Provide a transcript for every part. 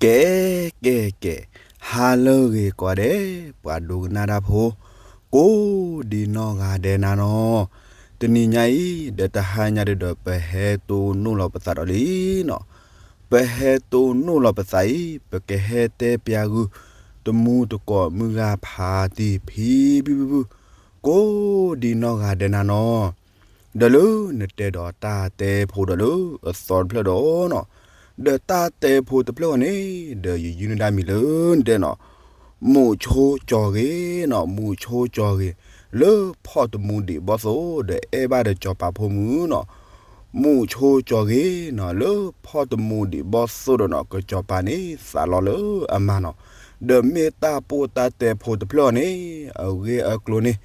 ကဲ ကဲ ကဲ, ဟါလၢအဂ့ၤကိးဂၤဒဲး ပှၤဒိကနၣ်တၢ်ဖိ ကိးဒံနီၢ်ဂၤဒဲးနၤနီၤ, တနံၤညါအံၤ ဒီးတဟါညါဒုဒီး ပဟဲတိၢ်နီၣ်လီၤပသးဒီးလံနီၤ, ပဟဲတိၢ်နီၣ်လီၤပသးအံၤ ပကဟဲတဲပျးဂုာ် တမူတကိးမုၢ်ဂၤဖးတံၢ်ဖံဖုဖုဖု ကိးဒံနီၢ်ဂၤဒဲးနၤနီၤ, ဒီးလၢနတဲဒီးတၢ်တဲဖိဒီးလၢအသီတဖျၢၣ်ဒီးနီၤ, ဒီးတၢ်တဲဖိတဖျၢၣ်အံၤန့ၣ် ဒီးယယုၢ်န့ၢ်ဒၣ်မံၤလၢနတဲနီၤ, မူးဆိကၠီၤဂ့ၤနီၤ, မူးဆိကၠီၤဂ့ၤ လၢဖီၣ်တမူဒံးဘီၣ်သိၣ် ဒီးအဲၣ်ဘၣ်ဒီးစီၤပၤဖိမုၣ်နီၤ, မူးဆိကၠီၤဂ့ၤနီၤ လၢဖီၣ်တမူဒံးဘီၣ်သိၣ်ဒီးနီၤ ကစီၤပၤန့ၣ်သးလီလၢအမါနီၤ, ဒီးမ့ၢ်တၢ်ပိၢ်တၢ်တဲဖိတဖျၢၣ်အံၤန့ၣ် အဂ့ၢ်အကျိၤန့ၣ်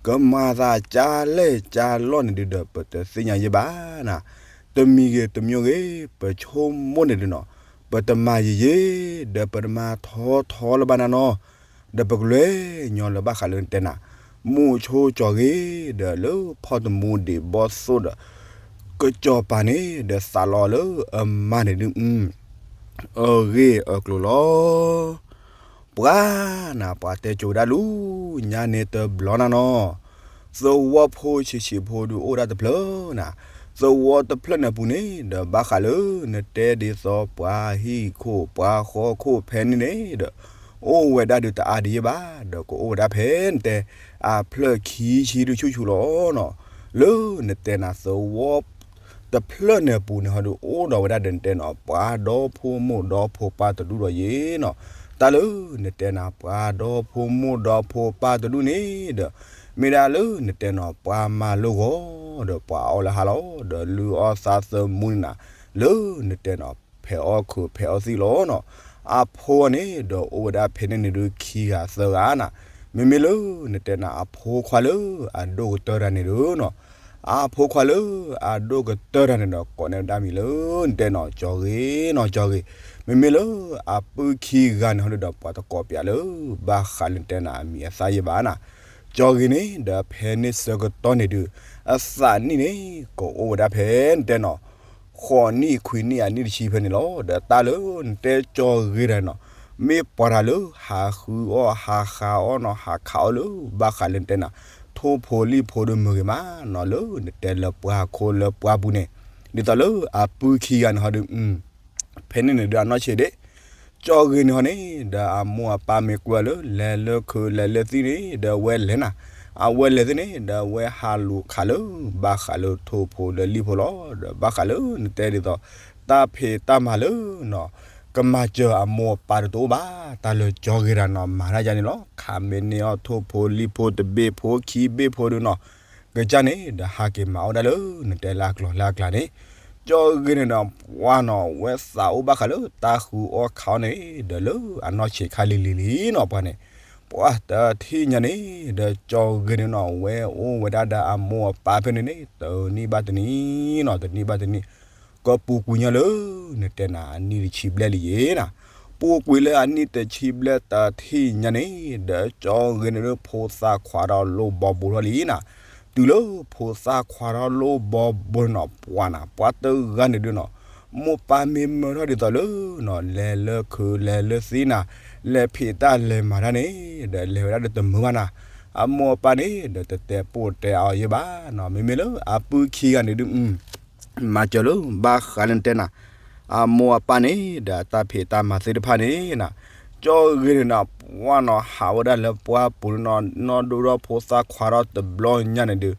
ကမၤသးကၢ်လဲၢ်ကၢ်လီၢ်န့ၣ်ဒုဒီး ပတသ့ၣ်ညါယဲဘၣ်နၤ, တမံၤဂ့ၤတမံၤဂ့ၤ ပဆိကမိၣ်န့ၣ်ဒုနီၤ, ပတမၤယံာ်ယံာ် ဒီးပတမၤထီထီလၢၤဘၣ်နၤနီၤ, ဒီးပကလဲၤညီလၢဘၣ်ဃးလၢနတဲနၤ, မူးဆိကၠီၤဂ့ၤ ဒီးလၢဖီၣ်တမူဒံးဘီၣ်သိၣ်ဒီး ကစီၤပၤန့ၣ် ဒီးသးလီလၢအမါန့ၣ်ဒု အဂ့ၢ်အကျိၤလီၤ. ပှၤနၤ ပှၤတဲကိၤဒၣ်လူၤ ညါန့ၣ်တဘျီနၤနီၤ, သဝီဖိဆံးဆံးဖိဒုအိၣ်ဒၣ်တဖျၢၣ်နၤ, သဝီတဖျၢၣ်န့ၣ်အပူၤန့ၣ် ဒီးဘၣ်ဃးလၢနတဲဒ်သိး ပှၤဟံၣ်ခိၣ်ပှၤဃီခိၣ်ဖဲန့ၣ်န့ၣ်ဒီး အိၣ်ဝဲဒၣ်ဒုတအါဒံးယဲဘၣ်, ဒီးကအိၣ်ဝဲဒၣ်ဖဲနတဲ အဖျၢၣ်ခံဆံဒုဆူၣ်ဆူၣ်လီၤနီၤ, လၢနတဲနၤ သဝီ တဖျၢၣ်န့ၣ်အပူၤန့ၣ် ဟီဒုအိၣ်ဒီးဝဲဒၣ်ဒီးနတဲနီၤ ပှၤဒီဖိမိၢ်ဒီဖိပၢ်တဒူၣ်ဒီးယဲနီၤ, တၢ်လၢနတဲနၤ ပှၤဒီဖိမိၢ်ဒီဖိပၢ်တဒူၣ်န့ၣ်ဒီး မ့ၢ်ဒၣ်လၢနတဲနီၤ ပှၤမၤလိဂီၤ ဒီးပှၤအီၣ်လၢဟါလီၤ ဒီးလုၢ်အီၣ်သးသမူန့ၣ်နၤ, လၢနတဲနီၤ ဖဲးအီၣ်ခုးဖဲးအီၣ်သံၣ်လီၤနီၤ, အဖိန့ၣ်ဒီးအိၣ်ဝဲဒၣ်ဖဲန့ၣ်န့ၣ်ဒုခံဂၤသၢဂၤနၤ, မ့မ့ၢ်လၢနတဲနၤ အဖိခွါလၢအဒိၣ်ကတၢၢ်တဂၤန့ၣ်ဒုနီၤ အဖိခွါလၢအဒိၣ်ကတၢၢ်တဂၤန့ၣ်ဒီး ကိးန့ၢ်ဒၣ်မံၤလၢနတဲနီၤ ကၠီၤဂ့ၤနီၤ ကၠီၤဂ့ၤ, မ့မ့ၢ်လၢအပုၢ်ခံဂၤန့ၣ်ဟီဒုဒီး ပှၤတကိးပၠးလၢ ဘၣ်ဃးလၢနတဲနၤအမံၤအသၣ်ယဲဘၣ်နၤ, ကၠီၤဂ့ၤန့ၣ်ဒီးဖဲန့ၣ်ဆၢကတီၢ်န့ၣ်ဒု အသးနံၣ်န့ၣ် ကအိၣ်ဝဲဒၣ်ဖဲနတဲနီၤ ဃိးနံၣ်ခွံနံၣ်အနံၣ်တဆံဖဲန့ၣ်လီၤ, ဒီးတၢ်လၢနတဲကၠီၤဂ့ၤတဂၤန့ၣ်နီၤ မ့ၢ်ပှၤတဂၤလၢဟးဃုအီၣ်ဟးဃးအီၣ်နီၤ ဟးခးအီၣ်လၢ ဘၣ်ဃးလၢနတဲနၤ ထိၣ်ဖိလံၣ်ဖိဒုမုာ်ဂ့ၤမးနီၤ လၢနတဲလၢပှၤခိၣ်လၢပှၤပူၤန့ၣ်, ဒ်သိးလၢအပုၢ်ခံဂၤန့ၣ်ဟီဒု ဖဲန့ၣ်န့ၣ်ဒုအနီၢ်ဆံးဒ့ၣ်, ကၠီၤဂ့ၤန့ၣ်ဟီန့ၣ် ဒီးအမိၢ်အပၢ်မ့ၢ်ကွၢ်လၢ လဲၤလၢခုးလဲၤလၢသံၣ်န့ၣ် ဒီးအဝဲလဲၤနၤ, အဝဲလဲၤသ့ၣ်န့ၣ် ဒီးအဝဲဟးလူၤခးလၢ ဘၣ်ဃးလၢထိၣ်ဖိဒီးလံၣ်ဖိလီၤ, ဒီးဘၣ်ဃးလၢနတဲဒ်သိး တၢ်ဖံးတၢ်မၤလၢနီၤ ကမၤစၢၤအမိၢ်အပၢ်တအိၣ်ဘၣ်, တၢ်လၢကၠီၤဂ့ၤတဂၤန့ၣ်နီၤ မၤတၢ်ယါန့ၣ်လီၤ, ခးမ့ၢ်န့ၢ်အီၣ်ထိၣ်ဖိလံၣ်ဖိတဘ့ၣ်ဖိခံဘ့ၣ်ဖိဒုနီၤ ကစၢ်န့ၣ် ဒီးဟးက့ၤမၤအီၣ်ဒၣ်လၢနတဲလၢအကျိၤလၢအကျါန့ၣ်, ကၠီၤဂ့ၤန့ၣ်ဒီး ပှၤနီၤ ဝဲသးအိၣ်ဘၣ်ဃးလၢတၢ်ဃုအီၣ်ခးအီၣ်န့ၣ် ဒီးလၢအနီၢ်ဆံးခါလံၤလံၤလံနီၤ ပှၤန့ၣ်, ပှၤတထံၣ်ညါန့ၣ် ဒီးကၠီၤဂ့ၤန့ၣ်နီၤ ဝဲအိၣ်ဝဲဒၣ်ဒီးအမိၢ်အပၢ်ဖဲန့ၣ်န့ၣ် တနံၣ်ဘၣ်တနံၣ်နီၤ တနံၣ်ဘၣ်တနံၣ် ကပူၤကွံာ်ညါလၢ နတဲနၤ အနံၣ်တဆံဘျဲၣ်လံယဲနၤ, ပူၤကွံာ်လၢအနံၣ်တဆံဘျဲၣ်တထံၣ်ညါန့ၣ် ဒီးကၠီၤဂ့ၤန့ၣ်ဒီး ဖိသၣ်ခွါထီၣ်လိၣ်ဘီဘိထီၣ်လံနၤ, တုၤလၢဖိသၣ်ခွါထီၣ်လိၣ်ဘီဘိန့ၣ်နီၤ ပှၤနၤ ပှၤတဂၤန့ၣ်ဒုနီၤ မိၢ်ပၢ်မ့ၢ်မၢထီၣ်ဒ်သိးလၢနီၤ လဲၤလၢခုးလဲၤလၢသံၣ်နၤ လဲၤဖံးတၢ်လဲၤမၤတၢ်န့ၣ် ဒီးလဲၤဝဲဒၣ်ဒီးတမုာ်ဘၣ်နၤ, အမိၢ်အပၢ်န့ၣ် ဒီးတတဲပိၢ်တဲအီၤယဲဘၣ်နီၤ, မ့မ့ၢ်လၢအပုၢ်ခံဂၤန့ၣ်ဒု မၤစၢၤလၢ ဘၣ်ဃးလၢနတဲနၤ အမိၢ်အပၢ်န့ၣ် ဒီးအတၢ်ဖံးတၢ်မၤသ့ၣ်တဖၣ်န့ၣ်နၤ, ကၠီၤဂ့ၤန့ၣ်နၤ ပှၤနီၤ ဟးဝဲဒၣ်လၢပှၢ်ပူၤန့ၣ်နီၤ နီၢ်ဒိၣ်ထီၣ်ဖိသၣ်ခွါထီၣ်တဘျီညါန့ၣ်ဒုး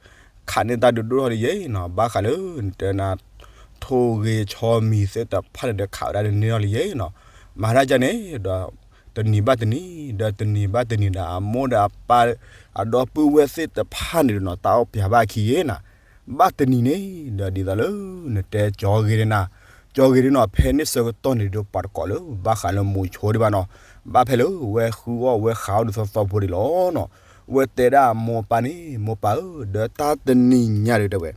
ခးန့ၢ်တၢ်ဒုးဒိၣ်ထီၣ်လံယဲနီၤ, ဘၣ်ဃးလၢနတဲနၤ ထိၣ်ဂ့ၤဆီမံၤသ့ၣ်တဖၣ်န့ၣ်ဒီး ခးဝဲဒၣ်ဒုးန့ၢ်ထီၣ်လံယဲနီၤ, မၤတၢ်ဒ်န့ၣ်ဒီး တနံၤဘၣ်တနံၤ ဒီးတနံၤဘၣ်တနံၤဒီး အမိၢ်ဒီးအပၢ် အဒီပုၢ်ဝဲၢ်သ့ၣ်တဖၣ်န့ၣ်ဒီးနီၤ တၢ်အီၣ်ပျးဘၣ်အခံယဲနၤ, ဘၣ်တနံၤန့ၣ် ဒီးဒ်သိးလၢ နတဲကၠီၤဂ့ၤန့ၣ်နၤ, ကၠီၤဂ့ၤန့ၣ်နီၤ ဖဲန့ၣ်ဆၢကတီၢ်န့ၣ်ဒီး ပှၤတကိးလၢ ဘၣ်ဃးလၢမူးဆိဒံးဘၣ်နီၤ, ဘၣ်ဖဲလၢဝဲဃုအီၣ်ဝဲဃးအီၣ်ဒ်သိးသိးဖိဒံးလီၤနီၤ, ဝဲတဲဒၣ်အမိၢ်အပၢ်န့ၣ် မိၢ်ပၢ်ဧၢ ဒီးတၢ်တနံၤညါဒီးတဲဝဲ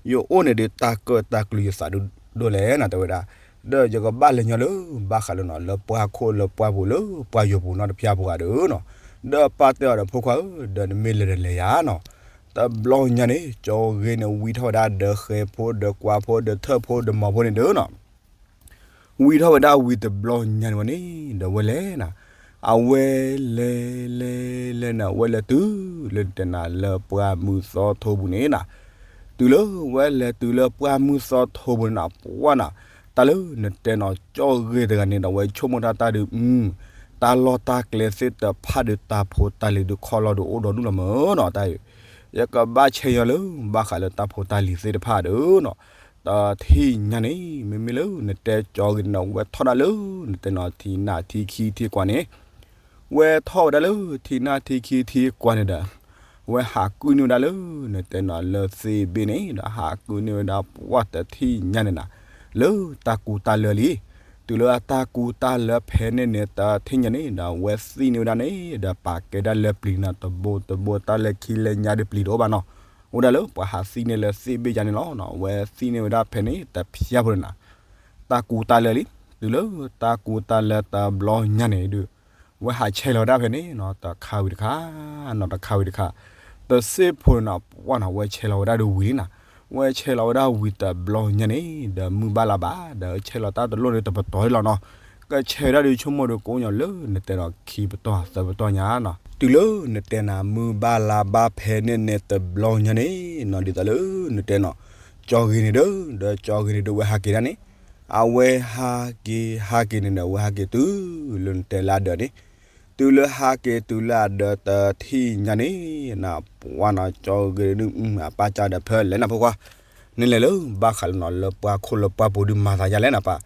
ယအိၣ်န့ၣ်ဒီးတၢ်ကၢၣ်တၢ်ကျူယသးဒိၣ်ဒိၣ်လဲၣ်နၤ တဲဝဲဒၣ်, ဒီးယကဘၣ်လဲၤညီလၢ ဘၣ်ဃးလၢနီၤ လၢပှၢ်ခိၣ်လၢပှၢ်ပူၤလၢပှၢ်ယိၤပူၤနီတဖျၢၣ်ဖိဂၤဒီးနီၤ, ဒီးပၢ်တဲအီၤဒီးဖိခွါဧၢ ဒီးနမ့ၢ်လဲၤဒီးလဲၤယၤနီၤ, တဘျီညါန့ၣ် ကၠီၤဂ့ၤန့ၣ်ဝံထီၣ်ဝဲဒၣ်ဒီးဃဲၤဖိဒီးကွၢ်ဖိဒီးထၢၣ်ဖိဒီးမီၤဖိန့ၣ်ဒီးနီၤ ဝံထီၣ်ဝဲဒၣ်ဝံၤတဘျီညါန့ၣ်ဝဲန့ၣ် ဒီးဝဲလဲၤနၤ, အဝဲလဲၤလဲၤလဲၤနၤ ဝဲလဲၤတုၤလၢနတဲနၤလၢပှၢ်မုၢ်သီထိပူၤန့ၣ်နၤ, တုၤလၢဝဲလဲၤတုၤလၢပှၢ်မုၢ်သီထိပူၤန့ၣ်နၤ ပှၢ်နၤ, တၢ်လၢနတဲနၤကၠီဂ့ၤတဂၤန့ၣ်ဒီး ဝဲဆိကမိၣ်တၢ်တၢ်ဒုး တၢ်လီၢ်တၢ်ကျဲသ့ၣ်တဖၣ်ဒီးတၢ်ဖိတၢ်လံၤဒီးခီၣ်လီၢ်ဒီးအိၣ်ဒီးဒူၣ်လီၤမၢ်နီၤ တၢ်အံၤ, ယကဘၣ်ဆဲးညီလၢဘၣ်ဃးလၢတၢ်ဖိတၢ်လံၤသ့ၣ်တဖၣ်ဒီးနီၤ, တထံၣ်ညါန့ၣ် မ့မ့ၢ်လၢနတဲကၠီဂ့ၤန့ၣ်ဒီး ဝဲထီၣ်ဒၣ်လၢနတဲနီၤထံနၢ်ထံခံထံကွၢ်န့ၣ် ဝဲထီၣ်ဝဲဒၣ်လၢထံနၢ်ထံခံထံကွၢ်န့ၣ်ဒီး ဝဲဟးကုၢ်န့ၢ်ဝဲဒၣ်လၢနတဲနီၤလၢသ့ၣ်ဘ့ၣ်န့ၣ်ဒီး ဟးကုၢ်န့ၢ်ဝဲဒၣ်ပှၢ်တထံၣ်ညါန့ၣ်နၤ, လၢတၢ်ကူတၢ်လၢလံ, တုၤလၢအတၢ်ကူတၢ်လၢဖဲန့ၣ်န့ၣ် တထံၣ်ညါန့ၣ်ဒီး ဝဲသံၣ်န့ၢ်ဝဲဒၣ်န့ၣ်ဒီး ပာ်ကဲဒၣ်လၢပျံၤနၤ တဘိတဘိ တၢ်လၢခံလၢညါဒုးပျံၤတအိၣ်ဘၣ်နီၤ, အိၣ်ဒၣ်လၢပှၤဟးသံၣ်န့ၢ်လၢသ့ၣ်ဘ့ၣ်ယါန့ၣ်လီၤ. ဝဲသံၣ်န့ၢ်ဝဲဒၣ်ဖဲန့ၣ် တဖျၢၣ်ဖိန့ၣ်နၤ တၢ်ကူတၢ်လၢလံ, တုၤလၢတၢ်ကူတၢ်လၢတဘျီညါန့ၣ်ဒုး ဝဲဟးဆဲးလီၤဝဲဒၣ်ဖဲန့ၣ်နီၤ တခါဝံၤတခါ, နီၤတခါဝံၤတခါ, တစ့ၢ်ဖိန့ၣ်နၤ ပှၢ်နၤ ဝဲဆဲးလီၤဝဲဒၣ်ဒုးဝံၤလံနၤ, ဝဲဆဲးလီၤဝဲဒၣ်ဝံၤတဘျီညါန့ၣ် ဒီးမုၢ်ဘၣ်လါဘၣ် ဒီးဆဲးလီၤတၢ်တလိၣ်န့ၣ်တပတီၢ်လီၤနီၤ, ကဆဲးဝဲဒၣ်ဒုးဆိကမိၣ်ဒီးကိးညီလၢနတဲဒီးခံပတီၢ် သၢပတီၢ်ညါနီၤ, တုၤလၢနတဲနၤမုၢ်ဘၣ်လါဘၣ်ဖဲန့ၣ်န့ၣ်တဘျီညါန့ၣ်နီၤ ဒ်သိးလၢနတဲနီၤ ကၠီဂ့ၤန့ၣ်ဒီး ဒီးကၠီဂ့ၤန့ၣ်ဒီး ဝဲဟးက့ၤဒၣ်န့ၣ် အဝဲဟးက့ၤဟးက့ၤန့ၣ်ဒီး အဝဲဟးက့ၤတုၤလၢနတဲလၢအဒၢးန့ၣ်, တုၤလၢဟးက့ၤတုၤလၢအဒၢးတထံၣ်ညါန့ၣ် နပှၢ်နီၤ ကၠီဂ့ၤန့ၣ် အပၢ်ကဒီးဖဲလဲၣ်နၤဖိခွါ, နလဲၤလၢဘၣ်ဃးလၢနီၤ လၢပှၢ်ခိၣ်လၢပှၢ်ပူၤဒုးမၤသးယါလဲၣ်နၤပၢ်,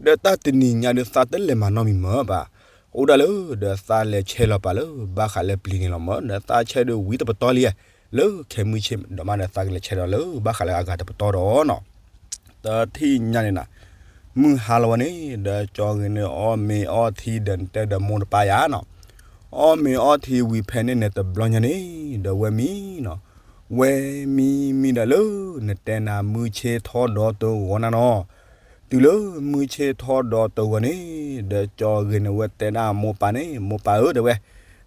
ဒီးတၢ်တနံၤညါဒုးသးတလဲၤမၤနီတမံၤမၢ်ပၢ်, အိၣ်ဒၣ်လၢဒီးသးလဲၤဆဲးလီၤပာ်လၢဘၣ်ဃးလၢပျံၤန့ၣ်လီၤမၢ်, ဒီးသးဆဲးဒုးဝံၤတပတီၢ်လံ, လၢခဲမုၢ်ဆ့ၣ်ဒီးမးဒီးသးကလဲၤဆဲးဒီးလၢဘၣ်ဃးလၢအဂၤတပတီၢ်ဒီးနီၤ တထံၣ်ညါန့ၣ်နၤ, မုၢ်ဟါလီၤဝဲန့ၣ် ဒီးကၠီဂ့ၤန့ၣ် အီၣ်မ့ၤအီထံဒီးနတဲဒီးမိၢ်တပၢ်ယါနီၤ, အီၣ်မ့ၤအီထံဝံၤဖဲန့ၣ်န့ၣ်တဘျီညါန့ၣ် ဒီးဝဲမံနီၤ, ဝဲမံမံဒီးလၢနတဲနၤမုၢ်ဆ့ၣ်ထီၣ်ဒီးတဂီၤနၤနီၤ, တုၤလၢမုၢ်ဆ့ၣ်ထီၣ်ဒီးတဂီၤန့ၣ် ဒီးကၠီဂ့ၤန့ၣ် ဝဲတဲဒၣ်မိၢ်ပၢ်န့ၣ် မိၢ်ပၢ်ဧၢ တဲဝဲ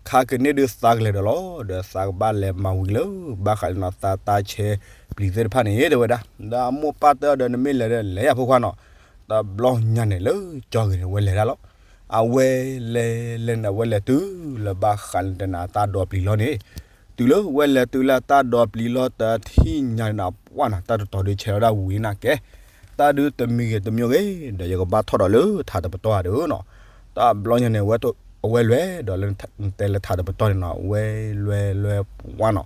ခါကန့ၣ်ဒုးသးကလဲၤဒီးလီၤ, ဒီးသးကဘၣ်လဲၤမၤဝံၤလၢ ဘၣ်ဃးလၢနီၤ သးတၢ်ဆဲးပျံၤသ့ၣ်တဖၣ်န့ၣ် တဲဝဲဒၣ်, ဒီးအမိၢ်ပၢ်တဲအီၤဒီး နမ့ၢ်လဲၤဒီးလဲၤယၤဖိခွါနီၤ, တဘျီညါန့ၣ်လၢကၠီဂ့ၤန့ၣ် ဝဲလဲၤဒၣ်လီၤ, အဝဲလဲၤလဲၤန့ၣ် အဝဲလဲၤတုၤလၢဘၣ်ဃးလၢတဲနၤတၢ်ဒိးပျံၤလီၤန့ၣ်, တုၤလၢဝဲလဲၤတုၤလၢတၢ်ဒိးပျံၤလီၤတထံၣ်ညါန့ၣ်နၤ ပှၢ်နၤ တၢ်တတီၤဒုးဆဲးလီၤဒၣ်ဝံၤနၤကဲ, တၢ်ဒုးတမံၤဂ့ၤတမံၤဂ့ၤ ဒီးယကဘၣ်ထီၣ်ဒီးလၢထးတပတီၢ်ဧါဒီးနီၤ, တဘျီညါန့ၣ် အဝဲလဲၤဒီးလၢ နတဲလၢထးတပတီၢ်န့ၣ်နီၤ ဝဲလဲၤလဲၤပှၢ်နီၤ,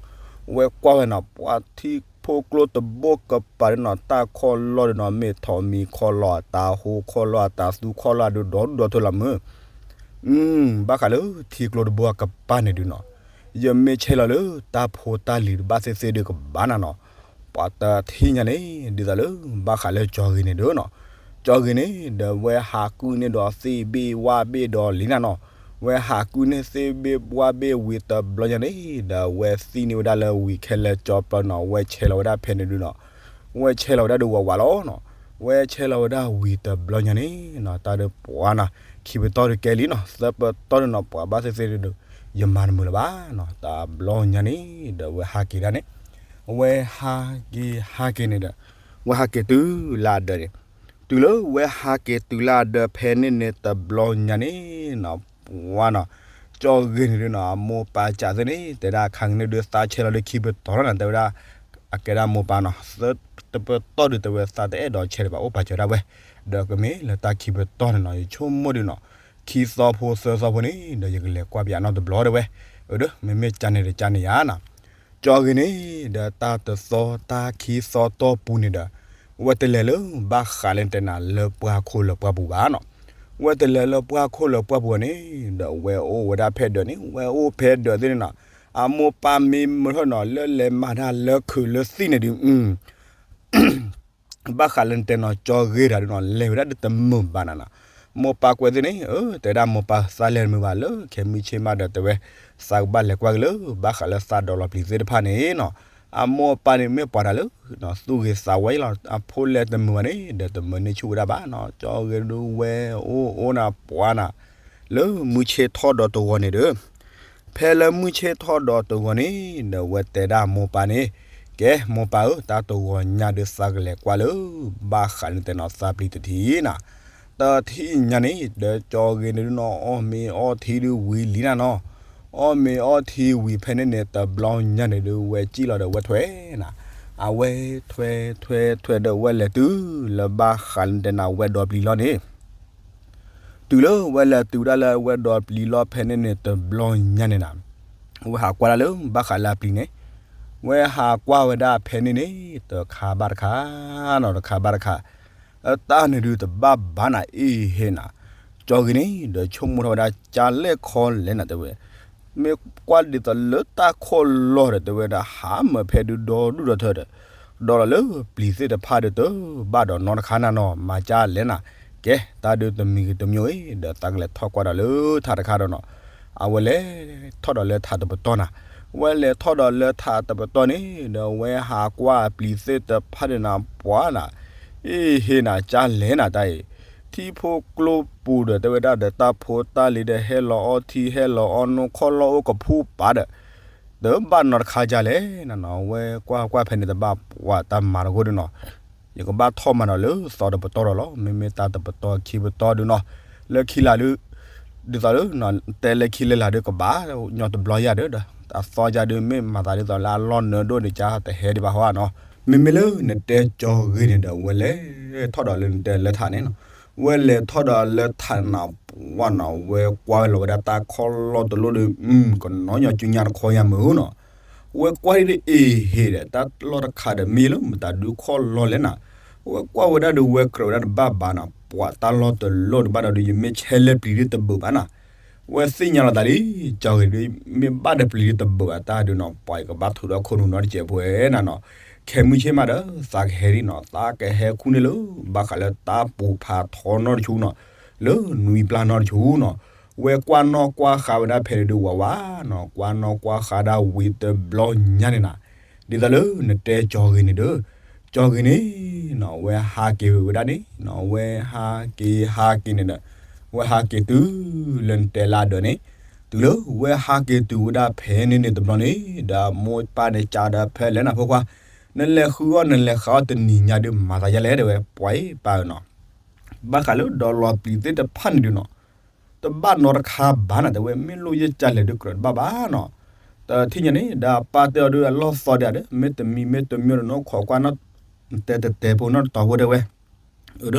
ဝဲကွၢ်ဝဲနီၤ ပှၢ်ထံဖိကျိတဘိကပၤဒီးနီၤ တၢ်ခီၣ်လီၢ်ဒီးနီၤ မ့ၢ်ထိးမံၤခီၣ်လီၢ် အတၢ်ဟိခီၣ်လီၢ် အတၢ်သူခီၣ်လီၢ်ဒုးဒီဒူၣ်ဒီထၢလီၤမုၢ် ဘၣ်ဃးလၢထံကျိတဘိအကပၤန့ၣ်ဒုးနီၤ, ယမ့ၢ်ဆဲးလီၤလၢတၢ်ဖိတၢ်လံၤတဘၣ်သ့ၣ်သ့ၣ်ဒုးကဘၣ်နၤနီၤ, ပှၤတထံၣ်ညါန့ၣ် ဒ်သိးလၢဘၣ်ဃးလၢကၠီဂ့ၤန့ၣ်ဒီးနီၤ, ကၠီဂ့ၤန့ၣ် ဒီးဝဲဟးကုၢ်န့ၢ်ဒီးသ့ၣ်ဘ့ၣ်ဝၣ်ဘ့ၣ်ဒီးလံနၤနီၤ, ဝဲဟးကုၢ်န့ၢ်သ့ၣ်ဘ့ၣ်ဝၣ်ဘ့ၣ်ဝံၤတဘျီညါန့ၣ် ဒီးဝဲသံၣ်န့ၢ်ဝဲဒၣ်လၢဝံၤခဲလၢာ်ကၠီပျီနီၤ, ဝဲဆဲးလီၤဝဲဒၣ်ဖဲန့ၣ်ဒုးနီၤ, ဝဲဆဲးလီၤဝဲဒၣ်ဒုးဝးဝးလီၤနီၤ, ဝဲဆဲးလီၤဝဲဒၣ်ဝံၤတဘျီညါန့ၣ်နီၤ, တၢ်ဒုးပှၢ်နၤ ခံပတီၢ်ဒုးကဲလံနီၤ, သၢပတီၢ်ဒုးနီၤ ပှၤဘၣ်သ့ၣ်သ့ၣ်ဒုး ယမၤတမုာ်လၢၤဘၣ်နီၤ, တဘျီညါန့ၣ် ဒီးဝဲဟးက့ၤဒၣ်န့ၣ်, ဝဲဟးက့ၤဟးက့ၤန့ၣ်ဒီး ဝဲဟးက့ၤတုၤလၢအဒၢးန့ၣ်, တုၤလၢဝဲဟးက့ၤတုၤလၢအဒၢးဖဲန့ၣ်န့ၣ်တဘျီညါန့ၣ်နီၤ, ပှၢ်နီၤ ကၠီဂ့ၤန့ၣ်ဒုးနီၤ အမိၢ်ပၢ်ကးသ့ၣ်န့ၣ် တဲဒၣ်ခါကန့ၣ်ဒုးသးဆဲးလီၤလၢခံပတီၢ်လီၤနၤ တဲဝဲဒၣ်, အကဲဒၣ်မိၢ်ပၢ်နီၤ, သၢတပတီၢ်ဒုးတဲဝဲသးတအဲၣ်ဒိးဆဲးလီၤဘၣ် အိၣ်ပာ်စၢၤဒၣ်ဝဲ, ဒီးကမ့ၢ်လၢတၢ်ခံပတီၢ်န့ၣ်နီၤ ယဆိကမိၣ်ဒုးနီၤ, ခံသီဖိသၢသီဖိန့ၣ် ဒီးယကလဲၤကွၢ်ပယီၤနီတဘျီတဲဝဲ, အၢ ဒီးမ့မ့ၢ်ကန့ၣ်ဒီးကန့ၣ်ယါနီၤ ကၠီဂ့ၤန့ၣ် ဒီးတၢ်တသီတၢ်ခံသီတီၢ်ပူၤန့ၣ်ဒီး, ဝဲတလဲၤလၢဘၣ်ဃးလၢတဲနၤလၢပှၢ်ခိၣ်လၢပှၢ်ပူၤဘၣ်နီၤ, ဝဲတလဲၤလၢပှၢ်ခိၣ်လၢပှၢ်ပူၤန့ၣ် ဒီးဝဲအိၣ်ဝဲဒၣ်ဖဲဒၢးန့ၣ် ဝဲအိၣ်ဖဲဒၢးသ့ၣ်န့ၣ်နီၤ, အမိၢ်ပၢ်မ့ၢ်မုာ်ထီၣ်နီၤ လၢလဲၤမၤတၢ်လၢခုးလၢသံၣ်န့ၣ်ဒုး ဘၣ်ဃးလၢနတဲနီၤ ကၠီဂ့ၤတၢ်ဒုးနီၤ လဲၤဝဲဒၣ်ဒ်တမုာ်ဘၣ်နၤနီၤ, မိၢ်ပၢ်ကွဲးသ့ၣ်န့ၣ် အၢ တဲဒၣ်မိၢ်ပၢ်သးလဲၤတမုာ်ဘၣ်လၢ ခဲမုၢ်ဆ့ၣ်မးဒီးတဲဝဲ, သးကဘၣ်လဲၤကွၢ်က့ၤလၢ ဘၣ်ဃးလၢသးဒိးလီၤပျံၤသ့ၣ်တဖၣ်န့ၣ်နီၤ, အမိၢ်အပၢ်န့ၣ်မ့ၢ်ပှၤတၢ်လၢ သူၣ်ဂ့ၤသးဝါအံၤလီၤ အဖိလဲၤတမုာ်ဘၣ်န့ၣ် ဒီးတမၢန့ၢ်ဆူၣ်ဝဲဒၣ်ဘၣ်နီၤ, ကၠီဂ့ၤဒုးဝဲအိၣ်အိၣ်နၤပှၢ်နၤ လၢမုၢ်ဆ့ၣ်ထီၣ်ဒီးတဂီၤန့ၣ်ဒီး ဖဲလၢမုၢ်ဆ့ၣ်ထီၣ်ဒီးတဂီၤန့ၣ် ဒီးဝဲတဲဒၣ်မိၢ်ပၢ်န့ၣ်, ကဲမိၢ်ပၢ်ဧၢ တၢ်တဂီၤညါဒုးသးကလဲၤကွၢ်လၢ ဘၣ်ဃးလၢတဲနီၤသးပျံၤတထံၣ်နၤ, တ တထံၣ်ညါန့ၣ် ဒီးကၠီဂ့ၤန့ၣ်ဒုးနီၤ အီၣ်မ့ၤအီထံဒုးဝံၤလံနၤနီၤ, အီၣ်မ့ၤအီထံဝံၤဖဲန့ၣ်န့ၣ် တဘျီညါန့ၣ်ဒုး ဝဲစံၣ်လီၤဒီးဝဲထွဲနၤ, အဝဲထွဲထွဲထွဲဒီးဝဲလဲၤတုၤလၢဘၣ်ဃးလၢတဲနၤဝဲဒီပျံၤလီၤန့ၣ် တုၤလၢဝဲလဲၤတုၤဒၣ်လၢဝဲဒီပျံၤလီၤဖဲန့ၣ်န့ၣ် တဘျီညါန့ၣ်နၤ, ဝဲဟးကွၢ်ဒၣ်လၢဘၣ်ဃးလၢအပျံၤန့ၣ်, ဝဲဟးကွၢ်ဝဲဒၣ်ဖဲန့ၣ်န့ၣ် တခါဘၣ်တခါနီၤ တခါဘၣ်တခါ, အတၢ်န့ၣ်ဒုးတဘၣ်ဘၣ်နၤအ့ၣ်ဟ့နၤ, ကၠီဂ့ၤန့ၣ် ဒီးဆိကမိၣ်ထီၣ်ဝဲဒၣ်ကၢ်လဲၣ်ခီလဲၣ်နၤတဲဝဲ မ့ၢ်ကွၢ်ဒ်သိးလၢတၢ်ခိၣ်လီၤဒီးတဲဝဲဒၣ် ဟးမၢဖဲဒုးဒီဒူၣ်ဒီထၢဒီး, ဒီးလီၤလၢပျံၤသ့ၣ်တဖၣ်ဒုးတဘၣ်ဒီးနီတခါနၤနီၤ မၤကၢ်လဲၣ်နၤ, ကဲ တၢ်ဒုးတမံၤဂ့ၤတမံၤဂ့ၤ ဒီးသးကလဲၤထီၣ်ကွၢ်ဒီးလၢထးတခါဒီးနီၤ, အဝဲလဲၤထီၣ်ဒီးလၢထးတပတီၢ်နၤ, ဝဲလဲၤထီၣ်ဒီးလၢထးတပတီၢ်န့ၣ် ဒီးဝဲဟးကွၢ်ပျံၤသ့ၣ်တဖၣ်န့ၣ်နၤ ပှၤနၤ အ့ၣ်ဟ့နၤကၢ်လဲၣ်နၤတၢ်အံၤ, ထံဖိကျိပူၤဒီးတဲဝဲဒၣ်ဒီးတၢ်ဖိတၢ်လံၤဒီးဟဲလီၤအီထံဟဲလီၤအီနိခီၣ်လီၢ်အိၣ်ကဖူပာ်ဒီး, တဘၣ်နီတခါကၢ်လဲၣ်နၤနီၤ ဝဲကွၢ်ကွၢ်ဖဲန့ၣ်တဘၣ်ပှၤတၢ်မၤတဂိၢ်ဒုးနီၤ, ယကဘၣ်ထီၣ်မၤဒီးလၢသီတပတီၢ်ဒီးလီၤ မ့မ့ၢ်တၢ်တပတီၢ်ခံပတီၢ်ဒုးနီၤ, လၢခံလၢ်ဒုး, ဒ်သိးလၢ, တဲလၢခံလၢ်လၢ်ဒုးကဘၣ်, ညီတဘျီယၤဒုးဒီး, အသီယၤဒုးမ့ၢ်မၤသးဒ်သိးလၢအလီၢ်နၢဒိၣ်န့ၣ်ကၢ်တဟဲဒံးဘၣ်ဟီဧါနီၤ, မ့မ့ၢ်လၢနတဲကၠီဂ့ၤန့ၣ်ဒီးဝဲလဲၤထီၣ်ဒီးလၢနတဲလၢထးန့ၣ်နီၤ, ဝဲလဲၤထီၣ်ဒီးလၢထးန့ၣ်နၤ ပှၤနီၤ ဝဲကွၢ်လီၤဝဲဒၣ်တၢ်ခီၣ်လီၢ်တလိၣ်ဒီး, ကနီၤညီကၠူညါတခီယၤမုာ်နီၤ, ဝဲကွၢ်ဒ်အ့ၣ်ဟ့ဒီး တၢ်လီၢ်တခါဒီးမ့ၢ်လၢမတၤဒုးခီၣ်လီၢ်လဲၣ်နၤ, ဝဲကွၢ်ဝဲဒၣ်ဒီးဝဲကြၢးဝဲဒၣ်တဘၣ်ဘၣ်နီၤ ပှၤတၢ်လီၢ်တလိၣ်တဘၣ်ဒီးဒုး ယမ့ၢ်ဆဲးလဲၤပျံၤဒုးတဘၣ်ဘၣ်နီၤ, ဝဲသ့ၣ်ညါလီၤသးလံ, ကၠီဂ့ၤဒုး, မ့ၢ်ဘၣ်ဒီးပျံၤဒုးတဘၣ်ဘၣ်တၢ်ဒုးနီၤ ပှၤကဘၣ်ထုးဒီးခိၣ်နူာ်နီတစဲးဖိနၤနီၤ, ခဲမုၢ်ဆ့ၣ်မးဒီး သးကဟဲဒံးနီၤ သးကဟဲခူၣ်န့ၢ်လၢဘၣ်ဃးလၢတၢ်ပူၤဖးထီနီတဆူနီၤ, လၢနွံပျၢ်နီတဆူနီၤ, ဝဲကွၢ်နီၣ်ကွၢ်ဃါဝဲဒၣ်ဖဲန့ၣ်ဒုးဝးဝးနီၤ ကွၢ်နီၣ်ကွၢ်ဃါဒၣ်ဝံၤတဘျီညါန့ၣ်နၤ, ဒ်သိးလၢနတဲကၠီဂ့ၤန့ၣ်ဒီး, ကၠီဂ့ၤန့ၣ်နီၤ ဝဲဟးက့ၤဝဲဒၣ်န့ၣ်နီၤ ဝဲဟးက့ၤဟးက့ၤန့ၣ်ဒီး, ဝဲဟးက့ၤတုၤလၢနတဲလၢအဒၢးန့ၣ်, တုၤလၢဝဲဟးက့ၤတုၤဝဲဒၣ်ဖဲန့ၣ်န့ၣ်တဘျီန့ၣ် ဒီးမိၢ်ပၢ်န့ၣ်ကးဒီးဖဲလဲၣ်နၤဖိခွါ, နလဲၤဃုအီၣ်နလဲၤဃုအီၣ်တနံၤညါဒုးမၤသးယါလဲၣ်တဲဝဲ ပှၤအံၤပၢ်ဧၢနီၤ ဘၣ်ဃးလၢဒီးလီၤပျံၤသ့ၣ်တဖၣ်န့ၣ်ဒုးနီၤ, တဘၣ်နီတခါဘၣ်နၤတဲဝဲ မ့ၢ်လိၣ်ယဲၢ်ကၢ်လဲၣ်ဒုးကြၢးတဘၣ်ဘၣ်နီၤ, တထံၣ်ညါန့ၣ် ဒီးပၢ်တဲအီၤဒုးအလီၢ်သီဒၣ်ဒီး မ့ၢ်တမံၤမ့ၢ်တမံၤဒီးနီၢ်ခိးကွၢ်နီၢ်, တဲတတဲဖိနီၢ်တတီၤဖိတဲဝဲ, အၢ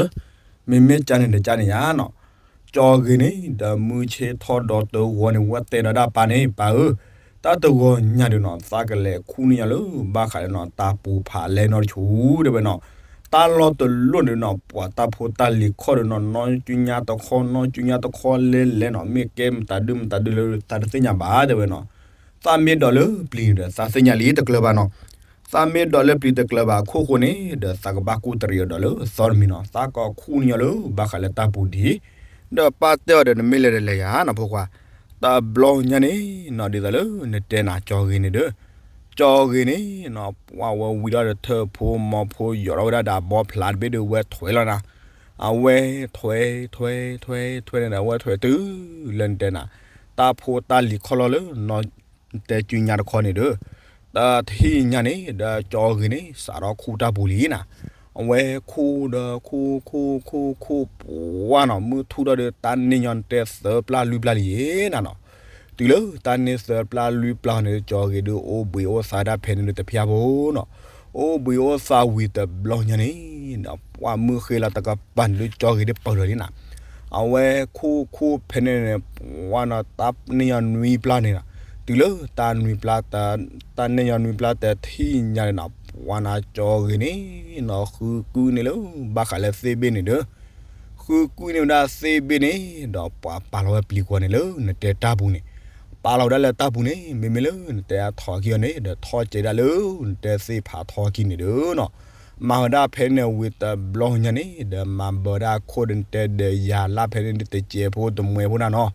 မ့မ့ၢ်ကၢ်န့ၣ်ဒီးကၢ်န့ၣ်ယါနီၤ, ကၠီဂ့ၤန့ၣ် ဒီးမုၢ်ဆ့ၣ်ထီၣ်ဒီးတဂီၤန့ၣ် ဝဲတဲဒီးဒၣ်ပၢ်န့ၣ် ပၢ်ဧၢ, တၢ်တဂီၤညါဒုးနီၤ သးကလဲၤခူၣ်န့ၢ်ညီလၢ ဘၣ်ဃးလၢနီၤ တၢ်ပူၤဖးလဲနီတဆူ တဲဝဲနီၤ, တၢ်လီၢ်တလိၣ်န့ၣ်နီၤ ပှၤတၢ်ဖိတၢ်လံၤခီၣ်ဒီးနီၤ နီၢ်ကၠူညါတခီ နီၢ်ကၠူညါတခီလဲလဲနီၤ မ့ၢ်ကဲမတၤဒုးမတၤဒုးလၢသးတသ့ၣ်ညါဘၣ်တဲဝဲနီၤ, သးမ့ၢ်ဒိးလၢပျံၤန့ၣ်ဒီး သးသ့ၣ်ညါလံတကျၢၤဘၣ်နီၤ, သးမ့ၢ်ဒိးလၢပျံၤတကျၢၤဘၣ်အခိၣ်ဃိန့ၣ် ဒီးသးကဘၣ်ကူၣ်တရံးအီၤဒီးလၢသီတမံၤနီၤ သးကခူၣ်န့ၢ်ညီလၢ ဘၣ်ဃးလၢတၢ်ပူၤဒ်အံၤ, ဒီးပၢ်တဲအီၤဒီးနမ့ၢ်လဲၤဒီးလဲၤယါနီၤဖိခွါ, တဘျီညါန့ၣ်နီၤ ဒ်သိးလၢနတဲနၤကၠီဂ့ၤန့ၣ်ဒီး, ကၠီဂ့ၤန့ၣ်နီၤ ပှၤဝဲဝံၤဒီးထၢၣ်ဖိမီၤဖိယိးထီၣ်ဝဲဒၣ်ဒီးအဘီဖျါတဘ့ၣ်ဒီးဝဲထွဲလီၤနၤ, အဝဲထွဲထွဲထွဲထွဲန့ၣ်ဒီး အဝဲထွဲတုၤလၢနတဲနၤ တၢ်ဖိတၢ်လံၤခီၣ်လီၢ်လၢနီၤ တဲကၠူညါတခီန့ၣ်ဒီး, တထံၣ်ညါန့ၣ် ဒီးကၠီဂ့ၤန့ၣ် စးထီၣ်ခူၣ်တၢ်ပူၤလံနၤ, အဝဲခူၣ်ဒီးခူၣ်ခူၣ်ခူၣ်ခူၣ်ပှၢ်နီၤ မုၢ်ထူၣ်ထီၣ်ဒီး တၢ်န့ၢ်ညီနတဲသၢပျၢ်လွံၢ်ပျၢ်လံယဲနၤနီၤ, တုၤလၢတၢ်န့ၢ်သၢပျၢ်လွံၢ်ပျၢ်န့ၣ် ကၠီဂ့ၤဒီးအိၣ်ဘှံးအိၣ်သါဒၣ်ဖဲန့ၣ်ဒီးတဖျါဖိနီၤ, အိၣ်ဘှံးအိၣ်သါဝံၤတဘျီညါန့ၣ် ပှၢ်မုၢ်ဃ့လီၤတကပၤန့ၣ်လၢကၠီဂ့ၤဒီးပၢၢ်ထီၣ်လံနၤ, အဝဲခူၣ်ခူၣ်ဖဲန့ၣ်န့ၣ် ပှၢ်နီၤ တၢ်န့ၢ်ညီနွံပျၢ်န့ၣ်နီၤ, တုၤလၢတၢ်နွံပျၢ်တၢ်, တၢ်န့ၢ်ညီနွံပျၢ်တထံၣ်ညါန့ၣ်နီၤ ပှၢ်နီၤကၠီဂ့ၤန့ၣ်နီၤ ဃုကွံာ်န့ၣ်လၢ ဘၣ်ဃးလၢသ့ၣ်ဘ့ၣ်န့ၣ်ဒီး, ဃုကွံာ်န့ၢ်ဝဲဒၣ်သ့ၣ်ဘ့ၣ်န့ၣ် ဒီးပှၤပာ်လီၤဝဲပျံၤကွီၤန့ၣ်လၢနတဲတၢ်ပူၤန့ၣ်, ပာ်လီၤဝဲဒၣ်လၢတၢ်ပူၤန့ၣ် မ့မ့ၢ်လၢနတဲအထီၣ်ခံအီၤန့ၣ် ဒီးထီၣ်ကဲဒၣ်လၢနတဲသ့ၣ်ဖးထီၣ်ခံန့ၣ်ဒီးနီၤ, မၤဝဲဒၣ်ဖဲန့ၣ်ဝံၤတဘျီညါန့ၣ် ဒီးမၤဘၢဒၣ်ခိၣ်ဒီးနတဲဒီးယၤလၢဖဲန့ၣ်ဒုးတစဲးဖိတမှဲဖိနၤနီၤ,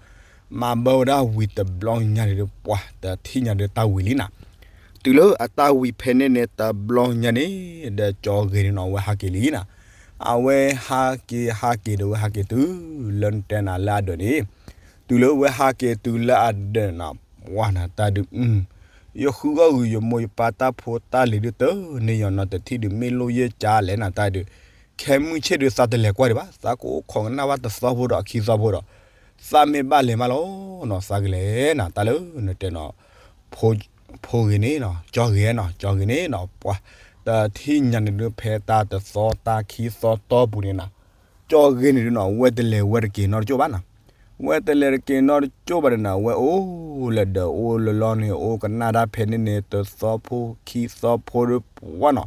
မၤဘၢဝဲဒၣ်ဝံၤတဘျီညါန့ၣ်ဒီး ပှၤတထံၣ်ညါဒီးတၢ်ဝံၤလံနၤ, တုၤလၢအတၢ်ဝံၤဖဲန့ၣ်န့ၣ်တဘျီညါန့ၣ် ဒီးကၠီဂ့ၤန့ၣ်နီၤ အဝဲဟးက့ၤလံနၤ, အဝဲဟးက့ၤဟးက့ၤဒီး အဝဲဟးက့ၤတုၤလၢနတဲနၤလၢအဒၢးန့ၣ်, တုၤလၢအဝဲဟးက့ၤတုၤလၢအဒၢးနၤ ပှၢ်နၤတၢ်ဒုး, ယဃုအီၣ်ဂုာ်ယမိၢ်ယပၢ်တၢ်ဖိတၢ်လံၤဒုးတန့ၢ်ယီၤနီတထံၣ်ဒုး မ့ၢ်လိၣ်ယဲၢ်ကၢ်လဲၣ်နၤတၢ်ဒုး, ခဲမုၢ်ဆ့ၣ်ဒုးသးတလဲၤကွၢ်ဒံးဘၣ်, သးကအိၣ်ခိးကနၣ်ဘၣ်တသီဖိဒီးခံသီဖိဒီး, သးမ့ၢ်ဘၣ်လဲၤမးလီၤနီၤ, သးကလဲၤနၤ တၢ်လၢနတဲနီၤ, ဖိဂ့ၤန့ၣ်နီၤ, ကၠီဂ့ၤနီၤ, ကၠီဂ့ၤန့ၣ်နီၤ, ပှၤ တထံၣ်ညါန့ၣ်ဒုး ဖဲတၢ်တသီတၢ်ခံသီတီၢ်ပူၤန့ၣ်နၤ, ကၠီဂ့ၤန့ၣ်ဒုးနီၤ ဝဲတလဲၤဝဲတက့ၤနီတကၠိၢ်ဘၣ်နီၤ, ဝဲတလဲၤတက့ၤနီတကၠိၢ်ဘၣ်န့ၣ်နၤ, ဝဲအိၣ်လၢဒၢးအိၣ်လၢလီၢ်န့ၣ် အိၣ်ကနၣ်ဒၣ်ဖဲန့ၣ်န့ၣ် တသီဖိခံသီဖိဒီးပှၢ်နီၤ,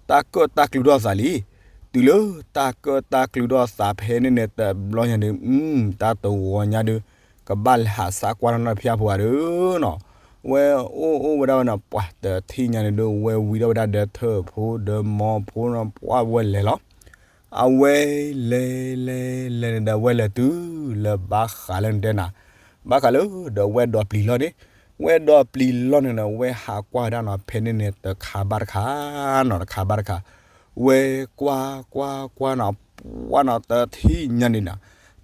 တၢ်ကၢၣ်တၢ်ကျူထီၣ်သးလံ. တုၤလၢတၢ်ကၢၣ်တၢ်ကျူထီၣ်သးဖဲန့ၣ်န့ၣ် တဘျီညါဒုး တၢ်တဂီၤညါဒုး ကဘၣ်လဲၤဟးဆါကွၢ်ထီၣ်နီၢ်ဖၠၣ်ဖိဧါဒီးနီၤ, ဝဲအိၣ်အိၣ်ဝဲဒၣ်ဝဲန့ၣ် ပှၤတထံၣ်ညါန့ၣ်ဒုး ဝဲဝံထီၣ်ဝဲဒၣ်ဒီးထၢၣ်ဖိဒီးမိၢ်ဖိနီၤ, ပှၢ်ဝဲလဲၤလီၤ. အဝဲလဲၤလဲၤလဲၤန့ၣ်ဒီး ဝဲလဲၤတုၤလၢဘၣ်ဃးလၢနတဲနၤ, ဘၣ်ဃးလၢဒီးဝဲဒီးပျံၤလီၢ်န့ၣ်, ဝဲဒီးပျံၤလီၢ်န့ၣ်ဒီး ဝဲဟးကွၢ်ဝဲဒၣ်နီၤ ဖဲန့ၣ်န့ၣ် တခါဘၣ်တခါနီၤ, တခါဘၣ်တခါ, ဝဲကွၢ်ကွၢ်ကွၢ်နီၤ, ပှၢ်နီၤ တထံၣ်ညါန့ၣ်နၤ,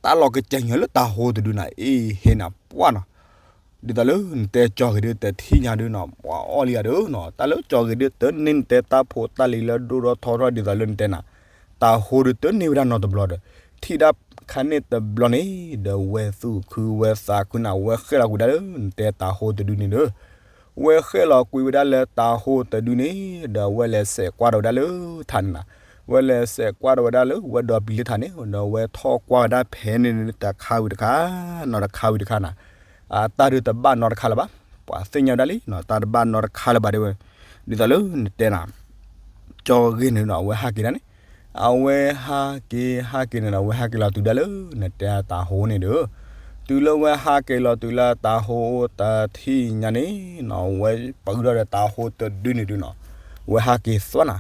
တၢ်လီၤကစၢ်ညါလၢတၤဟိတဒုနၤ အ့ဟ့နၤ ပှၢ်နီၤ ဒ်သိးလၢနတဲကၠီဂ့ၤဒုး တထံၣ်ညါဒုးနီၤ ပှၤအီၣ်လံဧါဒီးနီၤ, တၢ်လၢကၠီဂ့ၤဒုး တန့ၢ်နတဲတၢ်ဖိတၢ်လံၤလၢဒိၣ်ထီၣ်ထီထီၣ်ဒ်သိးလၢနတဲနၤ, တၤဟိဒုးတန့ၢ်ဝဲဒၣ်နီတဘျီဒီး, ထံၣ်ဒၣ်ခါန့ၣ်တဘျီန့ၣ် ဒီးဝဲသူၣ်ခုဝဲသးခုနၤ ဝဲဃဲၣ်လီၤကွံာ်ဒၣ်လၢနတဲတၤဟိတဒုန့ၣ်ဒီး ဝဲဃဲၣ်လီၤကွံာ်ဝဲဒၣ်လၢတၤဟိတဒုန့ၣ် ဒီးဝဲလဲၤဆဲးကွၢ်ဒီးဝဲဒၣ်လၢထးန့ၣ်နၤ, ဝဲလဲၤဆဲးကွၢ်ဒီးဝဲဒၣ်လၢဝဲဒီးပျံၤလၢထးန့ၣ် ဒီးဝဲထီၣ်ကွၢ်ဝဲဒၣ်ဖဲန့ၣ်န့ၣ် တခါဝံၤတခါ, နီတခါဝံၤတခါနၤ, တၢ်ဒုးတဘၣ်နီတခါလၢၤဘၣ်, ပှၤသ့ၣ်ညါဝဲဒၣ်လံ တၢ်တဘၣ်နီတခါလၢၤဘၣ်ဒ်ဝဲ, ဒ်သိးလၢနတဲနၤ ကၠီဂ့ၤန့ၣ်ဒီး အဝဲဟးက့ၤဒၣ်န့ၣ်, အဝဲဟးက့ၤဟးက့ၤန့ၣ်ဒီး အဝဲဟးက့ၤလီၤတုၤဒၣ်လၢနတဲတၤဟိန့ၣ်ဒီး, တုၤလၢဝဲဟးက့ၤလီၤတုၤလၢတၤဟိအိၣ်တထံၣ်ညါန့ၣ်နီၤ ဝဲပာ်ဃုာ်ဒီးတၤဟိတဒုန့ၣ်ဒုနီၤ, ဝဲဟးက့ၤသွါနၤ,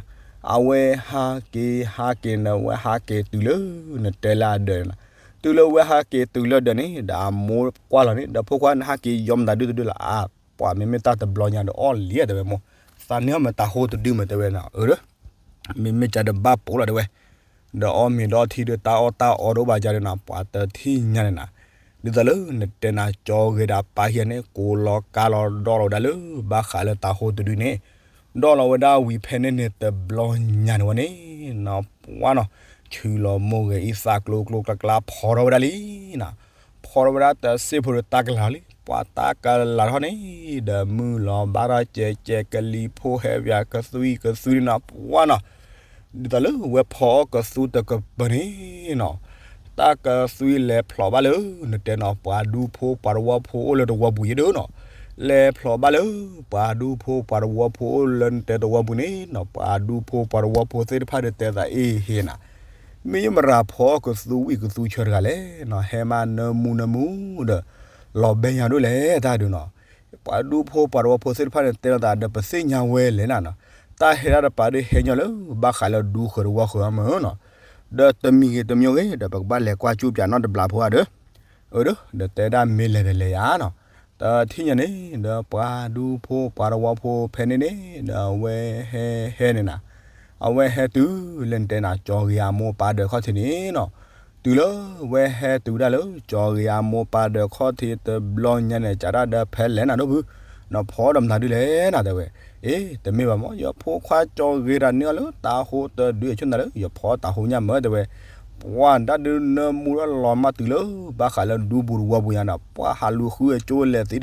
အဝဲဟးက့ၤဟးက့ၤန့ၣ် ဝဲဟးက့ၤတုၤလၢနတဲလၢအဒၢးန့ၣ်နၤ, တုၤလၢဝဲဟးက့ၤတုၤလၢဒၢးန့ၣ် ဒီးအမိၢ်ကွၢ်လီၤန့ၣ် ဒီးဖိခွါနဟးက့ၤယီၤမတၤဒုတဒုလီၤ, အါ ပှၤမ့မ့ၢ်တၢ်တဘျီညါဒီးအီၣ်လံဧါတဲဝဲမိၢ်, သးန့ၢ်အီၣ်မ့ၢ်တၤဟိတဒုမ့ၢ်တဲဝဲနီၤ, အၢ မ့မ့ၢ်ကဒီးဘၣ်ပိာ်လီၤတဲဝဲ, ဒီးအီၣ်မ့ၤဒီးထံဒီးတၢ်အီၣ်တၢ်အီဒိၣ်ဘၣ်ကဒီးနီၤ ပှၤတထံၣ်ညါန့ၣ်နၤ, ဒ်သိးလၢနတဲနၤကၠီဂ့ၤဒီးပၢ်ဟံၣ်န့ၣ် ကိးလီၤကါလီၤဒီးလီၤဝဲဒၣ်လၢ ဘၣ်ဃးလၢတၤဟိတဒုန့ၣ်, ဒီးလီၤဝဲဒၣ်ဝံၤဖဲန့ၣ်န့ၣ်တဘျီညါန့ၣ်ဝဲန့ၣ်, ပှၤနီၤ, ဆူလီၤမိၢ်ဂဲၤအံၤသးကျိကျိကျါကျါဖီထီၣ်ဝဲဒၣ်လံနၤ, ဖီထီၣ်ဝဲဒၣ်တစ့ၢ်ဖိဒီးတၢ်ကလၤလံ, ပှၤတၢ်ကလၤထီၣ်န့ၣ် ဒီးမုၢ်လီၤဘၣ်ထီၣ်ကဲးကဲးကလံၤဖိဟဲပၠးကသွံကသွံန့ၣ်နၤ ပှၤနီၤ, ဒ်သိးလၢဝဲဖီအီၣ်ကသူတကပၤန့ၣ်နီၤ, တၢ်ကသွံလဲၤဖျိးဘၣ်လၢ နတဲနီၤ ပှၤဒူဖိပှၤတဝီဖိအိၣ်လၢတဝီပူၤယဲဒၣ်နီၤ, လဲၤဖျိးဘၣ်လၢ ပှၤဒူဖိပှၤတဝီဖိအိၣ်လၢနတဲတဝီပူၤန့ၣ်နီၤ ပှၤဒူဖိပှၤတဝီဖိသ့ၣ်တဖၣ်ဒီးတဲသးအ့ဟ့နၤ, မ့ၢ်မရၤဖီအီၣ်ကသူဝံၣ်ကသူဆၢတဂၤလဲၣ်နီၤ ဟဲမးနၢမူနၢမူဒီး လီၤဘဲညါဒိၣ်လဲၣ်တၢ်ဒုနီၤ, ပှၤဒူဖိပှၤတဝီဖိသ့ၣ်တဖၣ်န့ၣ်တဲလိာ်သးဒီးပသ့ၣ်ညါဝဲလဲၣ်နၤနီၤ, တၢ်ဟဲဒၣ်တပၤဒီးဟဲညီလၢ ဘၣ်ဃးလၢဒူဃၢၤတဝီဃၢၤအမုၢ်နီၤ, ဒီးတမံၤဂ့ၤတမံၤဂ့ၤ ဒီးပကဘၣ်လဲၤကွၢ်ကၠူပၠးနီတဘျီဖိဧါဒီး, အၢ ဒီးတဲဒၣ်မ့ၢ်လဲၤဒီးလဲၤယါနီၤ, တထံၣ်ညါန့ၣ် ဒီးပှၤဒူဖိပှၤတဝီဖိဖဲန့ၣ်န့ၣ် ဒီးအဝဲဟဲဟဲန့ၣ်နၤ, အဝဲဟဲတုၤလၢနတဲနၤ ကၠီဂ့ၤအမိၢ်ပၢ်ဒၢးခီၣ်ထံးန့ၣ်နီၤ, တုၤလၢဝဲဟဲတုၤဒၣ်လၢ ကၠီဂ့ၤအမိၢ်ပၢ်ဒၢးခီၣ်ထံးတဘျီညါန့ၣ် ကးဒၣ်ဒီးဖဲလဲၣ်နၤဒိၣ်ဖု, နဖီဒီးမတၤဒုလဲၣ်နၤတဲဝဲ, အ့ တမ့ၢ်ဘၣ်မး ယဖိခွါကၠီဂ့ၤတၢ်န့ၢ်အီၤလၢတၤဟိတဒုအဆိနၤလၢ ယဖီတၤဟိညါမၢတဲဝဲ, ပှၤတၢ်ဒုနၢမူလၢလီၤမးတုၤလၢ ဘၣ်ဃးလၢဒူပူၤတဝီပူၤညါဒီး ပှၤဟးလူၤဃုအကၠိလဲၤသံဒီး,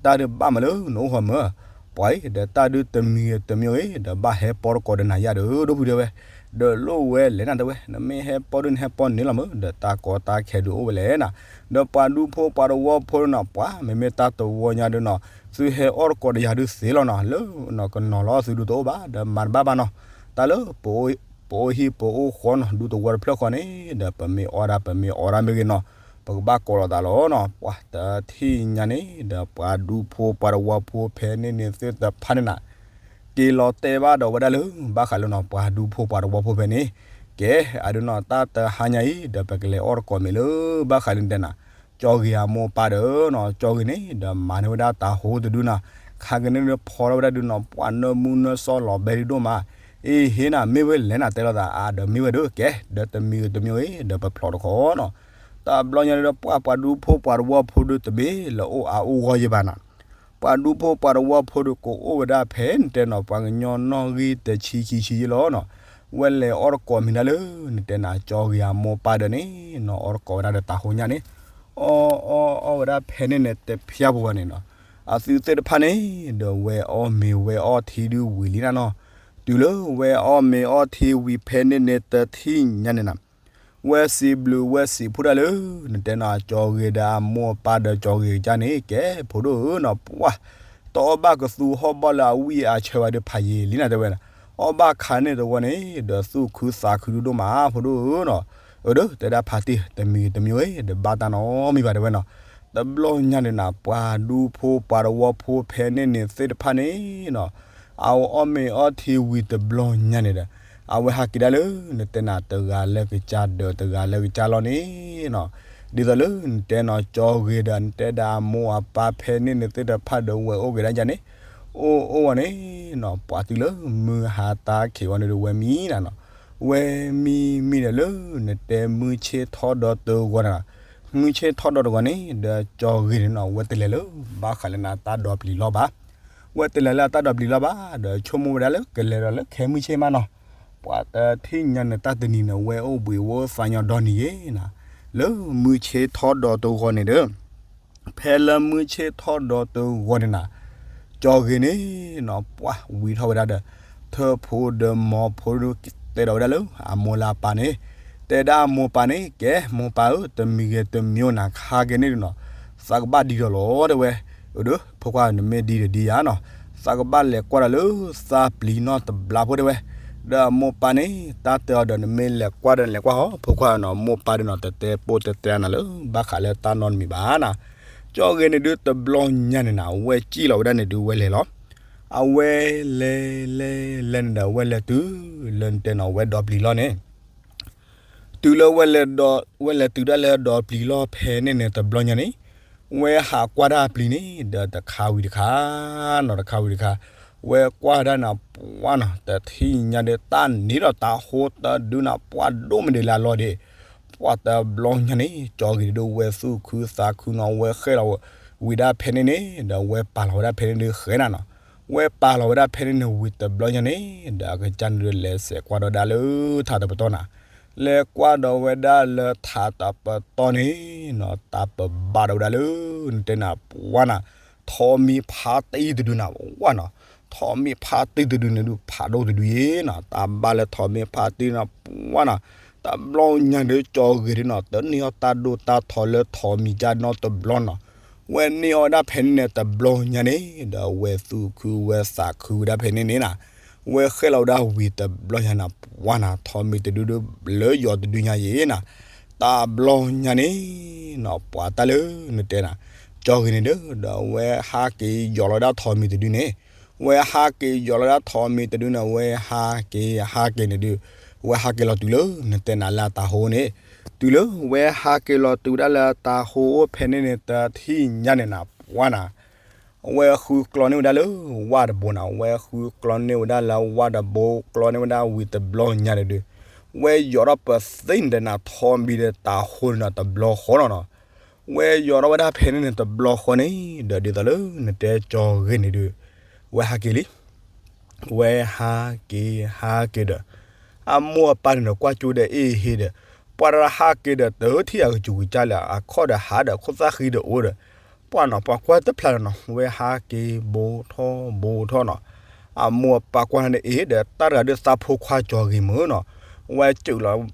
တၢ်ဒုဘၣ်မးလၢနအိၣ်ဃီမၢ ပှၤအံၤ ဒီးတၢ်ဒုတမံၤဂ့ၤတမံၤဂ့ၤ ဒီးဘၣ်ဟဲပီတကိးဒီးနၤယါဒီး ဒိၣ်ဖုတဲဝဲ, ဒီးလိၣ်ဝဲလဲၣ်နၤတဲဝဲ နမ့ၢ်ဟဲပီဒုနဟဲပီန့ၣ်လီၤမၢ ဒီးတၢ်ကီတၢ်ခဲဒုအိၣ်ဝဲလဲၣ်နၤ, ဒီးပှၤဒူဖိပှၤတဝီဖိနီၤ ပှၤမ့မ့ၢ်တၢ်တဝီညါဒုနီၤ, သုဟဲအီၣ်တကိးဒီးယၤဒုသ့လီၤနီၤ လၢနီၤကနီၤလီၤသုဒုတအိၣ်ဘၣ် ဒီးမၤတဘၣ်ဘၣ်နီၤ, တၢ်လၢ ပအိၣ်ဟံၣ်ပအိၣ်ဃီနီၤ ဒူတဝီတဖျၢၣ်ဃီန့ၣ် ဒီးပမ့ၢ်အီၣ်ဒၣ်ပမ့ၢ်အီဒၣ်မ့ၢ်ဂ့ၤနီၤ, ပကဘၣ်ကိးလိာ်သးလီၤနီၤ, ပှၤတထံၣ်ညါန့ၣ် ဒီးပှၤဒူဖိပှၤတဝီဖိဖဲန့ၣ်န့ၣ်သ့ၣ်တဖၣ်န့ၣ်နၤ, က့ၤလီၤတဲဘၣ်ဒီးဝဲဒၣ်လၢ ဘၣ်ဃးလၢနီၤ ပှၤဒူဖိပှၤတဝီဖိဖဲန့ၣ်, ကဲ အဒုနီၤ တၢ်တဟါညါအံၤ ဒီးပကလဲၤအီၣ်တကိးမ့ၤလၢ ဘၣ်ဃးလၢနတဲနၤ ကၠီဂ့ၤအမိၢ်ပၢ်ဒီးနီၤ ကၠီဂ့ၤန့ၣ် ဒီးမၤန့ၢ်ဝဲဒၣ်တၤဟိတဒုနီၤ, ခါကန့ၣ်ဒီးဖီထီၣ်ဝဲဒၣ်ဒုနီၤ ပှၤနၢမူနၢစီလီၤဘဲဒုဒိၣ်မး, အ့ဟ့နၤ မ့ၢ်ဝဲလဲၣ်နၤတဲလိာ်သး အါဒီးမ့ၢ်ဝဲဒုး ကဲ ဒီးတမံၤဂ့ၤတမံၤဂ့ၤ ဒီးပဖျိးတခီနီၤ, တဘျီညါဒီး ပှၤပှၤဒူဖိပှၤတဝီဖိဒုတဘ့ၣ်လၢအိၣ်အါအိၣ်ဂီၢ်ယဲဘၣ်နီၤ, ပှၤဒူဖိပှၤတဝီဖိဒုကအိၣ်ဝဲဒၣ်ဖဲနတဲနီၤ ပှၤကညီနီၣ်ဂံၢ်တဆံခံဆံယဲလီၤနီၤ, ဝဲလဲၤအီၣ်တကိးမံၤဒၣ်လၢ နတဲနၤ ကၠီဂ့ၤအမိၢ်ပၢ်ဒီးန့ၣ်နီၤ အီၣ်တကိးဝဲဒၣ်ဒီးတၤဟိညါန့ၣ် အီၣ်အီၣ်အီၣ်ဝဲဒၣ်ဖဲန့ၣ်န့ၣ် တဖျါပူၤဘၣ်န့ၣ်နီၤ အသုသ့ၣ်တဖၣ်န့ၣ် ဒီးဝဲအီၣ်မ့ၤဝဲအီထံဒုးဝံၤလံနၤနီၤ တုၤလၢဝဲအီၣ်မ့ၤအီထံဝံၤဖဲန့ၣ်န့ၣ် တထံၣ်ညါန့ၣ်နၤ ဝဲစံးဘျုးဝဲစံးဖှိၣ်ဒၣ်လၢ နတဲနၤ ကၠီဂ့ၤဒီးအမိၢ်အပၢ်ဒီးကၠီဂ့ၤကစၢ်န့ၣ် ကဲဖိဒိၣ်ဧၢနီၤ ပှၢ် တအီၣ်ဘၣ်ကသူဟီၣ်ဘီၣ်လၢအဝံၣ်အဆၢဘၣ်ဒီးဖးယံာ်လံနၤတဲဝဲနီၤ အီၣ်ဘၣ်ခါန့ၣ်တဝီန့ၣ် ဒီးသူၣ်ခုသးခုဒိၣ်ဒိၣ်မး ဖိဒိၣ်ဧၢနီၤ အၢ ဒီးတဲဒၣ်ဖါတံၢ် တမံၤတမံၤဧၢ ဒီးဘၣ်တၢ်နီတမံၤဘၣ်တဲဝဲနီၤ တဘျီညါန့ၣ်နၤ ပှၤဒူဖိပှၤတဝီဖိဖဲန့ၣ်န့ၣ်သ့ၣ်တဖၣ်န့ၣ်နီၤ အဝဲအီၣ်မ့ၤအီထံဝံၤတဘျီညါန့ၣ်ဒီး အဝဲဟးက့ၤဒၣ်လၢ နတဲနၤ တဂၤလၢကစၢ်ဒီးတဂၤလၢကစၢ်လီၤန့ၣ်နီၤ ဒ်သိးလၢနတဲနီၤ ကၠီဂ့ၤဒီးနတဲဒၣ်အမိၢ်အပၢ်ဖဲန့ၣ်န့ၣ်သ့ၣ်တဖၣ်ဒီးဝဲအိၣ်က့ၤဒၣ်ယါန့ၣ် အိၣ်အိၣ်ဝဲန့ၣ်နီၤ ပှၤတုၤလၢမုၢ်ဟါတၢ်ခံးဝဲန့ၣ်ဒီးဝဲမံနၤနီၤ ဝဲမံမံဒီးလၢ နတဲမုၢ်ဆ့ၣ်ထီၣ်ဒီးတဂီၤန့ၣ်နီၤ မုၢ်ဆ့ၣ်ထီၣ်ဒီးတဂီၤန့ၣ် ဒီးကၠီဂ့ၤန့ၣ်နီၤ ဝဲတလဲၤလၢ ဘၣ်ဃးလၢနတၢ်ဒီးပျံၤလီၢ်ဘၣ် ဝဲတလဲၤလၢအတၢ်ဒီးပျံၤလီၢ်ဘၣ် ဒီးဆိကမိၣ်ဝဲဒၣ်လၢကလဲၤဒီးလၢခဲမုၢ်ဆ့ၣ်မးနီၤ ပှၤတထံၣ်ညါန့ၣ်တၢ်တနံၤန့ၣ် ဝဲအိၣ်ဘှံးအိၣ်သါညီဒီနံၤယ့ၤနၤ လၢမုၢ်ဆ့ၣ်ထီၣ်ဒီးတဂီၤန့ၣ်ဒီး ဖဲလၢမုၢ်ဆ့ၣ်ထီၣ်ဒီးတဂီၤန့ၣ်နၤ ကၠီဂ့ၤန့ၣ်နီၤ ပှၢ်ဝံၤထီၣ်ဝဲဒၣ်ဒီး ထၢၣ်ဖိဒီးမီၤဖိဒီး တဲဒီးဝဲဒၣ်လၢ အမိၢ်လၢအပၢ်န့ၣ် တဲဒၣ်အမိၢ်ပၢ်န့ၣ် ကဲမိၢ်ပၢ်ဧၢ တမံၤဂ့ၤတမံၤအိၣ်နၤ ဟးက့ၤန့ၣ်ဒုးနီၤ သးကဘၣ်ဒံဒီးလီၤတဲဝဲ အၢ ဒီး ဖိခွါနမ့ၢ်ဒံဒီးဒံယါနီၤ သးကဘၣ်လဲၤကွၢ်ဒီးလၢ သးပျံၤနီၢ်တဘျီဖိတဲဝဲ ဒီးအမိၢ်ပၢ်န့ၣ် တၢ်တဲအီၤဒီးနမ့ၢ်လဲၤကွၢ်ဒီးနလဲၤကွၢ်ဟီ ဖိခွါနီၤ မိၢ်ပၢ်ဒီးနီၤ တတဲပိၢ်တတဲအါနၤလၢ ဘၣ်ဃးလၢတၢ်နီတမံၤဘၣ်နၤ ကၠီဂ့ၤန့ၣ်ဒုးတဘျီညါန့ၣ်နၤ ဝဲစံၣ်လီၤဝဲဒၣ်န့ၣ်ဒုးဝဲလဲၤလီၤ အဝဲလဲၤလဲၤလဲၤန့ၣ်ဒီး ဝဲလဲၤတုၤ လၢနတဲနီၤ ဝဲဒီးပျံၤလီၢ်န့ၣ် တုၤလၢဝဲလဲၤဒီး ဝဲလဲၤတုၤဒၣ်လၢဒီးပျံၤလီၢ်ဖဲန့ၣ်န့ၣ် တဘျီညါန့ၣ် ဝဲဟးကွၢ်ဒၣ်ပျံၤန့ၣ် ဒီးတခါဝံၤတခါ နီၤတခါဝံၤတခါ ဝဲကွၢ်ဒၣ်နၤ ပှၢ်နီၤ တထံၣ်ညါဒီးတၢ်န့ၣ်ဒီးတၤဟိတဒုနၤ ပှၢ်ဒိၣ်မ့ၢ်ဒဲးလၢအလီၢ်ဒ့ၣ် ပှၢ်တဘျီညါန့ၣ် ကၠီဂ့ၤဒုးဝဲသူၣ်ခုသးခုနီၤ ဝဲဃဲၣ်လီၤဝံၤဒၣ်ဖဲန့ၣ်န့ၣ် ဒီးဝဲပာ်လီၤဝဲဒၣ်ဖဲန့ၣ်ဒုးဃဲနၤနီၤ ဝဲပာ်လီၤဝဲဒၣ်ဖဲန့ၣ်န့ၣ်ဝံၤတဘျီညါန့ၣ် ဒီးအကစၢ်န့ၣ်ဒုးလဲၤစဲးကွၢ်ဒီးဒၣ်လၢထးတပတီၢ်နၤ လဲၤကွၢ်ဒီးဝဲဒၣ်လၢထးတပတီၢ်န့ၣ်နီၤ တၢ်ပဘၣ်ဒီးဝဲဒၣ်လၢ နတဲနၤ ပှၢ်နၤ ထိးမံၤဖးတံၢ်တဒုနၤ ပှၢ်နီၤ ထိးမံၤဖးတံၢ်တဒုန့ၣ်ဒုး ဖးဒိၣ်တဒုယ့ၤနီၤ တၢ်ဘၣ်လၢထိးမံၤဖးတံၢ်နၤ ပှၢ်နၤ တဘျီညါဒုးကၠီဂ့ၤဒုးနီၤ တန့ၢ်အီၣ်တၢ်ဒိၣ်တၢ်ထီလၢထိးမံၤကၢ်နီတဘျီနီၤ ဝဲန့ၢ်အီၣ်ဝဲဒၣ်ဖဲန့ၣ်န့ၣ် တဘျီညါန့ၣ် ဒီးဝဲသူၣ်ခုဝဲသးခုဝဲဒၣ်ဖဲန့ၣ်န့ၣ်နၤ ဝဲဃဲၣ်လီၤဝဲဒၣ်ဝံၤတဘျီညါနၤ ပှၢ်နၤ ထိးမံၤတဒုဒုး လၢယီၤတဒုညါယ့ၤနၤ တဘျီညါန့ၣ်နီၤ ပှၢ်တၢ်လၢနတဲနၤ ကၠီဂ့ၤန့ၣ်ဒုး ဒီးဝဲဟးက့ၤယီၤလီၤဝဲဒၣ်ထိးမံၤတဒုန့ၣ် ဝဲဟးက့ၤယီၤလီၤဝဲဒၣ်ထိးမံၤတဒုန့ၣ် ဝဲဟးက့ၤဟးက့ၤန့ၣ်ဒုး ဝဲဟးက့ၤလီၤတုၤလၢ နတဲနၤလၢအတၤဟိန့ၣ် တုၤလၢဝဲဟးက့ၤလီၤတုၤဝဲဒၣ်လၢအတၤဟိအိၣ်ဖဲန့ၣ်န့ၣ် တထံၣ်ညါန့ၣ်နၤ ပှၢ်နၤ ဝဲဃုကျီန့ၢ်ဝဲဒၣ်လၢ ဝၣ်တဘိနၤ ဝဲဃုကျီန့ၢ်ဝဲဒၣ်လၢဝၣ်တဘိ ကျီန့ၢ်ဝဲဒၣ်ဝံၤတဘျီညါန့ၣ်ဒုး ဝဲယီၤထီၣ်ပသ့ၣ်နတဲနၤ ထိးမံၤဒီးတၤဟိန့ၣ်နီၤ တဘျီဃီနီၤနီၤ ဝဲယီၤထီၣ်ဝဲဒၣ်ဖဲန့ၣ်န့ၣ် တဘျီဃီန့ၣ် ဒီးဒ်သိးလၢနတဲကၠီဂ့ၤန့ၣ်ဒုး ဝဲဟးက့ၤလံ ဝဲဟးက့ၤဟးက့ၤဒီး အမိၢ်အပၢ်န့ၣ်ဒီးကွၢ်ကၠိဒီးအ့ၣ်ဟ့ဒီး ပှၤတဟးက့ၤဒီး တထံၣ်အကစူၤကစၢ်လၢအခီၣ်ဒီးဟးဒီး ခိၣ်သၣ်ဃံဒီးအိၣ်ဒီး ပှၢ်နီၤ ပှၤကွၢ်တဖျါလီၤနီၤ ဝဲဟးက့ၤဘူးထီၣ်ဘူးထီၣ်နီၤ အမိၢ်အပၢ်ကွၢ်န့ၣ်အ့ၣ်ဒီး တၢ်တဂၤဒုးသးဖိခွါကၠီဂ့ၤမုၢ်နီၤ ဝဲစူးလီၤ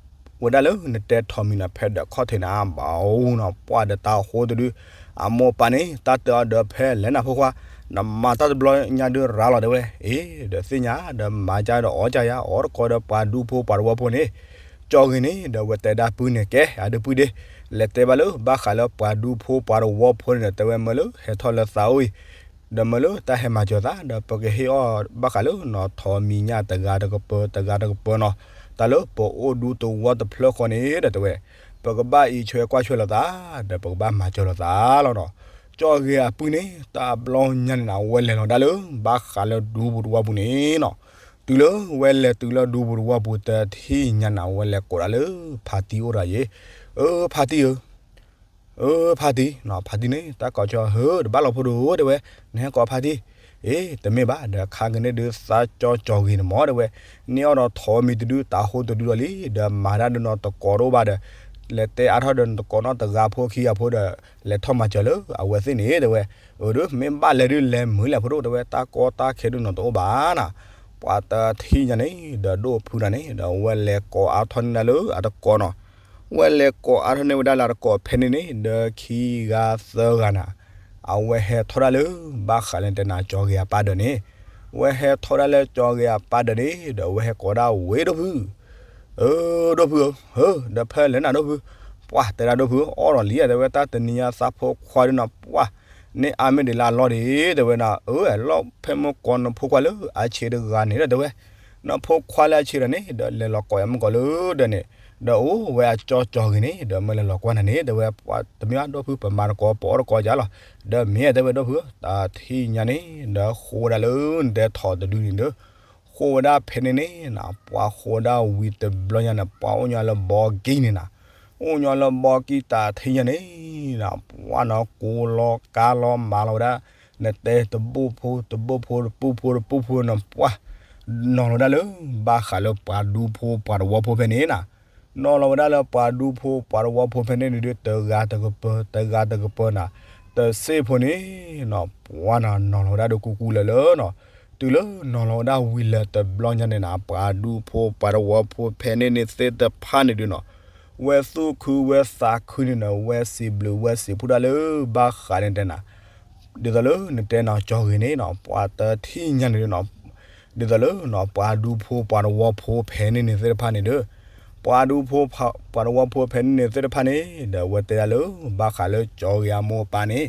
ဝဲဒၣ်လၢနတဲထိးမံၤနီၤ ဖဲဒီးခီၣ်ထံးန့ၣ် အဘၣ်အူနီၤ ပှၢ်ဒီးတၤဟိတဒု အမိၢ်အပၢ်န့ၣ် တၢ်တဲအီၤဒီးဖဲလဲၣ်နၤဖိခွါ နမၤတၢ်တဘျီညါဒုးရၤလီၤတဲဝဲ အ့ ဒီးသ့ၣ်ညါဒီးမၤကၢ်ဒီးအီၣ်ကၢ်ယါ အီၣ်တကိးဒီးပှၤဒူဖိပှၤတဝီဖိန့ၣ် ကၠီဂ့ၤန့ၣ် ဒီးဝဲတဲဒၣ်ပုၢ်န့ၣ် ကဲ အဒုးပုၢ်ဒ့ လဲၤတဲဘၣ်လၢ ဘၣ်ဃးလၢပှၤဒူဖိပှၤတဝီဖိန့ၣ်ဒီး တဲဝဲမၢလၢဟဲထီၣ်လၢသးအိၣ်အံၤ ဒီးမၢလၢတၢ်ဟဲမၤစၢၤသး ဒီးပကဟ့ၣ်အီၣ်ဘၣ်ဃးလၢနီၤ ထိးမံၤညၣ်တဂၤတကပၤ တဂၤတကပၤနီၤ တၢ်လၢပအိၣ်ဒူသဝီတဖျၢၣ်ဃီန့ၣ်ဒီးတဲဝဲ ပကဘၣ်အံးဆွဲကွၢ်ဆွဲလိာ်သး ဒီးပကဘၣ်မၤစၢၤလိာ်သးလီၤနီၤ ကၠီဂ့ၤအပုၢ်န့ၣ် တဘျီညါန့ၣ်နၤ ဝဲလဲၤလီၤဒၣ်လၢ ဘၣ်ဃးလၢဒူပူၤတဝီပူၤန့ၣ်နီၤ တုၤလၢဝဲလဲၤတုၤလၢဒူပူၤတဝီပူၤတထံၣ်ညါန့ၣ် ဝဲလဲၤကိးဒၣ်လၢ ဖါတံၢ်အိၣ်တဂၤယ့ၤ အၢ ဖါတံၢ်ဧၢ အၢ ဖါတံၢ်နီၤ ဖါတံၢ်န့ၣ် တၢ်ကိးဆၢ ဟၢ တဘၣ်လီၤဖိဒိၣ်တဲဝဲ နဟဲကိးဖါတံၢ် အ့ တမ့ၢ်ဘၣ် ဒီးခါကန့ၣ်ဒုးသးကၠီကၠီဂ့ၤန့ၣ်မ့ၢ်တဲဝဲ, န့ၢ်အီၣ်ဒီးထိးမံၤတဒု တၤဟိတဒုလီၤလံ ဒီးမၤတၢ်ဒုးနီၢ်တကိးတအိၣ်ဘၣ်ဒီး လဲၤတဲအါထီၣ်ဒီးနတကိးနီၢ်တဂၤဖိခံဂၤဖိဒီး လဲၤထီၣ်မၤစၢၤလၢအဝဲသ့ၣ်န့ၣ်တဲဝဲ, အဒုး မ့ၢ်ဘၣ်လဲၤဒုးလဲၤမုာ်လဲၣ်ဖိဒိၣ်တဲဝဲ တၢ်ကီတၢ်ခဲဒုးနီၢ်တအိၣ်ဘၣ်နၤ, ပှၤတထံၣ်ညါန့ၣ် ဒီးဒိၣ်ဖုတၢ်န့ၣ် ဒီးအဝဲလဲၤကိးအါထီၣ်န့ၢ်ဒၣ်လၢအတကိးနီၤ ဝဲလဲၤကိးအါထီၣ်န့ၢ်ဝဲဒၣ်လၢအတကိးဖဲန့ၣ်န့ၣ် ဒီးခံဂၤသၢဂၤနၤ, အဝဲဟဲထီၣ်ဒၣ်လၢ ဘၣ်ဃးလၢတဲနၤကၠီဂ့ၤအပၢ်ဒၢးန့ၣ်, ဝဲဟဲထီၣ်ဒၣ်လၢကၠီဂ့ၤအပၢ်ဒၢးန့ၣ် ဒီးအဝဲဟဲကိးဒၣ်ဝဲဒိၣ်ဖု အၢ ဒိၣ်ဖုဧၢ, ဟၢ ဒီးဖဲလဲၣ်နၤဒိၣ်ဖု, ပှၤတဲဒၣ်ဒိၣ်ဖု အီၣ်ဒီးလံဧါတဲဝဲ တၢ်တနံၤညါသးဖိခွါဒုးနီၤ ပှၤ န့ၢ်အါမ့ၢ်ဒံးလၢအလီၢ်ဒံးတဲဝဲနၤ, အၢ လီၢ်ဖဲမုၢ်ကီၢ်နဖိခွါလၢအဆံးတဂၤန့ၣ်လီၤတဲဝဲ, နဖိခွါလၢအဆံးတဂၤန့ၣ် ဒီးလဲၤလီၤကိးယၤမုၢ်ကီၢ်လၢဒၢးန့ၣ်, ဒီးအိၣ်ဝဲအကၠီကၠီဂ့ၤန့ၣ် ဒီးမ့ၢ်လဲၤလီၤကွၢ်နၤန့ၣ်တဲဝဲ, ပှၤတမ့ၢ်ဘၣ်ဒိၣ်ဖု ပမၤတကိး ပအီၣ်တကိးယၤလီၤ, ဒီးမ့ၢ်တဲဝဲဒိၣ်ဖု တၢ်ထံၣ်ညါန့ၣ် ဒီးဃိဝဲဒၣ်လၢနတဲထိးတဒုန့ၣ်ဒီး ဃိဝဲဒၣ်ဖဲန့ၣ်န့ၣ်နၤ ပှၤဃိဝဲဒၣ်ဝံၤတဘျီညါန့ၣ် ပှၤအိၣ်ညီလၢဘီကံန့ၣ်နၤ, အိၣ်ညီလၢဘီကံတၢ်ထံၣ်ညါန့ၣ်နၤ ပှၤနီၤ ကိးလီၤကါလီၤမၤလီၤဝဲဒၣ် နတဲတဘိၣ်ဖိ တဘိၣ်ဖိ တပူဖိ တပူဖိန့ၣ် ပှၤ နီၤလီၤဝဲဒၣ်လၢ ဘၣ်ဃးလၢပှၤဒူဖိပှၤတဝီဖိဖဲန့ၣ်နၤ, နီၤလီၤဝဲဒၣ်လၢပှၤဒူဖိပှၤတဝီဖိဖဲန့ၣ်န့ၣ်ဒီး တဂၤတကပၤ တဂၤတကပၤနၤ, တစ့ၢ်ဖိန့ၣ်နၤ ပှၤနီၤ နီၤလီၤဝဲဒၣ်ဒီးကူကူလၢာ်လၢနၤ, တုၤလၢနီၤလီၤဝဲဒၣ်ဝံၤလၢာ်တဘျီညါန့ၣ်နၤ ပှၤဒူဖိပှၤတဝီဖိဖဲန့ၣ်န့ၣ်သ့ၣ်တဖၣ်န့ၣ်ဒုးနၤ ဝဲသူၣ်ခုဝဲသးခုန့ၣ်နၤ ဝဲစံးဘျုးဝဲစံးဖှိၣ်ဒၣ်လၢ ဘၣ်ဃးန့ၣ်တဲနၤ ဒ်သိးလၢနတဲနၤကၠီဂ့ၤန့ၣ်နၤ ပှၤတထံၣ်ညါန့ၣ်ဒုးနၤ, ဒ်သိးလၢနၤ ပှၤဒူဖိပှၤတဝီဖိဖဲန့ၣ်န့ၣ်သ့ၣ်တဖၣ်န့ၣ်ဒီး ပှၤဒူဖိပှၤတဝီဖိဖဲန့ၣ်န့ၣ်သ့ၣ်တဖၣ်န့ၣ် ဒီးအဝဲတဲဒၣ်လၢ ဘၣ်ဃးလၢကၠီဂ့ၤအမိၢ်အပၢ်န့ၣ်,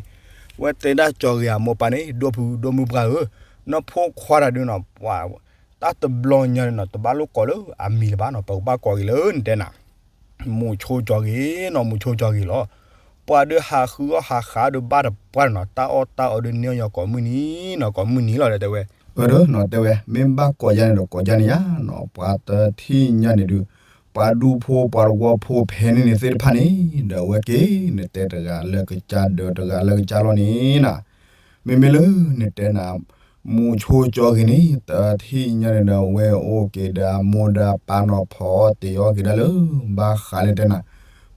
ဝဲတဲဒၣ်ကၠီဂ့ၤအမိၢ်အပၢ်န့ၣ် ဒိၣ်ဖု ဒိၣ်မုၢ်ပှၢ်ဧၢ, နဖိခွါတၢ်ဒုးနၤ ပှၤ တၢ်တဘျီညါန့ၣ်နၤ တဘၣ်လိၣ်ကိးလၢအမံၤလၢၤဘၣ်နၤ ပကဘၣ်ကိးက့ၤလၢနတဲနၤ မူဆိကၠီဂ့ၤနၤ မူဆိကၠီဂ့ၤလီၤ. ပှၤဒုးဟးဃုအီၣ်ဟးဃုဒီးဘၣ်တပှၢ်န့ၣ်နၤ တၢ်အီၣ်တၢ်အီဒုးန့ၢ်အီၣ်ယၤကိးမုၢ်နံၤနၤ ကိးမုၢ်နံၤလီၤဒီးတဲဝဲ, အၢ ဒီးနၤတဲဝဲ မ့ၢ်ဘၣ်ကိးယၤန့ၣ်ဒီးကိးယၤန့ၣ်ယါနၤ ပှၤတထံၣ်ညါန့ၣ်ဒုး ပှၤဒူဖိပှၤတဝီဖိဖဲန့ၣ်န့ၣ်သ့ၣ်တဖၣ်န့ၣ် ဒီးအဝဲက့ၤ နတဲတဂၤလၢကစၢ်ဒီးတဂၤလၢကစၢ်လီၤန့ၣ်နၤ မ့မ့ၢ်လၢနတဲနၤ မူဆိကၠီဂ့ၤန့ၣ် တထံၣ်ညါန့ၣ်ဒီး အဝဲအိၣ်က့ၤဒီးအမိၢ်ဒီးအပၢ်နီၤ ဖီအီၣ်တ့ၤအီၣ်က့ၤဒၣ်လၢ ဘၣ်ဃးလၢတဲနၤ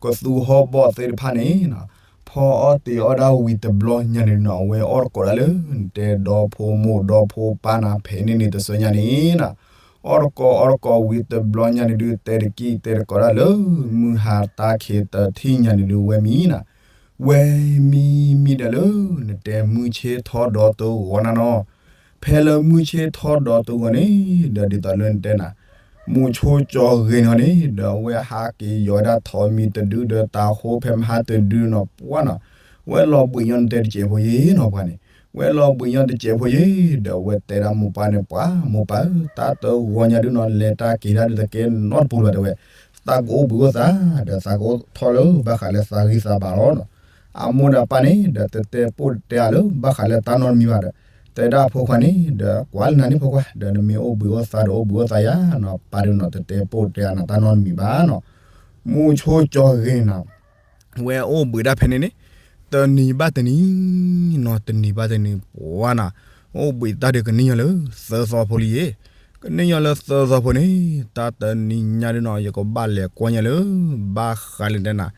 ကသူဟီၣ်ဘီၣ်သ့ၣ်တဖၣ်န့ၣ်နၤ ဖီအီၣ်တ့ၤအီၣ်ဒၣ်ဝံၤတဘျီညါန့ၣ်နၤ အဝဲအီၣ်တကိးဒၣ်လၢ နတဲဒီဖိမိၢ်ဒီဖိပၢ်နၤ ဖဲန့ၣ်န့ၣ်တစၢညါန့ၣ်နၤ အီၣ်တကိးအီၣ်တကိးဝံၤတဘျီညါန့ၣ်ဒုး တဲတကံၢ်တဲတကိးဒၣ်လၢ မုၢ်ဟါတၢ်ခံးတထံၣ်ညါန့ၣ်ဒုး ဝဲမံနၤ ဝဲမံမံဒၣ်လၢ နတဲမုၢ်ဆ့ၣ်ထီၣ်ဒီးတဂီၤနၤနီၤ ဖဲလၢမုၢ်ဆ့ၣ်ထီၣ်ဒီးတဂီၤန့ၣ် ဒီးဒ်သိးလၢနတဲနၤ မူဆိကၠီဂ့ၤနီၤန့ၣ် ဒီးအဝဲဟးက့ၤယီၤဝဲဒၣ်ထိးမံၤတဒုဒီး တၤဟိဖဲမဟါတဒုနီၤ ပှၤနီၤ ဝဲလီၤဘှံးညီနတဲတစဲးဖိယ့ၣ်နီၤ ပှၤန့ၣ် ဝဲလီၤဘှံးညီတစဲးဖိယ့ၣ် ဒီးအဝဲတဲဒၣ်မိၢ်ပၢ်န့ၣ် ပှၤမိၢ်ပၢ်ဧၢ တၢ်တဂီၤညါဒုနီၤ လဲၤတၢ်က့ၤတၢ်ဒုးတကဲနီတပူၤလီၤတဲဝဲ သးကအိၣ်ဘှံးအိၣ်သး ဒီးသးကအိၣ်ထီၣ်လၢဘၣ်ဃးလၢသးဂံၢ်သးဘါလီၤနီၤ အမိၢ်ဒီးအပၢ်န့ၣ် ဒီးတတဲပိၢ်တတဲအါလၢဘၣ်ဃးလၢတၢ်နီတမံၤဘၣ်ဒီး တဲဒၣ်ဖိခွါန့ၣ် ဒီးကွၢ်လၢနၤန့ၣ်ဖိခွါ ဒီးနမ့ၢ်အိၣ်ဘှံးအိၣ်သးဒီးအိၣ်ဘှံးအိၣ်သးယါနီၤ ပၢ်ဒုနီၤ တတဲပိၢ်တဲအါနၤတၢ်နီတမံၤဘၣ်နီၤ မူဆိကၠီဂ့ၤနီၤ ဝဲအိၣ်ဘှံးဒၣ်ဖဲန့ၣ်န့ၣ် တနံၤဘၣ်တနံၤနီၤ တနံၤဘၣ်တနံၤ ပှၤနီၤ အိၣ်ဘှံးတၢ်ဒုးကန့ၢ်ညီလၢသၢသီဖိလံယ့ၣ် ကန့ၢ်ညီလၢသၢသီဖိန့ၣ် တၢ်တနံၤညါဒုနီၤ ယကဘၣ်လဲၤကွၢ်ညီလၢ ဘၣ်ဃးလၢတဲနၤ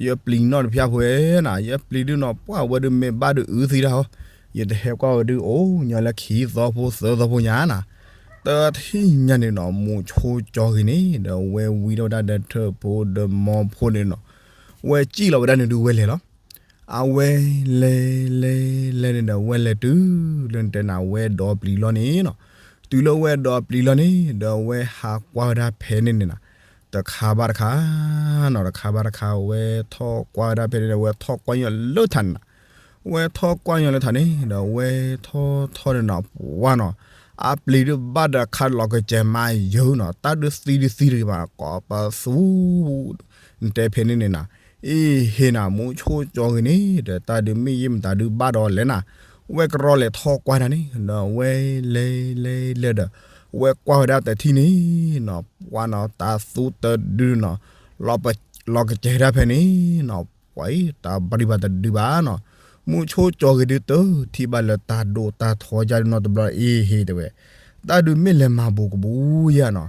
ယပျံၤနီၣ်တဖၠၣ်ဖိဝဲနၤ ယပျံၤဒုနီၤ ပှၤဝဲဒုးမ့ၢ်ဘၣ်ဒုးအုးသံတၢ်ဟီ ယတဟဲကွၢ်ဝဲဒုးအိၣ်ညီလၢခံသီဖိသၢသီဖိညါနၤ တထံၣ်ညါန့ၣ်နီၤ မူဆိကၠီဂ့ၤန့ၣ် ဒီးဝဲဝံထီၣ်ဝဲဒၣ်ဒီးထၢၣ်ဖိဒီးမိၢ်ဖိန့ၣ်နီၤ ဝဲစံၣ်လီၤဝဲဒၣ်န့ၣ်ဒုးဝဲလဲၤလီၤ အဝဲလဲၤလဲၤလဲၤန့ၣ်ဒီး ဝဲလဲၤတုၤလၢနတဲနၤ ဝဲဒီးပျံၤလီၤန့ၣ်နီၤ တုၤလၢဝဲဒီးပျံၤလီၤန့ၣ် ဒီးဝဲဟးကွၢ်ဝဲဒၣ်ဖဲန့ၣ်န့ၣ်နၤ တခါဘၣ်တခါနီၤ တခါဘၣ်တခါ ဝဲထီၣ်ကွၢ်ဝဲဒၣ်ဖဲန့ၣ်ဒီး ဝဲထီၣ်ကွၢ်ညီလၢထးန့ၣ်နၤ ဝဲထီၣ်ကွၢ်ညီလၢထးန့ၣ် ဒီးဝဲထီၣ်ထီၣ်န့ၣ်နီၤ ပှၤနီၤ အပျံၤဒုးဘၣ်ဒီးခါလီၤကစဲးမးယုာ်နီၤ တၢ်ဒုးသံဒုးသံတဂ့ၤဘၣ် ကိးပသူ နတဲဖဲန့ၣ်န့ၣ်နၤ အ့ၣ်ဟ့ၣ်နၤ မူဆိကၠီဂ့ၤန့ၣ် ဒီးတၢ်ဒုးမ့ၢ်ယံာ်မတၤဒုးဘၣ်ဒီးလဲၣ်နၤ ဝဲကရီလဲၤထီၣ်ကွၢ်တၢ်န့ၣ် ဒီးဝဲလဲၤလဲၤလဲၤဒီး ဝဲကွၢ်ဝဲဒၣ်တထံၣ်န့ၣ်နီၤ ပှၤနီၤ တၤသူတဒုနီၤ လီၤကစဲးဒၣ်ဖဲန့ၣ်နီၤ ပှၤအံၤ တၢ်ဘရံဘၣ်တဒုဘၣ်နီၤ မူဆိကၠီဂ့ၤဒုးတထံၣ်ဘၣ်လၢတၢ်ဒိၣ်တၢ်ထီယါဒုးနီတဘျီအ့ဟ့တဲဝဲ, တၢ်ဒုးမ့ၢ်လဲၤမၤဘူးကဘူးယါနီၤ,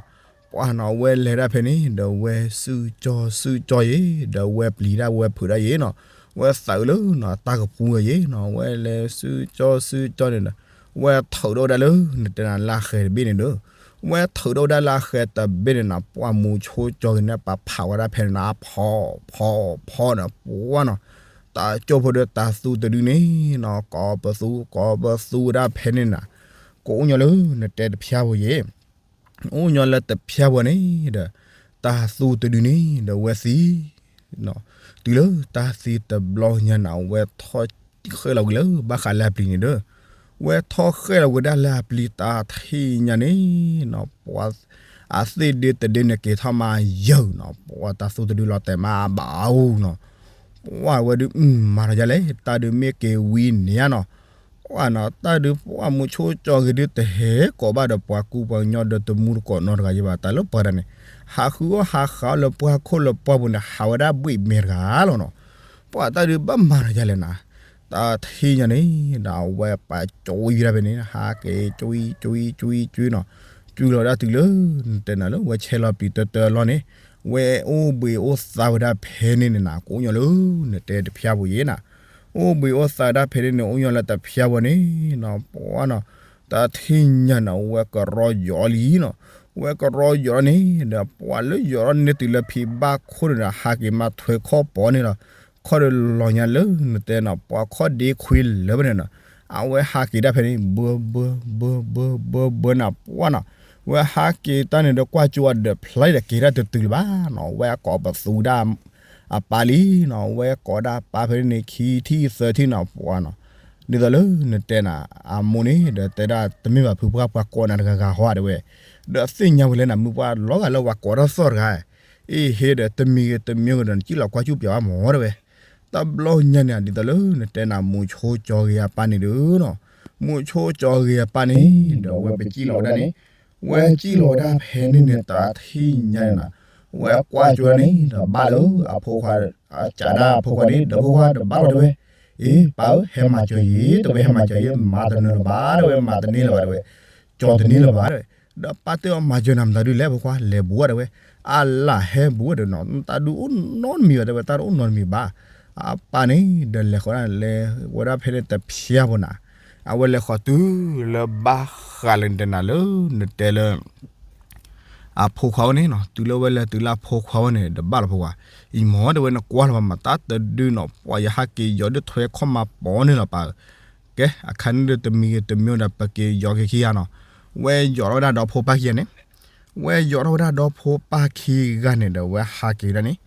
ပှၢ်နီၤ အဝဲလဲၤဒၣ်ဖဲန့ၣ် ဒီးဝဲစုကၠီစုကၠီယ့ၣ် ဒီးဝဲပျံၤဒၣ်ဝဲဖုးဒၣ်ယ့ၣ်နီၤ, ဝဲသးအုးလၢနီၤတၢ်ကပူၤဝဲယ့ၣ်နီၤ, ဝဲလဲၤစုကၠီစုကၠီန့ၣ်ဒီး ဝဲထုးဒီးဝဲဒၣ်လၢနတဲနၤလၢဃဲၤတဘ့ၣ်န့ၣ်ဒီး ဝဲထုးဒီးဝဲဒၣ်လၢဃဲၤတဘ့ၣ်န့ၣ်နီၤ, ပှၢ်မူဆိကၠီဂ့ၤန့ၣ် ပာ်ဖးဝဲဒၣ်ဖဲန့ၣ်နီၤ, ဖီဖီဖီန့ၣ် ပှၢ်နီၤ, တၢ်ကၠိဖိဒီးတၢ်သူတဒုန့ၣ်နီၤ, ကိးပသူ ကိးပသူဝဲဒၣ်ဖဲန့ၣ်နၤ, ကအိၣ်ညီလၢနတဲတဖျါဖိယ့ၣ် အိၣ်ညီလၢတဖျါဖိန့ၣ်ဒီး တၢ်သူတဒုန့ၣ်ဒီးဝဲသံ, တုၤလၢတၢ်သံတဘျီညါန့ၣ် ဝဲထီၣ်ဃဲၣ်လီၤဝံၤလၢဘၣ်ဃးလၢအပျံၤန့ၣ်ဒီး ဝဲထီၣ်ဃဲၣ်လီၤဝံၤဒၣ်လၢအပျံၤတၢ်ထံၣ်ညါန့ၣ်နီၤ, ပှၢ်အသ့ၣ်ဒ့တဒ့န့ၣ်က့ၤထီၣ်မးယၢၤနီၤ, ပှၢ်တၢ်သူတဒုလီၤတဲာ်မးအဘၣ်အူနီၤ, ပှၢ်ဝဲဒုးမၤထီၣ်ယါလဲၣ်, တၢ်ဒုးမ့ၢ်က့ၤဝံၤန့ၣ်ဧါနီၤ, ပှၢ်နီၤ တၢ်ဒုးပှၢ်မူဆိကၠီဂ့ၤဒုးတဟဲကိးဘၣ်ဒီးပှၤကူပှၤကညီဒီးတမူတကိးနီတဂၤယဘၣ်, တၢ်လၢပှၤတဂၤန့ၣ် ဟးဃုအီၣ်ဟးဃုအီလၢပှၢ်ခိၣ်လၢပှၢ်ပူၤန့ၣ် ဟးဝဲဒၣ်ဘှံးမဲာ်တဂၤလီၤနီၤ, ပှၢ်တၢ်ဒုးဘၣ်မၤထီၣ်ယါလဲၣ်နၤ, တၢ်ထံၣ်ညါန့ၣ်ဒီးအဝဲပာ်ကွံာ်ဝဲဒၣ်ဖဲန့ၣ် ဟးက့ၤကွံာ်ကွံာ်ကွံာ်ကွံာ်နီၤ, ကွံာ်လီၤဒၣ်တုၤလၢ နတဲနၤလၢဝဲဆဲးလီၤပျံၤတၢတၢအလီၢ်န့ၣ်, ဝဲအိၣ်ဘှံးအိၣ်သါဝဲဒၣ်ဖဲန့ၣ်န့ၣ်နၤ, ကအိၣ်ညီလၢနတဲတဖျါဖိယ့ၣ်နၤ, အိၣ်ဘှံးအိၣ်သါဝဲဒၣ်ဖဲန့ၣ်န့ၣ် အိၣ်ညီလၢတဖျါဖိန့ၣ်နီၤ, ပှၢ်နီၤ တၢ်ထံၣ်ညါန့ၣ် ဝဲကရီယိးလံနီၤ, ဝဲကရီယိးန့ၣ်ဒီး ပှၢ်လၢယိးန့ၢ်တုၤလၢဖံဘၣ်ခိၣ်န့ၣ်ဒီး ဟးက့ၤမၤထွဲခီၣ်ပီန့ၣ်လီၤ, ခီၣ်ဒီးလီၤညါလၢနတဲနီၤ ပှၢ်ခီၣ်ဒ့ခွံလၢာ်ဘၣ်န့ၣ်နီၤ, အဝဲဟးက့ၤဒၣ်ဖဲန့ၣ် ဘၢဘၢဘၢဘၢဘၢနၤ ပှၢ်နီၤ, ဝဲဟးက့ၤတၢ်န့ၣ်ဒီးကွၢ်ကၠိအဒၢးဖျါဒီးက့ၤတၢ်တတုၤလၢၤဘၣ်နီၤ, ဝဲကိးပသူဒၣ် အပၢ်လံနီၤ, ဝဲကိးဒၣ်ပၢ်ဖဲန့ၣ်န့ၣ် ခံထံၣ်သၢထံၣ်နီၤ ပှၢ်နီၤ, ဒ်သိးလၢနတဲနၤ အမိၢ်န့ၣ်ဒီးတဲဒၣ်တမ့ၢ်ဘၣ်ဖုပှၢ်ပှၤကိးနၤတဂၤဂၤဟီဒၣ်ဝဲ, ဒီးသ့ၣ်ညါဝဲလၢနၤ မုၢ်ပှၢ်လီၤဂာ်လၢပှၤကိးထီၣ်သီၣ်တဂၤ, အ့ဟ့ဒီးတမံၤဂ့ၤတမံၤဂ့ၤဒီး နစံၣ်လီၤကွၢ်ကၠိပၠးဘၣ်မၢ်ဒၣ်ဝဲ, တဘျီညါန့ၣ် ဒ်သိးလၢနတဲနၤ မူဆိကၠီဂ့ၤအပၢ်န့ၣ်ဒီးနီၤ, မူဆိကၠီဂ့ၤအပၢ်န့ၣ် ဒီးဝဲပစံၣ်လီၤဝဲဒၣ်န့ၣ်, ဝဲစံၣ်လီၤဝဲဒၣ်ဖဲန့ၣ်န့ၣ် တၢ်ထံၣ်ညါန့ၣ်နၤ, ဝဲကွၢ်ကၠိန့ၣ်ဒီးဘၣ်လၢအဖိခွါ, အစးဒၣ်အဖိခွါန့ၣ် ဒီးဖိခွါတဘၣ်လီၤတဲဝဲ, အ့ ပၢ်ဧၢ ဟဲမၤစၢၤယ့ၣ် တဲဝဲ, ဟဲမၤစၢၤယ့ၣ် မၤတနၢၤလၢၤဘၣ် တဲဝဲ, မၤတန့ၢ်လၢၤဘၣ် တဲဝဲ, ကၠီတန့ၢ်လၢၤဘၣ် တဲဝဲ, ဒီးပၢ်တဲအီၤ မၤစၢၤနၤမတၤဒုလဲၣ် ဖိခွါ လဲၤဘူးဧါ တဲဝဲ, အလၢဟဲဘူးဒီးနီၤ တၢ်ဒုးအိၣ်နီတမံၤဘၣ် တဲဝဲ, တၢ်တအိၣ်နီတမံၤဘၣ်, အပၢ်န့ၣ် ဒီးလဲၤဃီဒၣ်လဲၤဝဲဒၣ်ဖဲန့ၣ်တဖျါဖိနၤ, အဝဲလဲၤဃီတုၤလၢဘၣ်ဃးလၢနတဲနၤလၢ နတဲလၢ အဖိခွါဝဲန့ၣ်နီၤ, တုၤလၢဝဲလဲၤတုၤလၢအဖိခွါဝဲန့ၣ် ဒီးဘၣ်လီၤဖိခွါ, အံၤမၢ် တဲဝဲ နကွၢ်လီၤဘၣ်မး တၢ်တဒုနီၤ ပှၢ်ယဟးက့ၤယီၤဒုး ထွဲခီၣ်မၤပိာ်န့ၣ်လီၤပၢ်ဧၢ, ကဲ အခါန့ၣ်ဒုးတမံၤဂ့ၤတမံၤဒီး ပက့ၤယီၤက့ၤခံဂၤနီၤ, ဝဲယီၤထီၣ်ဝဲဒၣ်ဒီဖိပၢ်ခံဂၤန့ၣ်, ဝဲယီၤထီၣ်ဝဲဒၣ်ဒီဖိပၢ်ခံဂၤန့ၣ်ဒီး ဝဲဟးက့ၤဒၣ်န့ၣ်,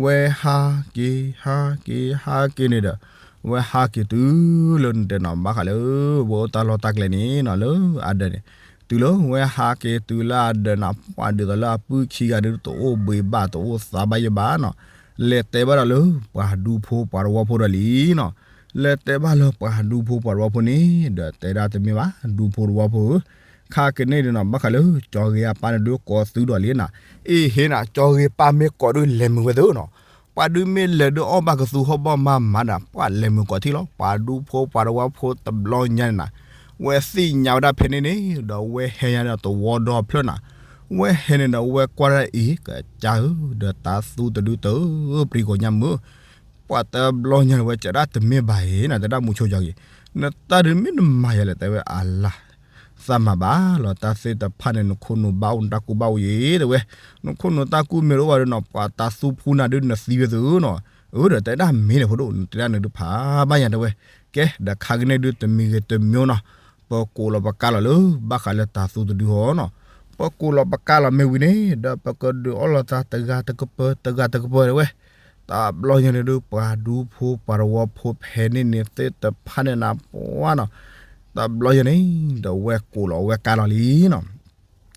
ဝဲဟးက့ၤ ဟးက့ၤ ဟးက့ၤန့ၣ်ဒီး ဝဲဟးက့ၤတုၤလၢနတဲနီၤ ဘၣ်ဃးလၢ ဝဲအိၣ်တၢ်လီၢ်တၢ်ကျဲန့ၣ်နီၤ လၢအဒၢးန့ၣ်, တုၤလၢဝဲဟးက့ၤတုၤလၢအဒၢးန့ၣ် ပှၢ်ဒ်သိးလၢအပုၢ်ခံဂၤဒုး တအိၣ်ဘှံးဘၣ် တအိၣ်သါဘၣ်ယဘၣ်နီၤ, လဲၤတဲဘၣ်ဒီးလၢပှၤဒူဖိပှၤတဝီဖိဒီးလံနီၤ, လဲၤတဲဘၣ်လၢပှၤဒူဖိပှၤတဝီဖိန့ၣ် ဒီးတဲဒၣ်တမ့ၢ်ဘၣ် ဒူဖိတဝီဖိဧၢ, ခါကန့ၣ်ဒုးနီၤ ဘၣ်ဃးလၢ ကၠီဂ့ၤအပၢ်န့ၣ်ဒုးကိးသုဒီးလံနီၤ, အ့ဟ့နီၤ ကၠီဂ့ၤပၢ်မ့ၢ်ကိးဒုးလဲၤမုာ်ဝဲသ့နီၤ, ပှၤဒုးမ့ၢ်လဲၤဒုးအီၣ်ဘၣ်ကသူဟီၣ်ဘီမါမၤဒီး ပှၢ်လဲၤမုာ်ကိးထံၣ်လီၤ ပှၤဒူဖိပှၤတဝီဖိတဘျီညါန့ၣ်နီၤ, ဝဲသ့ၣ်ညါဝဲဒၣ်ဖဲန့ၣ်န့ၣ် ဒီးဝဲဟဲညါဒီးတဝီဒီဖျၢၣ်နီၤ, ဝဲဟဲန့ၣ်ဒီးဝဲကွၢ်ဒၣ်အံၤ ကစၢ်ဧၢ ဒီးတၢ်သူတဒုတၢ် ပျံၤကိးညါမုၢ် ပှၤတဘျီညါန့ၣ်ဝဲစံးဒၣ်တမ့ၢ်ဘၣ်အံၤနီၤ တဲဒၣ်မူဆိကၠီဂ့ၤ, နတၢ်ဒုးမ့ၢ်နမၤယၤလဲၣ် တဲဝဲအလၤ, သးမၤဘၣ်လီၤ တၢ်သ့ၣ်တဖၣ်န့ၣ် နခိၣ်နူာ်ဘၣ်အိၣ် နတၢ်ကူၣ်ဘၣ်အိၣ်ယ့ၣ် တဲဝဲ, နခိၣ်နူာ်တၢ်ကူၣ်မ့ၢ်တအိၣ်ဘၣ်ဒီးနီၤ ပှၤတၢ်သူဖှူနၤဒုးနသံဝဲသ့နီၤ, အၢ ဒီးတဲဒၣ်မ့ၢ်န့ၣ်ဖိဒိၣ် နတဲဒၣ်နဒုးဖးဘၣ်ယၤ တဲဝဲ, ကဲ ဒီးခါကန့ၣ်ဒုးတမံၤဂ့ၤတမံၤနီၤ, ပကိးလီၤပကါလီၤလၢ ဘၣ်ဃးလၢတၢ်သူတဒုဟီနီၤ, ပကိးလီၤပကါလီၤမ့ၢ်ဝံၤန့ၣ် ဒီးပကဒုးအီၣ်လီၤသးတဂၤတကပၤ တဂၤတကပၤ တဲဝဲ, တဘျီညါန့ၣ်ဒုး ပှၤဒူဖိပှၤတဝီဖိဖဲန့ၣ်န့ၣ်သ့ၣ်တဖၣ်န့ၣ်နၤ ပှၢ်နီၤ, တဘျီညါန့ၣ် ဒီးဝဲကိးလီၤဝဲကါလီၤလံနီ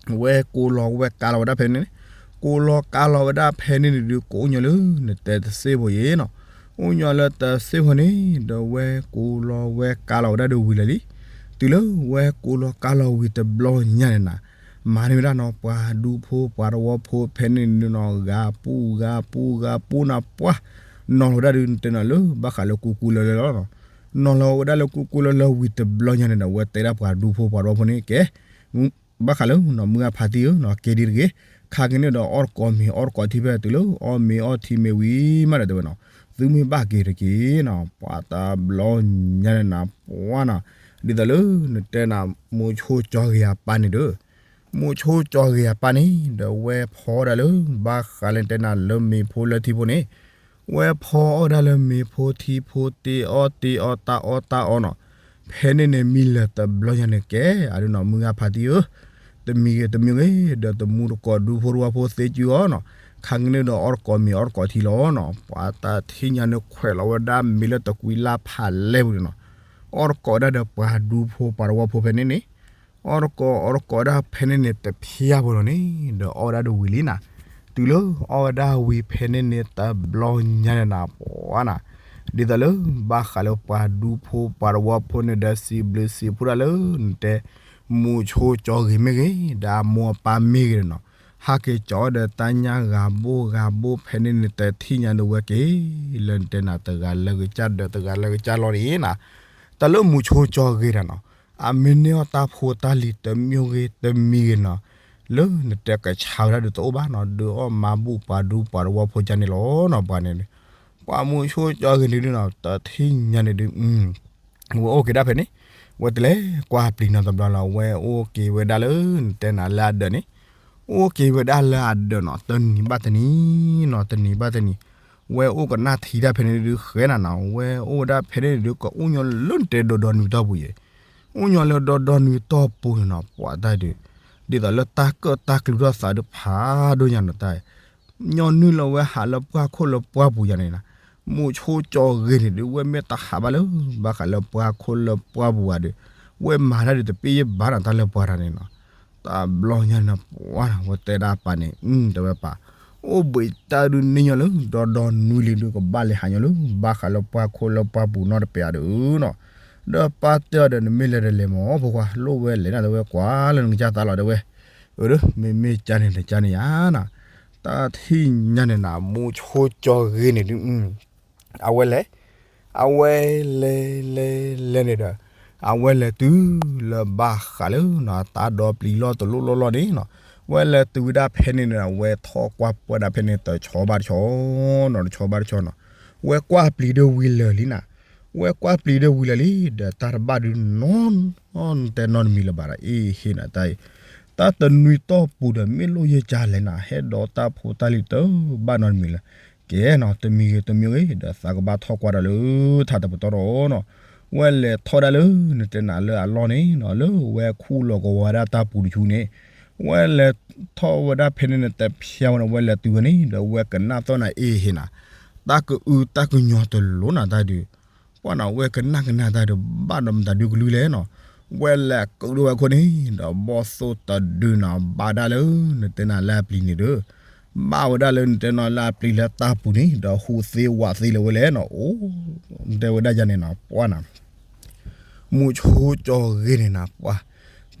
ၤ, ဝဲကိးလီၤဝဲကါလီၤဝဲဒၣ်ဖဲန့ၣ်, ကိးလီၤကါလီၤဝဲဒၣ်ဖဲန့ၣ်န့ၣ်ဒုး ကအိၣ်ညီလၢနတဲတသ့ၣ်ဖိယ့ၣ်နီၤ, အိၣ်ညီလၢတသ့ၣ်ဖိန့ၣ် ဒီးဝဲကိးလီၤဝဲကါလီၤဝဲဒၣ်ဒုးဝံၤလၢာ်လံ, တုၤလၢဝဲကိးလီၤကါလီၤဝံၤတဘျီညါန့ၣ်နၤ, မၤန့ၢ်ဝဲဒၣ်နီၤ ပှၤဒူဖိပှၤတဝီဖိဖဲန့ၣ်န့ၣ်နီၤ ဂၤပူၤဂၤပူၤဂၤပူၤနၤ ပှၢ်နီၤလီၤဝဲဒၣ်ဒုး နတဲနီၤလၢ ဘၣ်ဃးလၢကူကူလၢလၢလီၤနီၤ, နီၤလီၤဝဲဒၣ်လၢကူၣ်ကူၣ်လၢလၢဝံၤတဘျီညါန့ၣ်ဒီး အဝဲတဲဒၣ်ပှၤဒူဖိပှၤတဝီဖိန့ၣ် ကဲ ဘၣ်ဃးလၢနီၤ မုၢ်ဂၢ်ဖါတံၢ်ဧၢနီၤ ကဲဒ်တဂ့ၤ, ခါက့ၤန့ၣ်ဒီးအီၣ်တကိးမ့ၤအီၣ်တကိးထံဖဲတုၤလၢအီၣ်မ့ၤအီၣ်ထံမ့ၤဝံၤမးဒီးတဲဝဲနီၤ, သုမ့ၢ်ဘၣ်က့ၤတက့ၢ်နီၤ ပှၤတဘျီညါန့ၣ်နၤ ပှၤနီၤ, ဒ်သိးလၢနတဲနၤ မိၤဆိကၠီဂ့ၤအပၢ်န့ၣ်ဒီး မိၤဆိကၠီဂ့ၤအပၢ်န့ၣ်ဒီး ဝဲဖီဒၣ်လၢ ဘၣ်ဃးလၢနတဲနၤလၢမ့ၤဖိလၢထံဖိန့ၣ် ဝဲဖီအီၣ်ဒၣ်လၢမ့ၤဖိထံဖိ တ့အီၣ်တ့အီတၢ်အီၣ်တၢ်အီနီၤ, ဖဲန့ၣ်န့ၣ်မံလၢာ်တဘျီညါန့ၣ်ကဲ အဒုနီၤ မုၢ်ဂၢ်ဖါတံၢ်ဧၢ, တမံၤဂ့ၤတမံၤဂ့ၤ ဒီးတမူတကိးဒူဖိတဝီဖိသ့စုအီၤနီၤ, ခါက့ၤန့ၣ်ဒီးအီၣ်တကိးမ့ၤအီၣ်တကိးထံလီၤနီၤ, ပှၤတၢ်ထံၣ်ညါန့ၣ်ခွဲးလီၤဝဲဒၣ်မ့ၤလၢတကွံလၢ်ဖးလဲၢ်ပူၤန့ၣ်နီၤ, အီၣ်တကိးဒၣ်ဒီးပှၤဒူဖိပှၤတဝီဖိဖဲန့ၣ်န့ၣ် အီၣ်တကိးအီၣ်တကိးဒၣ်ဖဲန့ၣ်န့ၣ် တဖျၢၣ်ဖိလီၤန့ၣ် ဒီးအီၣ်ဝဲဒၣ်ဒီးဝံၤလံနၤ, တုၤလၢအီၣ်ဝဲဒၣ်ဝံၤဖဲန့ၣ်န့ၣ် တဘျီညါန့ၣ်နၤ ပှၤနၤ, ဒ်သိးလၢ ဘၣ်ဃးလၢပှၤဒူဖိပှၤတဝီဖိန့ၣ်ဒီး စံးဘျုးစံးဖှိၣ်ဒၣ်လၢနတဲ မိၤဆိကၠီဂ့ၤမ့ၢ်ဂ့ၤ ဒီးအမိၢ်အပၢ်မ့ၢ်ဂ့ၤန့ၣ်နီၤ, ဟးက့ၤကၠီအီၤဒီးတၢ်ညၣ်ဂၤဘိဂၤဘိဖဲန့ၣ်န့ၣ် တထံၣ်ညါဒီးဝဲက့ၤ လၢနတဲနၤတဂၤလၢကစၢ်ဒီးတဂၤလၢကစၢ်လီၤန့ၣ်နၤ, တၢ်လၢမိၤဆိကၠီဂ့ၤတၢ်နီၤ အမ့ၢ်န့ၢ်အီၣ်တၢ်ဖိတၢ်လံၤတမံၤဂ့ၤတမံၤဂ့ၤနီၤ, လၢနတဲကဆါဝဲဒၣ်ဒုးတအိၣ်ဘၣ်နီၤ, ဒုးအီၣ်မၤဘူၣ်ပှၤဒူပှၤတဝီဖိကန့ၣ်လီၤနီၤ, ပှၤန့ၣ်, ပှၤမိၤဆိကၠီဂ့ၤန့ၣ်ဒုးနီၤ တထံၣ်ညါန့ၣ်ဒုး ဝဲအိၣ်က့ၤဒၣ်ဖဲန့ၣ်, ဝဲတလဲၤကွၢ်ပျံၤနီတဘျီလီၤ, ဝဲအိၣ်က့ၤဝဲဒၣ်လၢနတဲနၤလၢအဒၢးန့ၣ်, အိၣ်က့ၤဝဲဒၣ်လၢအဒၢးနီၤ တနံၤဘၣ်တနံၤနီၤ တနံၤဘၣ်တနံၤ, ဝဲအိၣ်ကနၣ်ထံတၢ်ဖဲန့ၣ်ဒုးဃဲနၤနီၤ, ဝဲအိၣ်ဝဲဒၣ်ဖဲန့ၣ်ဒုး ကအိၣ်ညီလၢနတဲဒီဒီနုၤတီၢ်ပူၤယဲၢ်, အိၣ်ညီလၢဒီဒီနုၤတီၢ်ပူၤန့ၣ်နီၤ ပှၤတၢ်ဒုး, ဒ်သိးလၢတၢ်ကၢၣ်တၢ်ကျူထီၣ်သးဒုးဖးဒိၣ်ညါနီၤတၢ် ညီနုၢ်လၢဝဲဟးလၢပှၢ်ခိၣ်လၢပှၢ်ပူၤယၤန့ၣ်နၤ, မိၤဆိကၠီဂ့ၤန့ၣ်ဒုး ဝဲမ့ၢ်တဟးဘၣ်လၢ ဘၣ်ဃးလၢပှၢ်ခိၣ်လၢပှၢ်ပူၤဘၣ်ဒီး, ဝဲမၤတၢ်ဒုးတပ့ၢ်ယဘၣ်နၤတၢ်လၢပှၤတၢ်န့ၣ်နီၤ, တဘျီညါန့ၣ်ပှၤနၤ ဝဲတဲဒၣ်ပၢ်န့ၣ် တဲဝဲပၢ်, အိၣ်ဘှံးတၢ်ဒုးန့ၢ်ညီလၢ ဒီဒီနွံလံဒုးကဘၣ်လဲၤဟးညီလၢ ဘၣ်ဃးလၢပှၢ်ခိၣ်လၢပှၢ်ပူၤနီတပျးဒုးနီၤ, ဒီးပၢ်တဲအီၤဒီး နမ့ၢ်လဲၤဒီးလဲၤမၢ် ဖိခွါ လိၣ်ဝဲလဲၤနၤ တဲဝဲကွၢ်လၢနကစၢ်သးလီၤတဲဝဲ, အၢ မ့မ့ၢ်ကန့ၣ်တကန့ၣ်ဧါနၤ, တၢ်ထံၣ်ညါန့ၣ်နၤ မိၤဆိကၠီဂ့ၤန့ၣ်ဒုး အဝဲလဲၤ, အဝဲလဲၤလဲၤလဲၤန့ၣ်ဒီး, အဝဲလဲၤတုၤလၢဘၣ်ဃးလၢ တၢ်ဒီပျံၤလီၢ်တလီၢ်လီၢ်လီၢ်န့ၣ်နီၤ, ဝဲလဲၤတုၤဝဲဒၣ်ဖဲန့ၣ်န့ၣ် ဝဲထီၣ်ကွၢ်ပှၢ်ဒၣ်ဖဲန့ၣ် တဆီဘၣ်တဆီနီၤ တဆီဘၣ်တဆီနီၤ, ဝဲကွၢ်ပျံၤဒီးဝံၤလၢာ်လံနၤ, ဝဲကွၢ်ပျံၤဒီးဝံၤလၢာ်လံ ဒီးတၢ်တဘၣ်ဒုးနီၤ တဲနီတမံၤလၢၤဘၣ်ဒီး အ့ဟ့နၤတၢ်အံၤ, တၢ်တနွံတီၢ်ပူၤဒီး မ့ၢ်လိၣ်ယဲၢ်ကလဲၣ်နၤ ဟဲဒီးတၢ်ဖိတၢ်လံၤတဘၣ်နီတမံၤလၢၤ, ကဲနီၤ တမံၤဂ့ၤတမံၤဂ့ၤ ဒီးသးကဘၣ်ထီၣ်ကွၢ်ဒီးလၢထးတပတီၢ်ဒီးနီၤ, ဝဲလဲၤထီၣ်ဒၣ်လၢနတဲနၤလၢအလီၢ်န့ၣ်နီၤ လၢဝဲခူၣ်လီၤကဝီၤဝဲဒၣ်တၢ်ပူၤတဆူန့ၣ်, ဝဲလဲၤထီၣ်ဝဲဒၣ်ဖဲန့ၣ်န့ၣ် တဖျါဝဲန့ၣ် ဝဲလဲၤတုၤဝဲန့ၣ် ဒီးဝဲကနၣ်သီၣ်နၤအ့ဟ့နၤ, တၢ်ကအုတၢ်ကညီၤတလိၤနၤတၢ်ဒုး ပှၤနီၤ ဝဲကနၣ်ကနၣ်တၢ်ဒီး ဘၣ်ဒီးမတၤဒုကလုၢ်လဲၣ်နီၤ, ဝဲလဲၤကုးဒိၣ်ဝဲခိၣ်န့ၣ် ဒီးဘီၣ်သိၣ်တဒုနီၤ ဘၣ်ဒၣ်လၢ နတဲနၤလၢအပျံၤန့ၣ်ဒီး, ဘၣ်ဝဲဒၣ်လၢနတဲနၤလၢအပျံၤလၢတၢ်ပူၤန့ၣ် ဒီးဟူးသ့ဝးသ့လၢၤဝဲလဲၣ်နီၤ, အိၣ် တဲဝဲဒၣ်ယၤန့ၣ်နီၤ ပှၤနီၤ မူဆိကၠီဂ့ၤန့ၣ်နၤ ပှၤ,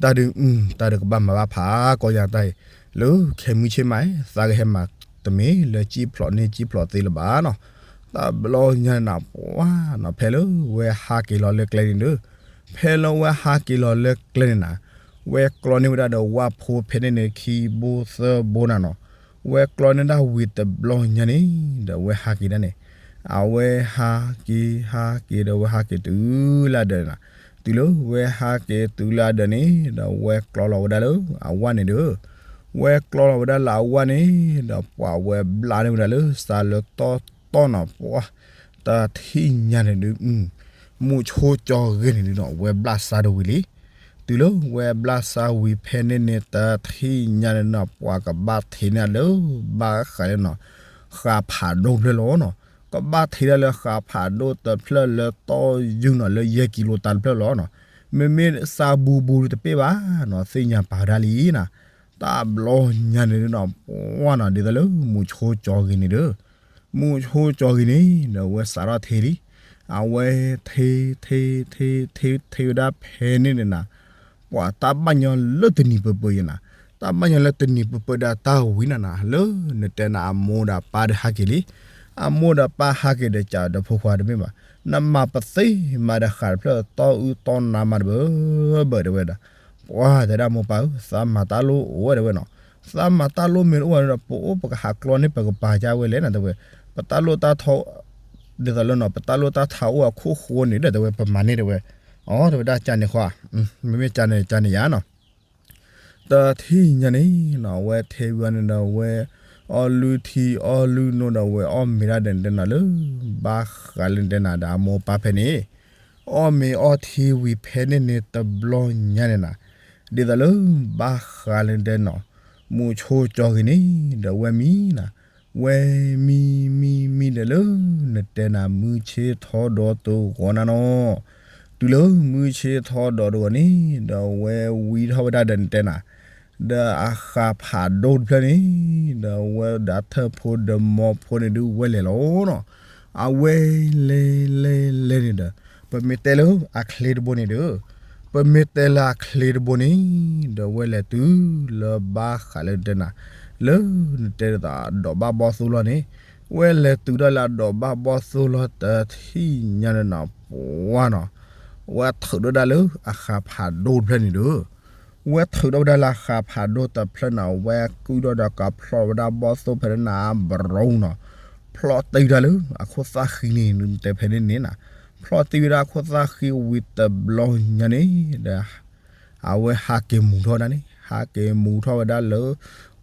တၢ်ဒုး, တၢ်ဒုးကဘၣ်မၤဘၣ်ဖးကီယၤတၢ်အံၤ, လၢခဲမုၢ်ဆ့ၣ်မး သးကဟဲမၤတမ့ၢ်လၢကံၣ်ဖျိးန့ၢ်ကံၣ်ဖျိးသ့လၢၤဘၣ်နီၤ, တၢ်ဘျီညါနၤ ပှၤနီၤ ဖဲလၢဝဲဟးက့ၤလီၤလၢကျဲန့ၣ်ဒီး, ဖဲလၢဝဲဟးက့ၤလီၤလၢကျဲန့ၣ်နၤ, ဝဲကျီန့ၢ်ဝဲဒၣ်ဒီးဝၣ်ဖိဖဲန့ၣ်န့ၣ် ခံဘိသၢဘိနၤနီၤ, ဝဲကျီန့ၢ်ဒၣ်ဝံၤတဘျီညါန့ၣ် ဒီးဝဲဟးက့ၤဒၣ်န့ၣ် အဝဲဟးက့ၤ ဟးက့ၤ ဒီးဝဲဟးက့ၤတုၤလၢအဒၢးန့ၣ်နၤ, တုၤလၢဝဲဟးက့ၤတုၤလၢအဒၢးန့ၣ် ဒီးဝဲကျီလီၤဝဲဒၣ်လၢအဝၣ်န့ၣ်ဒီး, ဝဲကျီလီၤဝဲဒၣ်လၢအဝၣ်န့ၣ် ဒီးပှၤဝဲဘျါန့ၢ်ဝဲဒၣ်လၢစးလၢတီတီနီၤ ပှၤ, တၢ်ထံၣ်ညါန့ၣ်ဒုး မူဆိကၠီဂ့ၤန့ၣ်ဒုးနီၤ ဝဲဘျါစးဒီးဝံၤလံ, တုၤလၢဝဲဘျါစးဝံၤဖဲန့ၣ်န့ၣ် တၢ်ထံၣ်ညါန့ၣ်နီၤ ပှၤကဘၣ်ထံးန့ၢ်လၢ ဘၣ်ဃးလၢနီၤ ဃးဖးဒိၣ်ဖျၢၣ်လီၤနီၤ, ကဘၣ်ထံးဒၣ်လၢဃးဖးဒိၣ်တဖျၢၣ်လၢတီယုၢ်နီၤ လၢယဲၢ်ကံလိတၢ်တဖျၢၣ်လီၤနီၤ, မ့မ့ၢ်စးဘူးဘူးတပ့ၢ်ဘၣ်နီၤ သ့ၣ်ညါပာ်ဝဲဒၣ်လံနၤ, တၢ်ဘျီညါန့ၣ်ဒုးနီၤ ပှၤနီၤ ဒ်သိးလၢမူဆိကၠီဂ့ၤန့ၣ်ဒီး, မူဆိကၠီဂ့ၤန့ၣ်ဒီး အဝဲစးထီၣ်ထံးလံ, အဝဲထံး ထံး ထံး ထံး ထံး ထံးဝဲဒၣ်ဖဲန့ၣ်န့ၣ်နၤ, ပှၤတၢ်ဘၣ်ညီလၢတနံၤပၢၢ်ပၢၢ်ယဲၢ်နၤ, တၢ်ဘၣ်ညီလၢတနံၤပၢၢ်ပၢၢ်ဒီးတၢ်ဝံၤနၤနၤ လၢနတဲနၤအမိၢ်ဒီးပၢ်ဒီးဟးက့ၤလံ, အမိၢ်ဒီးပၢ်ဟးက့ၤဒီး ကးဒီးဖိခွါတမ့ၢ်ဘၣ်, နမၤပသ့မးဒီးဃးတဖျၢၣ်တီအုတီနါမးတဘၢဘၢတဲဝဲဒၣ်. ပှၤတဲဒၣ်မိၢ်ပၢ်ဧၢ, သးမၤတၢ်လိၣ်အိၣ်ဝဲတဲဝဲနီၤ. သးမၤတၢ်လိၣ်မ့ၢ်တအိၣ်ဝဲဒီး ပအိၣ်ပကဟးကျီန့ၢ်ပကပၤကါဝဲလဲၣ်နၤတဲဝဲ. ပတၢ်လိၣ်တၢ်ထီ ဒ်သိးလၢနီၤ ပတၢ်လိၣ်တၢ်ထီအိၣ်အခိၣ်ဃိန့ၣ်ဒီးတဲဝဲ ပမၤန့ၢ်တဲဝဲ. အီ တဲဝဲဒၣ်ကန့ၣ်ဃီ, မ့မ့ၢ်ကန့ၣ်ကန့ၣ်ယါနီၤ. တထံၣ်ညါန့ၣ်နီၤ အဝဲထဲဝံၤအီၤန့ၣ်ဒီး အဝဲအီၣ်လုၢ်ထံအီၣ်လုၢ်နိဒီး အဝဲအီၣ်မ့ၤဒၣ်ဒီးနတဲနၤလၢ ဘၣ်ဃးလၢနတဲနၤဒီးအမိၢ်ပၢ်ဖဲန့ၣ် အီၣ်မ့ၤအီထံဝံၤဖဲန့ၣ်န့ၣ်တဘျီညါန့ၣ်နၤ, ဒ်သိးလၢဘၣ်ဃးလၢနတဲနီၤ မူဆိကၠီဂ့ၤန့ၣ် ဒီးဝဲမံနၤ, ဝဲမံမံမံဒီးလၢနတဲနၤ မုၢ်ဆ့ၣ်ထီဒီးတဂီၤနၤနီၤ. တုၤလၢမုၢ်ဆ့ၣ်ထီဒီးတဂီၤန့ၣ် ဒီးဝဲဝံထီၣ်ဝဲဒၣ်ဒီးနတဲနၤ ဒီးအဃးဖးဒိၣ်တဖျၢၣ်န့ၣ် ဒီးဝဲဒၣ်ထၢၣ်ဖိဒီးမိၢ်ဖိန့ၣ်ဒုးဝဲလဲၤလီၤနီၤ. အဝဲလဲၤလဲၤလဲၤန့ၣ်ဒီး ပမ့ၢ်တဲလၢအချ့တဘိန့ၣ်ဒီး ပမ့ၢ်တဲလၢအချ့တဘိန့ၣ် ဒီးဝဲလဲၤတုၤလၢဘၣ်ဃးလၢနတဲနၤ လၢနတဲဒ်သိးအဒိးဘၣ်ဘီၣ်သိၣ်လီၢ်န့ၣ်, ဝဲလဲၤတုၤဒၣ်လၢအဒိးဘၣ်ဘီၣ်သိၣ်လီၢ်တထံၣ်ညါန့ၣ်နီၤ ပှၤနီၤ, ဝဲထုးထီၣ်ဒၣ်လၢအဃးဖးဒိၣ်တဖျၢၣ်န့ၣ်ဒီး ဝဲထုးထီၣ်ဝဲဒၣ်လၢအဃးဖးဒိၣ်တဖျၢၣ်န့ၣ် ဝဲကုၢ်ထီၣ်ဒီးကဖျီၣ်ဝဲဒၣ်ဘီၣ်သိၣ်ဖဲန့ၣ်နၤ ဘြူၤနီၤ, ဖျီၣ်တံၢ်တၢ်လၢအခိၣ်သၣ်ဃံန့ၣ် နတဲဖဲန့ၣ်န့ၣ်နၤ, ဖျီၣ်တံၢ်ဝဲဒၣ်အခိၣ်သၣ်ဃံဝံၤတဘျီညါန့ၣ်ဒီး အဝဲဟးက့ၤမူၤထီၣ်ဝဲဒၣ်န့ၣ် ဟးက့ၤမူၤထီၣ်ဝဲဒၣ်လၢ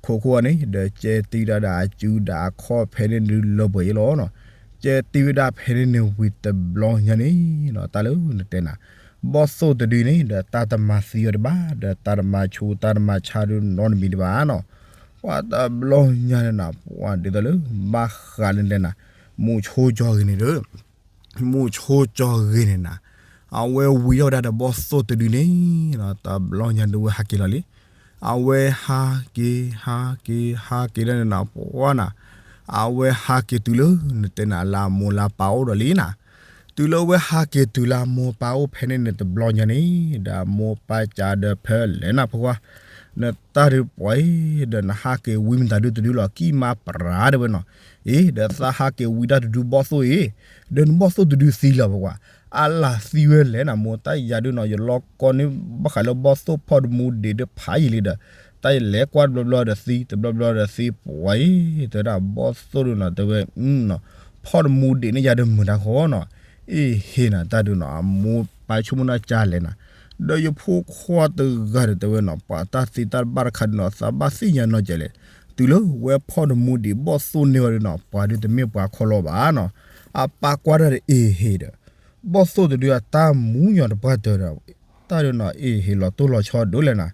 ခိခိၣ်န့ၣ် ဒီးကဲတံၢ်ဝဲဒၣ်ဒီးအစုဒီးအခီၣ်ဖဲန့ၣ်ဒုးလၢပှဲၤအံၤလီၤနီၤ, ကဲတံၢ်ဝဲဒၣ်ဖဲန့ၣ်န့ၣ်ဝံၤတဘျီညါန့ၣ်နီၤ တၢ်လၢနတဲနၤ ဘီၣ်သိၣ်တဒုန့ၣ် ဒီးတၢ်တမၤသံအီၤတဘၣ် ဒီးတၢ်တမၤဆူးတၢ်တမၤဆါဒုးနီတမံၤတဘၣ်နီၤ, ပှၤတဘျီညါန့ၣ်နၤ ပှၤဒ်သိးလၢဘၣ်ဃးလၢနတဲနၤ မူဆိကၠီဂ့ၤန့ၣ်ဒီး မူဆိကၠီဂ့ၤန့ၣ်နၤ, အဝဲဝံၤထီၣ်ဝဲဒၣ်ဒီးဘီၣ်သိၣ်တဒုန့ၣ် တဘျီညါဒုးဝဲဟးက့ၤလီၤလံ, အဝဲဟးက့ၤ ဟးက့ၤ ဟးက့ၤဒၣ်န့ၣ်နၤ ပှၤနၤ, အဝဲဟးက့ၤတုၤလၢနတဲနၤလၢအမိၢ်လၢအပၢ်အိၣ်ဒီးလံနၤ, တုၤလၢအဝဲဟးက့ၤတုၤလၢအမိၢ်ပၢ်အိၣ်ဖဲန့ၣ်န့ၣ်တဘျီညါန့ၣ် ဒီးအမိၢ်ပၢ်ကးဒီးဖဲလဲၣ်နၤဖိခွါ နတၢ်ဒုးပှၤအံၤ ဒီးနဟးက့ၤဝံမတၤဒုတဒုလီၤ ကံၢ်မါပြၤတဲဝဲနီၤ, အ့ ဒီးသးဟးက့ၤဝံတၢ်တဒုဘီၣ်သိၣ်အံၤ, ဒီးနဘီၣ်သိၣ်တဒုသံလီၤပကွၢ်, အလၢသံဝဲလဲၣ်နၤ မိၢ်တၢ်ယၤဒုနီၤ ယလီၤကီန့ၢ်ဘၣ်ဃးလၢဘီၣ်သိၣ်ဖီၣ်တမူဒံးတဖးယံာ်လံဒီး, တၢ်ယလဲၤကွၢ်တဘျီဘျီဒီးသံ တဘျီဘျီဒီးသံပှၤအံၤ တဲဝဲဒၣ်ဘီၣ်သိၣ်ဒုနီၤ တဲဝဲ ဖီၣ်တမူဒံးန့ၢ်ယၤဒီးမုာ်တၢ်ဃီနီၤ, အ့ဟ့နၤတၢ်ဒုနီၤ အမိၢ်ပၢ်ဆိကမိၣ်နၢ်ကၢ်လဲၣ်နၤ, ဒီးယဖိခွါတဂၤဒီးတဲဝဲနီၤ ပှၤတၢ်သံတၢ်ဘၣ်တခါဒုနီၤ သးဘၣ်သ့ၣ်ညါနီၢ်ကဲလဲၣ်, တုၤလၢဝဲဖီၣ်တမူဒံးဘီၣ်သိၣ်န့ၢ်ဝဲဒုနီၤ ပှၤဒုတမ့ၢ်ပှၤခီလီၤဘၣ်နီၤ, အပၢ်ကွၢ်တၢ်ဒီးအ့ဟ့ဒီး ဘီၣ်သိၣ်တဒုအတၢ်မူညီတပှၢ်တၢၢ်ဒီး, တၢ်ဒုနီၤ အ့ဟ့လီၤတိၢ်လီၤဆီဒိၣ်လဲၣ်နၤ,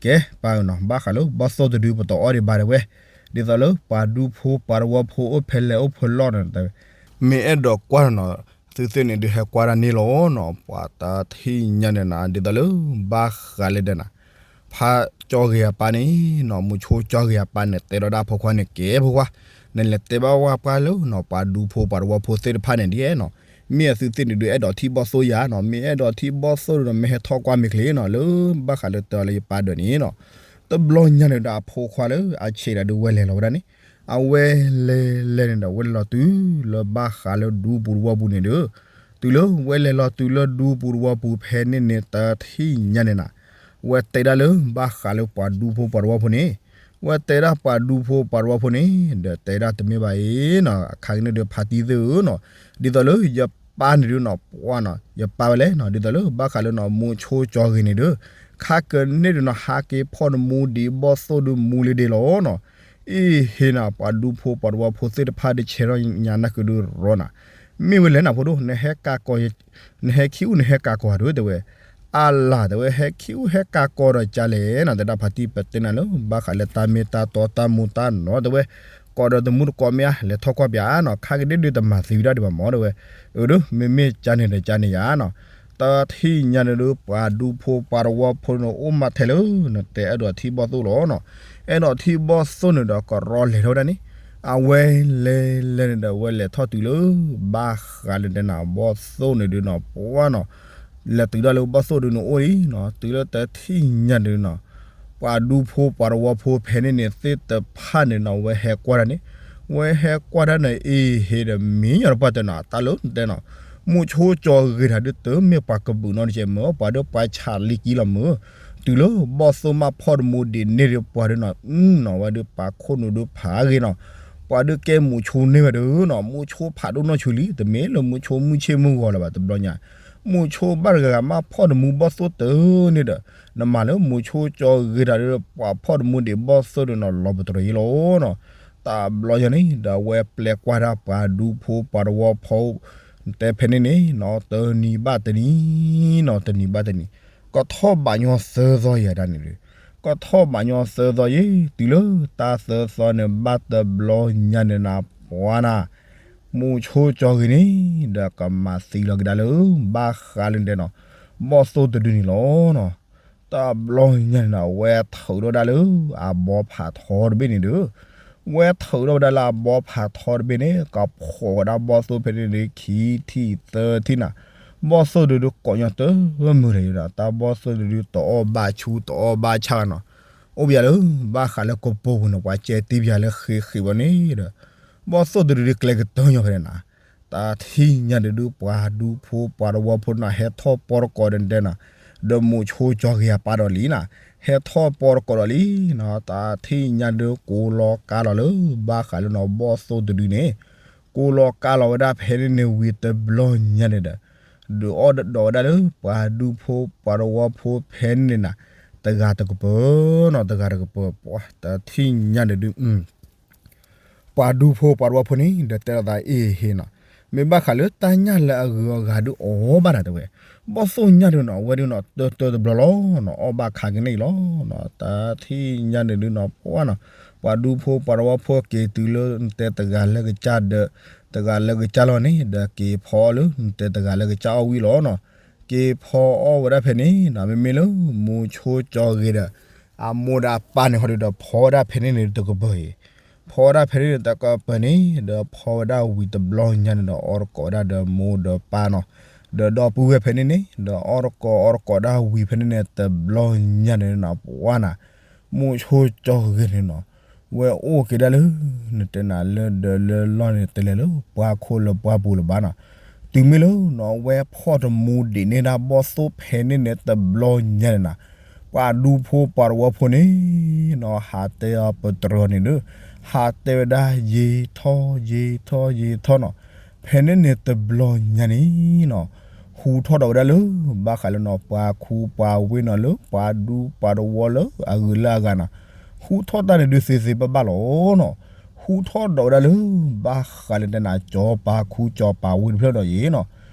ကဲပၢ်နီၤ ဘၣ်ဃးလၢဘီၣ်သိၣ်တဒုပတအီၣ်ဒံးဘၣ်တဲဝဲ, ဒ်သိးလၢပှၤဒူဖိပှၤတဝီဖိအိၣ်ဖဲလဲၣ်အိၣ်ဖဲလဲၣ်နီၤ မ့ၢ်အဲၣ်ဒိးကွၢ်နီၤ သုသ့ၣ်န့ၣ်ဒုးဟဲကွၢ်တၢ်န့ၣ်လီၤနီၤ ပှၤတထံၣ်ညါန့ၣ်နၤ ဒ်သိးလၢဘၣ်ဃးလၢဒဲနၤ ဖးကၠီဂ့ၤအပၢ်န့ၣ်နီၤ မူဆိကၠီဂ့ၤအပၢ်န့ၣ် တဲဒီးဒၣ်ဖိခွါန့ၣ် ကဲဖိခွါ, နလဲၤတဲဘၣ်ဝဲပှၤလၢနီၤ ပှၤဒူဖိပှၤတဝီဖိသ့ၣ်တဖၣ်န့ၣ်ဒ်နီၤ, မ့ၢ်အသုသ့ၣ်န့ၣ်ဒုးအဲၣ်ဒိးထံၣ်ဘီၣ်သိၣ်ယၤနီၤ မ့ၢ်အဲၣ်ဒိးထံၣ်ဘီၣ်သိၣ်ဒုးနီၤ မ့ၢ်ဟဲထီၣ်ကွၢ်မ့ၢ်ချ့နီၤ လၢဘၣ်ဃးလၢတၢ်လၢယပၢ်ဒၢးန့ၣ်နီၤ, တဘျီညါန့ၣ်ဒီးအဖိခွါလၢအဆံးဒၣ်ဒုးဝဲလဲၤလီၤဝဲဒၣ်န့ၣ်, အဝဲလဲၤလဲၤန့ၣ်ဒီး ဝဲလဲၤလီၤတုၤလၢဘၣ်ဃးလၢဒူပူၤတဝီပူၤန့ၣ်ဒီး, တုၤလၢဝဲလဲၤလီၤတုၤလၢဒူပူၤတဝီပူၤဖဲန့ၣ်န့ၣ် တထံၣ်ညါန့ၣ်နၤ, ဝဲတဲဒၣ်လၢဘၣ်ဃးလၢပှၤဒူဖိပှၤတဝီဖိန့ၣ်, ဝဲတဲဒၣ်ပှၤဒူဖိပှၤတဝီဖိန့ၣ် ဒီးတဲဒၣ်တမ့ၢ်ဘၣ်အံၤနီၤ အခါကန့ၣ်ဒီးဖါတံၢ်သ့ၣ်ဧၢနီၤ, ဒ်သိးလၢယပၢ်န့ၣ်ဒုးနီၤ ပှၤနီၤ ယပၢ်ဝဲလဲၣ်နီၤ ဒ်သိးလၢဘၣ်ဃးလၢနီၤ မူဆိကၠီဂ့ၤန့ၣ်ဒီး, ခါကန့ၣ်ဒုးနီၤ ဟးက့ၤဖီၣ်နမူဒံးဘီၣ်သိၣ်ဒုးမူလံဒ့လီၤနီၤ, အ့ဟ့နၤ ပှၤဒူဖိပှၤတဝီဖိသ့ၣ်တဖၣ်ဒုးဆဲးထီၣ်ညါနၢ်ကဒုးရီနၤ, မ့ၢ်ဝဲလဲၣ်နၤဖိဒိၣ် နဟဲကးကီ နဟဲခံအူနဟဲကးကီၤဒုးတဲဝဲ, အလၤတဲဝဲ ဟဲခံအူဟဲကးကီၤဒီးကၢ်လဲၣ်နီၤ တဲဒၣ်ဖါတံၢ် ပတဲနၤလၢ ဘၣ်ဃးလၢတၢ်မ့ၢ်တၢ်တီတၢ်မူတၢ်နီၤတဲဝဲ, ကိးဒီးတမူတကိးမ့ၢ်ဧါ လဲၤထီၣ်ကွၢ်ပၠးနီၤ ခါကဒ့ဒုးတမၤသံဝံၤဒၣ်ဒံးဘၣ်မၢ်တဲဝဲ, အၢ မ့မ့ၢ်ကၢ်န့ၣ်ဒီးကၢ်န့ၣ်ယါနီၤ, တထံၣ်ညါန့ၣ်ဒီး ပှၤဒူဖိပှၤတဝီဖိန့ၣ် အိၣ်မးထဲလၢ နတဲအဲၣ်ဒိးထံၣ်ဘီၣ်သိၣ်လီၤနီၤ, အဲၣ်ဒိးထံၣ်ဘီၣ်သိၣ်န့ၣ်ဒီး ကရီလဲၤထီၣ်ဝဲဒၣ်န့ၣ်, အဝဲလဲၤလဲၤန့ၣ်ဒီး အဝဲလဲၤထီၣ်တုၤလၢ ဘၣ်ဃးလၢတဲနၤ ဘီၣ်သိၣ်န့ၣ်ဒုးနီၤ ပှၤနီၤ, လဲၤတုၤဒၣ်လၢဘီၣ်သိၣ်ဒုးန့ၣ်အိၣ်လံနီၤ, တုၤလၢတထံၣ်ညါန့ၣ်နီၤ, ပှၤဒူဖိပှၤတဝီဖိဖဲန့ၣ်န့ၣ်သ့ၣ်တဖၣ်န့ၣ်နီၤ ဝဲဟဲကွၢ်တၢ်န့ၣ်, ဝဲဟဲကွၢ်တၢ်န့ၣ် အ့ဟ့ဒီးမ့ၢ်ညီတပှၢ်တၢၢ်နီၤ တၢ်လၢတဲနီၤ, မုဆိကၠီဂ့ၤတၢ်ဒုးတမ့ၢ်ပှၤကဘုးနီတကဲမ့ၢ် ပှၤဒုးပှၤဆးလံကံလီၤမ့ၢ်, တုၤလၢဘီၣ်သိၣ်မၤဖီၣ်တမူဒံးန့ၢ်ဒီးပှၤဒုးနီၤ အုနီၤ ဝဲဒုးပာ်ခိၣ်နူာ်ဒုးဖးဂ့ၤနီၤ, ပှၤဒုးကဲမုဆိန့ၢ်ဝဲဒုးနီၤ မုဆိဖးဒိၣ်နီၢ်ဆူလံ တမ့ၢ်လၢမုဆိမုၢ်ဆ့ၣ်မုၢ်ဂီၤလၢၤဘၣ်တဘျီညါ, မုဆိဘၣ်တဂၤဂၤမၤဖီၣ်တမူဘီၣ်သိၣ်တန့ၢ်ဒီး, နမၤလၢမုဆိကၠီဂ့ၤတၢ်ဒုး ပှၤဖီၣ်တမူဒံးဘီၣ်သိၣ်ဒုးနီၤ လီၤပတြၢၤယ့လီၤနီၤ, တဘျီညါန့ၣ် ဒီးအဝဲပျဲကွၢ်တၢ်ပှၤဒူဖိပှၤတဝီဖိ တဲဖဲန့ၣ်န့ၣ်နီၤ တနံၤဘၣ်တနံၤနီၤ တနံၤဘၣ်တနံၤ, ကထီၣ်ဘးညီသၢသီယဲဒၣ်န့ၣ်ဒီး, ကထီၣ်ဘးညီသၢသီယဲ တုၤလၢတၢ်သၢသီန့ၣ် ဘၣ်တဘျီညါန့ၣ်နၤပှၤနၤ, မုဆိကၠီဂ့ၤန့ၣ် ဒီးကမၤသံလီၤကဒါလၢ ဘၣ်ဃးလၢတဲနီၤ ဘီၣ်သိၣ်တဒုန့ၣ်လီၤနီၤ, တဘျီညါန့ၣ်နီၤ ဝဲထုးထီၣ်ဒၣ်လၢအဘီဖးထီတဘ့ၣ်န့ၣ်ဒီး, ဝဲထုးထီၣ်ဝဲဒၣ်လၢအဘီဖးထီတဘ့ၣ်န့ၣ် ကဖှီၣ်ဝဲဒၣ်ဘီၣ်သိၣ်ဖဲန့ၣ်ဒီးခံထံၣ်သၢထံၣ်နၤ, ဘီၣ်သိၣ်တဒုးကိးညီတမုာ်တယဲဒီး တၢ်ဘီၣ်သိၣ်တဒုးတအီၣ်ဘၣ်ဆူတအီၣ်ဘၣ်ဆၣ်နီၤ, အိၣ်ပယၤလၢ ဘၣ်ဃးလၢကပိာ်ပူၤန့ၣ် ပှၤကဲတ့ပယၤလၢဃ့ဃ့ဝဲန့ၣ်ဒီး, ဘီၣ်သိၣ်တဒုးကျဲကတၢၢ်ညီဖဲန့ၣ်နၤ, တၢ်ထံၣ်ညါတဒုးပှၤဒူဖိပှၤတဝီဖိနီၤ ဟဲထီၣ်ပီတကိးဒီးတဲနီၤ, ဒီးမုဆိကၠီဂ့ၤအပၢ်ဒီးလံနၤ, ဟဲထီၣ်ပီတကိးဒီးလံနီၤ, တၢ်ထံၣ်ညါဒုးကိးလီၤကါလီၤလၢ ဘၣ်ဃးလၢနီၤ ဘီၣ်သိၣ်တဒုန့ၣ်, ကိးလီၤကါလီၤဝဲဒၣ်ဖဲန့ၣ်န့ၣ်ဝံၤတဘျီညါန့ၣ်ဒီး, ဒုးအီၣ်ဒိးဝဲဒၣ်လၢပှၤဒူဖိပှၤတဝီဖိဖဲန့ၣ်နၤ, တဂၤတကပၤနီၤ တဂၤတကပၤ, ပှၤတၢ်ထံၣ်ညါန့ၣ်ဒုး ပှၤဒူဖိပှၤတဝီဖိန့ၣ် ဒီးတဲလိာ်သးအ့ၣ်ဟ့ၣ်နီၤ, မ့ၢ်ဘၣ်ဃးလၢတၢ်ညၣ်လၢအဂုၤအဂၤဒုးအီၣ်ဘၣ်နၤတဲဝဲ, ဘီၣ်သိၣ်ညၣ်ဒုးနီၤ အဝဲဒုးနီၤတၢတၢတဘျီလီၤနီၤ အီၣ်ဘၣ်ခးကန့ၣ်အံၤလီၤနီၤ, တၢ်ထံၣ်ညါန့ၣ်ဒုးနီၤ ပှၤနီၤ, ပှၤဒူဖိပှၤတဝီဖိက့ၤတုၤလၢနတဲတဂၤလၢကစၢ်ဒီး, တဂၤလၢကစၢ်လီၤန့ၣ် ဒီးက့ၤဖီအီၣ်လၢနတဲတဂၤလၢကစၢ်အီၣ်ဝံၤလီၤနီၤ, က့ၤဖီအီၣ်ဝဲဒၣ်ဖဲန့ၣ်နီၤ မ့မ့ၢ်လၢမုဆိကၠီဂ့ၤဒီး, အမိၢ်ဒီးအပၢ်န့ၣ်ဃီဒုးဒီးဖီဝဲဒၣ်ဖဲန့ၣ်န့ၣ်တကပၤအံၤ, ဖီဝဲဒၣ်ဖဲန့ၣ်န့ၣ်တကပၤန့ၣ် ဒီးဖီဝဲဒၣ်ဝံၤတဘျီညါန့ၣ်ဒီးအီၣ်တကိးဝဲဒၣ်ဒီးမိၢ်ဒီးပၢ်နီၤ, ဒီးဒီပုၢ်ဝဲၢ်ဖဲန့ၣ်န့ၣ် ဒီးအီၣ်တကိးအီၣ်တကိးဒၣ်ဝံၤဖဲန့ၣ်န့ၣ်တဘျီညါန့ၣ်နီၤ ပှၤနီၤ, မုဆိကၠီဂ့ၤန့ၣ်နီၤ, ဝဲအိၣ်က့ၤဒၣ်လၢ နတဲနၤလၢဒၢးလၢလီၢ်န့ၣ် တလဲၤလၢပှၤခိၣ်လၢပှၤပူၤလၢၤဘၣ်နီၤ, တုၤမ့ၢ်လၢနီၤ ဝဲဖီၣ်တမူဒံးန့ၢ်ဒၣ်ဘီၣ်သိၣ်ဖဲန့ၣ်န့ၣ်တဘျီညါန့ၣ်နၤ, ပှၤဒူဖိပှၤတဝီဖိန့ၣ်နီၤ ဟးတဲအီၤပတြၢၤန့ၣ်ဒီး, ဟးတဲဝဲဒၣ်ယ့ၤထီၣ်ယ့ၤထီၣ်ယ့ၤထီၣ်နီၤ, ဖဲန့ၣ်န့ၣ်တဘျီညါန့ၣ်နီၤ, ဟူထီၣ်ဒီးဝဲဒၣ်လၢ ဘၣ်ဃးလၢနီၤ ပှၤခူပှၤဝ့ၢ်နီၤ လၢပှၤဒူပှၤတဝီလၢအဂုၤလၢအဂၤနီၤ, ဟူထီၣ်တၢ်န့ၣ်ဒုးသ့သ့ဘၣ်ဘၣ်လီၤနီၤ, ဟူထီၣ်ဒီးဝဲဒၣ်လၢ ဘၣ်ဃးလၢတဲနၤ ကၠီၤပၤခူကၠီၤပၤဝ့ၢ်တဖျၢၣ်ဒီးယ့ၤနီၤ,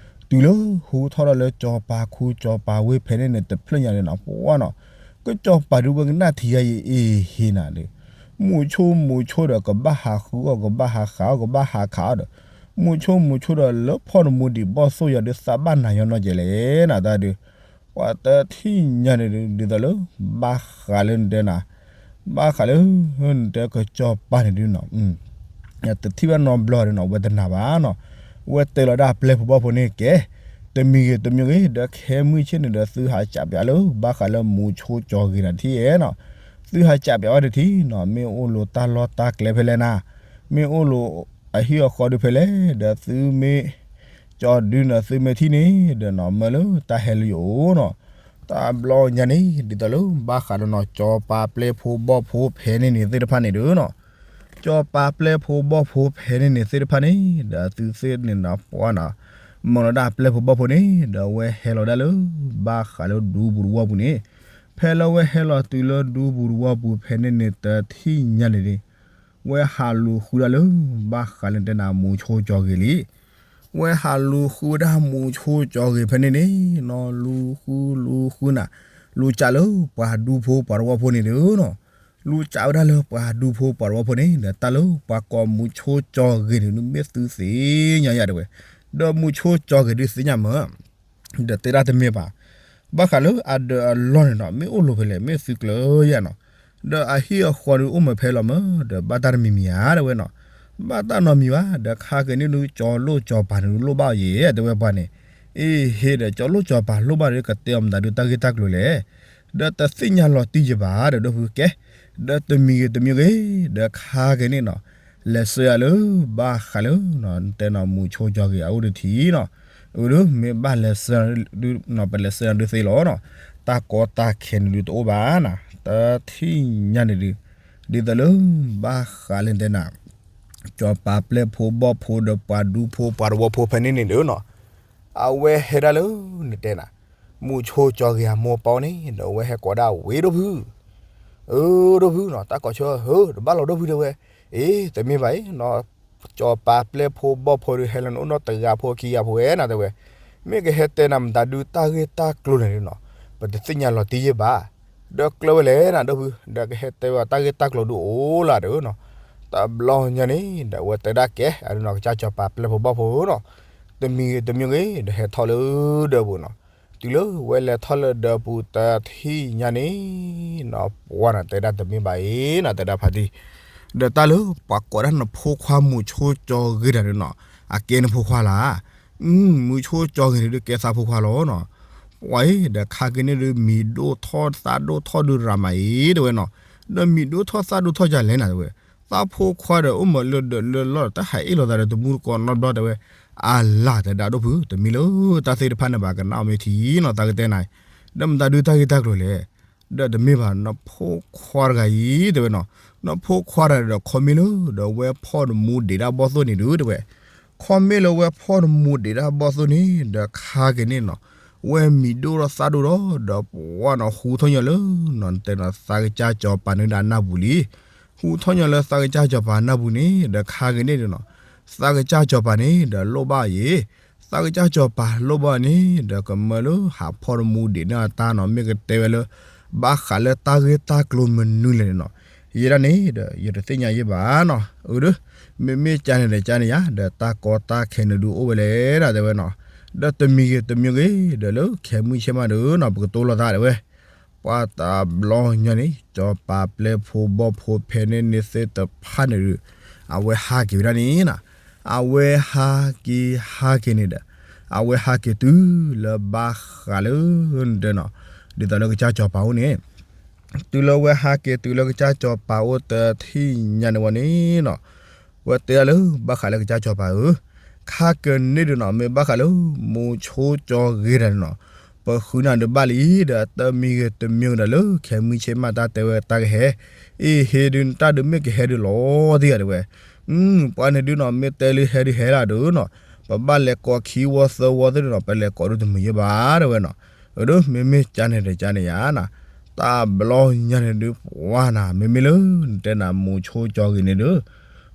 တုၤလၢဟူထီၣ်ဒီးလၢကၠီၤပၤခူကၠီၤပၤဝ့ၢ်ဖဲန့ၣ်န့ၣ် တဖျၢၣ်ညါန့ၣ်နီၤ ပှၤနီၤ, ကၠီၤပၤဒုးဝဲကနၣ်ထံယါယံၤအ့ၣ်ဟ့ၣ်နၤဒီး, မုဆိမုဆိဒီးကဘၣ်ဟးဃုအီၣ် ကဘၣ်ဟးဃးအီၣ် ကဘၣ်ဟးခးအီၣ်ဒီး, မုဆိမုဆိဒီးလၢဖီၣ်တမူဒံးဘီၣ်သိၣ်ယၤဒုးသးဘၣ်နၤညီနီၢ်ကဲလဲၣ်နၤတၢ်ဒုး, ပှၤတထံၣ်ညါန့ၣ်ဒုး ဒ်သိးလၢ ဘၣ်ဃးလၢနတဲနၤ, ဘၣ်ဃးလၢ နတဲကၠီၤပၤန့ၣ်ဒုးနီၤ တထံၣ်ဘၣ်နီတဘျီဒီးနီၤ ဝဲတနာ်ဘၣ်နီၤ, ဝဲတဲလီၤဒၣ်ပျဲၢ်ဖိဘီၣ်ဖိန့ၣ်ကဲ, တမံၤဂ့ၤတမံၤဂ့ၤ ဒီးခဲမုၢ်ဆ့ၣ်န့ၣ်ဒီး သုဟးကးပၠးလၢ ဘၣ်ဃးလၢမုဆိကၠီၤဂ့ၤနၤတထံၣ်နီၤ, သုဟးကးပၠးဝဲတထံၣ်နီၤ မ့ၢ်အိၣ်လိာ်တၢ်လီၢ်တၢ်ကျဲဖဲလဲၣ်နၤ, မ့ၢ်အိၣ်လိာ်အဟံၣ်အဃီဒုးဖဲလဲၣ် ဒီးသုမ့ၢ် ကၠီၤဒုးနီၤ သုမ့ၢ်ထံၣ်န့ၣ် ဒီးနီၤ မၢလၢတၢ်ဟဲလၢယအိၣ်နီၤ, တဘျီညါန့ၣ် ဒ်သိးလၢ ဘၣ်ဃးဒီးနီၤ ကၠီၤပၤပျဲၢ်ဖိဘီၣ်ဖိဖဲန့ၣ်န့ၣ်သ့ၣ်တဖၣ်န့ၣ်ဒုးနီၤ, ကၠီၤပၤပျဲၢ်ဖိဘီၣ်ဖိဖဲန့ၣ်န့ၣ်သ့ၣ်တဖၣ်န့ၣ် ဒီးသုသ့ၣ်န့ၣ်နီၤ ပှၤနီၤ, မၢလီၤဒၣ်ပျဲၢ်ဖိဘီၣ်ဖိန့ၣ် ဒီးဝဲဟဲလီၤဒၣ်လၢ ဘၣ်ဃးလၢဒူပူၤတဝီပူၤန့ၣ်, ဖဲလၢဝဲဟဲလီၤတုၤလၢဒူပူၤတဝီပူၤဖဲန့ၣ်န့ၣ် တထံၣ်ညါန့ၣ်ဒုး ဝဲဟးလူၤဃုဒၣ်လၢ ဘၣ်ဃးလၢတဲနၤ မုဆိကၠီၤဂ့ၤလံ, ဝဲဟးလူၤဃုဝဲဒၣ်မုဆိကၠီၤဂ့ၤဖဲန့ၣ်န့ၣ်နီၤ လူၤဃုလူၤဃုနၤ, လူၤကးလၢပှၤဒူဖိပှၤတဝီဖိန့ၣ်ဒုးနီၤ, လူၤကးဝဲဒၣ်လၢပှၤဒူဖိပှၤတဝီဖိန့ၣ် ဒီးတၢ်လၢပှၤကိးမုဆိကၠီၤဂ့ၤန့ၣ် မ့ၢ်သုသ့ၣ်ညါယၤတဲဝဲ, ဒီးမုဆိကၠီၤဂ့ၤဒုးသ့ၣ်ညါမၢ ဒီးတဲဒၣ်တမ့ၢ်ဘၣ်, ဘၣ်ဃးလၢအဒၢးအလီၢ်န့ၣ်နီၤ မ့ၢ်အိၣ်လိာ်ဖဲလဲၣ် မ့ၢ်သုကျၢၤယၤနီၤ, ဒီးအဟံၣ်အဃီဒုးအိၣ်မးဖဲလီၤမၢ ဒီးဘၣ်တၢ်တမံၤမံၤဧါတဲဝဲနီၤ, ဘၣ်တၢ်နီတမံၤဘၣ် ဒီးခါက့ၤန့ၣ်ဒုး ကၠီၤလိၣ်ကၠီၤပၤန့ၣ်ဒုးလိၣ်ဘၣ်အီၤယဲၢ် တဲဝဲပှၤန့ၣ်, အ့ၣ်ဟ့ၣ်ဒီး ကၠီၤလိၣ်ကၠီၤပၤလိၣ်ဘၣ်ဒီး ကတဲအီၤမတၤဒုးတၢ်ဂ့ၢ်တၢ်ကျိၤလဲၣ်, ဒီးတသ့ၣ်ညါလီၤတံၢ်ယဘၣ်ဒီး ဒိၣ်ဖုကဲ, ဒီးတမံၤဂ့ၤတမံၤဂ့ၤ ဒီးခါက့ၤန့ၣ်နီၤ လဲၤဆှၢယၤလၢ ဘၣ်ဃးလၢ တဲနီၤ မုဆိကၠီၤဂ့ၤအအိၣ်တထံၣ်နီၤ, အဒု မ့ၢ်ဘၣ်လဲၤဆှၢဒုနီၤ ပလဲၤဆှၢနၤဒုသ့လီၤနီၤ. တၢ်ကီတၢ်ခဲန့ၣ်ဒုတအိၣ်ဘၣ်နီၤ တထံၣ်ညါန့ၣ်ဒု ဒ်သိးလၢဘၣ်ဃးလၢနတဲနၤ ကၠီၤပၤပျဲၢ်ဖိဘီၣ်ဖိဒီးပှၤဒူဖိပှၤတဝီဖိဖဲန့ၣ်န့ၣ်ဒုနီၤ အဝဲဟဲဒၣ်လၢနတဲနၤ မူဆိကၠီဂ့ၤအမိၢ်ပီန့ၣ် ဒီးအဝဲဟဲကိးဒၣ်ဝဲဒိၣ်ဖု အၢ ဒိၣ်ဖုနီၤ တၢ်ကိးဆၢ ဧၢ တဘၣ်လီၤဒိၣ်ဖုတဲဝဲ, အ့ တမ့ၢ်ဘၣ်အံၤနီၤ, ကၠီၤပၤပျဲၢ်ဖိဘီၣ်ဖိဒုးဟဲလၢနအိၣ်နီတဂၤဖိခံဂၤဖိဝဲနၤတဲဝဲ, မ့ၢ်ကဟဲတဲနၤမတၤဒုတၢ်ဂ့ၢ်တၢ်ကျိၤလဲၣ်နီၤ, ပတသ့ၣ်ညါလီၤတံၢ်ယဲၢ်ဘၣ်, ဒီးကျၢၢ်ဝဲလဲၣ်နၤဒိၣ်ဖု, ဒီးကဟဲတဲဝဲတၢ်ဂ့ၢ်တၢ်ကျိၤဒုအိၣ်လၢဒုနီၤ, တဘျီညါန့ၣ် ဒီးအဝဲတဲဒၣ်ကဲ အဒုနီၤ ကစၢ်ကၠီၤပၤပျဲၢ်ဖိဘီၣ်ဖိနီၤ, တမံၤဂ့ၤတမံၤဂ့ၤ ဒီးဟဲထီၣ်လၢဒၢးပူၤနီၤ, တုၤလၢဝဲလဲၤထီၣ်လၢဒၢးပူၤတထံၣ်ညါန့ၣ်နီၤ, ပှၤနီၤတဲဒၣ်တမ့ၢ်ဘၣ်အံၤနီၤ တဲဒၣ်ဖါတံၢ်, ဒီးတၢ်လၢပှၤကိးဒၣ်နဖိခွါမူဆိကၠီဂ့ၤတၢ်ဒုနီၤ, အကဲနဖိခွါလၢ်, မူဆိကၠီဂ့ၤန့ၣ်ဒုးကဲသးဖိခွါလီၤနီၤ, ပှၤအံၤ ဒီးခါက့ၤန့ၣ်ဒုး မံၤဒိၣ်ထီၣ်သးဒိၣ်ထီၣ်ဒုးရၤမးအံၤတဲဝဲနီၤ, ဒီးမံၤဒိၣ်ထီၣ်သးဒိၣ်ထီၣ်ယၤလဲၣ်နၤတဲဝဲ, သးဖိခွါဒီးအိၣ်မးလၢဒၢးလၢလီၢ်ဒီး တၢ်ဟးအ့ၣ်လိာ်သးဒီးတမူတကိးနီတဘျီတဲဝဲ, အလၢ်တဲဒၣ်ဒိၣ်ဖု တမ့ၢ်လၢတၢ်သ့ၣ်တဖၣ်န့ၣ်ဘၣ် ကနၣ်အီၤမ့ၢ်ထံနီၤ သးကတဲနၤ, ဒီးမတၤဒုတၢ်ဂ့ၢ်တၢ်ကျိၤလဲၣ် ဒီးတမ့ၢ်ဘၣ် နဖိခွါတဂၤအံၤတဲဝဲနီၤ, နဖိခွါတဂၤဒီးခီမ့ၢ်လၢ ဒီးဝဲဖီၣ်တမူဒံးတၢ်ဘီၣ်သိၣ်န့ၣ်ဒုတဲဝဲ, ခီမ့ၢ်လၢဝဲဖီၣ်တမူဒံးတၢ်ဘီၣ်သိၣ်န့ၣ် ဒီးခါက့ၤန့ၣ်နီၤ, ဝဲမံၤဒိၣ်ထီၣ်သးဒိၣ်ထီၣ် ဒီးပှၤနီၤဟူထီၣ်ညီလၢ နီၤတဲနီၤ သးကစၢ်ကၠီၤပၤန့ၣ်ဒၣ်အနၢ်ပူၤလံ, ဟူထီၣ်ညီလၢသးကစၢ်ကၠီၤပၤအနၢ်ပူၤန့ၣ် ဒီးခါက့ၤန့ၣ်နီၤ, သးကစၢ်ကၠီၤပၤန့ၣ် ဒီးလိၣ်ဘၣ်အီၤယဲ သးကစၢ်ကၠီၤပၤလိၣ်ဘၣ်န့ၣ် ဒီးကမၢလၢဟးဖီၣ်တမူဒံးန့ၢ်အတၢ်နီၤ မ့ၢ်ကတဲဝဲလၢ ဘၣ်ဃးလၢတၢ်ဂ့ၢ်တၢ်ကျိၤမနုၤလဲၣ်န့ၣ်နီၤ, ယဲဒၣ်န့ၣ်ဒီး ယတသ့ၣ်ညါယဲၢ်ဘၣ်နီၤ, အၢ ဒီး မ့မ့ၢ်ကန့ၣ်ဒီးကန့ၣ်ယါ ဒီးတၢ်ကီတၢ်ခဲန့ၣ်ဒုအိၣ်ဝဲလဲၣ်ဒၣ်တဲဝဲနီၤ, ဒီးတမံၤဂ့ၤတမံၤဂ့ၤ ဒီးလၢခဲမုၢ်ဆ့ၣ်မးဒုနီၤ ပကတိၤလိာ်သးတဲဝဲ ပှၤတဘျီညါန့ၣ် ကၠီၤပၤပျဲၢ်ဖိဘီၣ်ဖိဖဲန့ၣ်န့ၣ်သ့ၣ်တဖၣ်န့ၣ်ဒုး အဝဲဟးက့ၤဝဲဒၣ်န့ၣ်နီၤ, အဝဲဟးက့ၤဟးက့ၤန့ၣ်ဒီး အဝဲဟးက့ၤတုၤလၢဘၣ်ဃးလၢ နတဲနီၤ ဒ်သိးလၢကစၢ်ကၠီၤပၤအိၣ်န့ၣ် တုၤလၢဝဲဟးက့ၤတုၤလၢကစၢ်ကၠီၤပၤအိၣ်တထံၣ်ညါန့ၣ်ဝဲန့ၣ်နီၤ, ဝဲတဲဒၣ်လၢဘၣ်ဃးလၢကစၢ်ကၠီၤပၤဧၢ, ခါကန့ၣ်ဒုနီၤ မ့ၢ်ဘၣ်ဃးလၢ မူဆိကၠီဂ့ၤတၢ်န့ၣ်နီၤ, ပဃုနၤဒုးဘၣ်လံဒီး တမံၤဂ့ၤတမံၤဂ့ၤဒီးလၢ ခဲမုၢ်ဆ့ၣ်မးတၢ်တဲဝဲတၢ်ကဟဲ, အ့ၣ် ဟ့ၣ်ဒုး တၢ်ဒုးမ့ၢ်ကဟဲဒုးလီၤသံဂၤတဲဝဲ ပှၤန့ၣ်ဒုနီၤ မ့ၢ်တဲလၢဟဲဒုးဟဲလၢဒုနီၤ, ပဘၣ်လဲၤကိးခံဝီသၢဝီသ့ၣ်ဒုနီၤ ပလဲၤကိးဒုတမုာ်ယဲၢ်ဘၣ်တဲဝဲနီၤ, အၢ ဒီးမ့မ့ၢ်ကန့ၣ်ဒီးကန့ၣ်ယါနီၤ, တၢ်ဘျီညါန့ၣ်ဒုးပှၤနီၤ မ့မ့ၢ်လၢ နတဲနၤ မူဆိကၠီဂ့ၤန့ၣ်ဒုး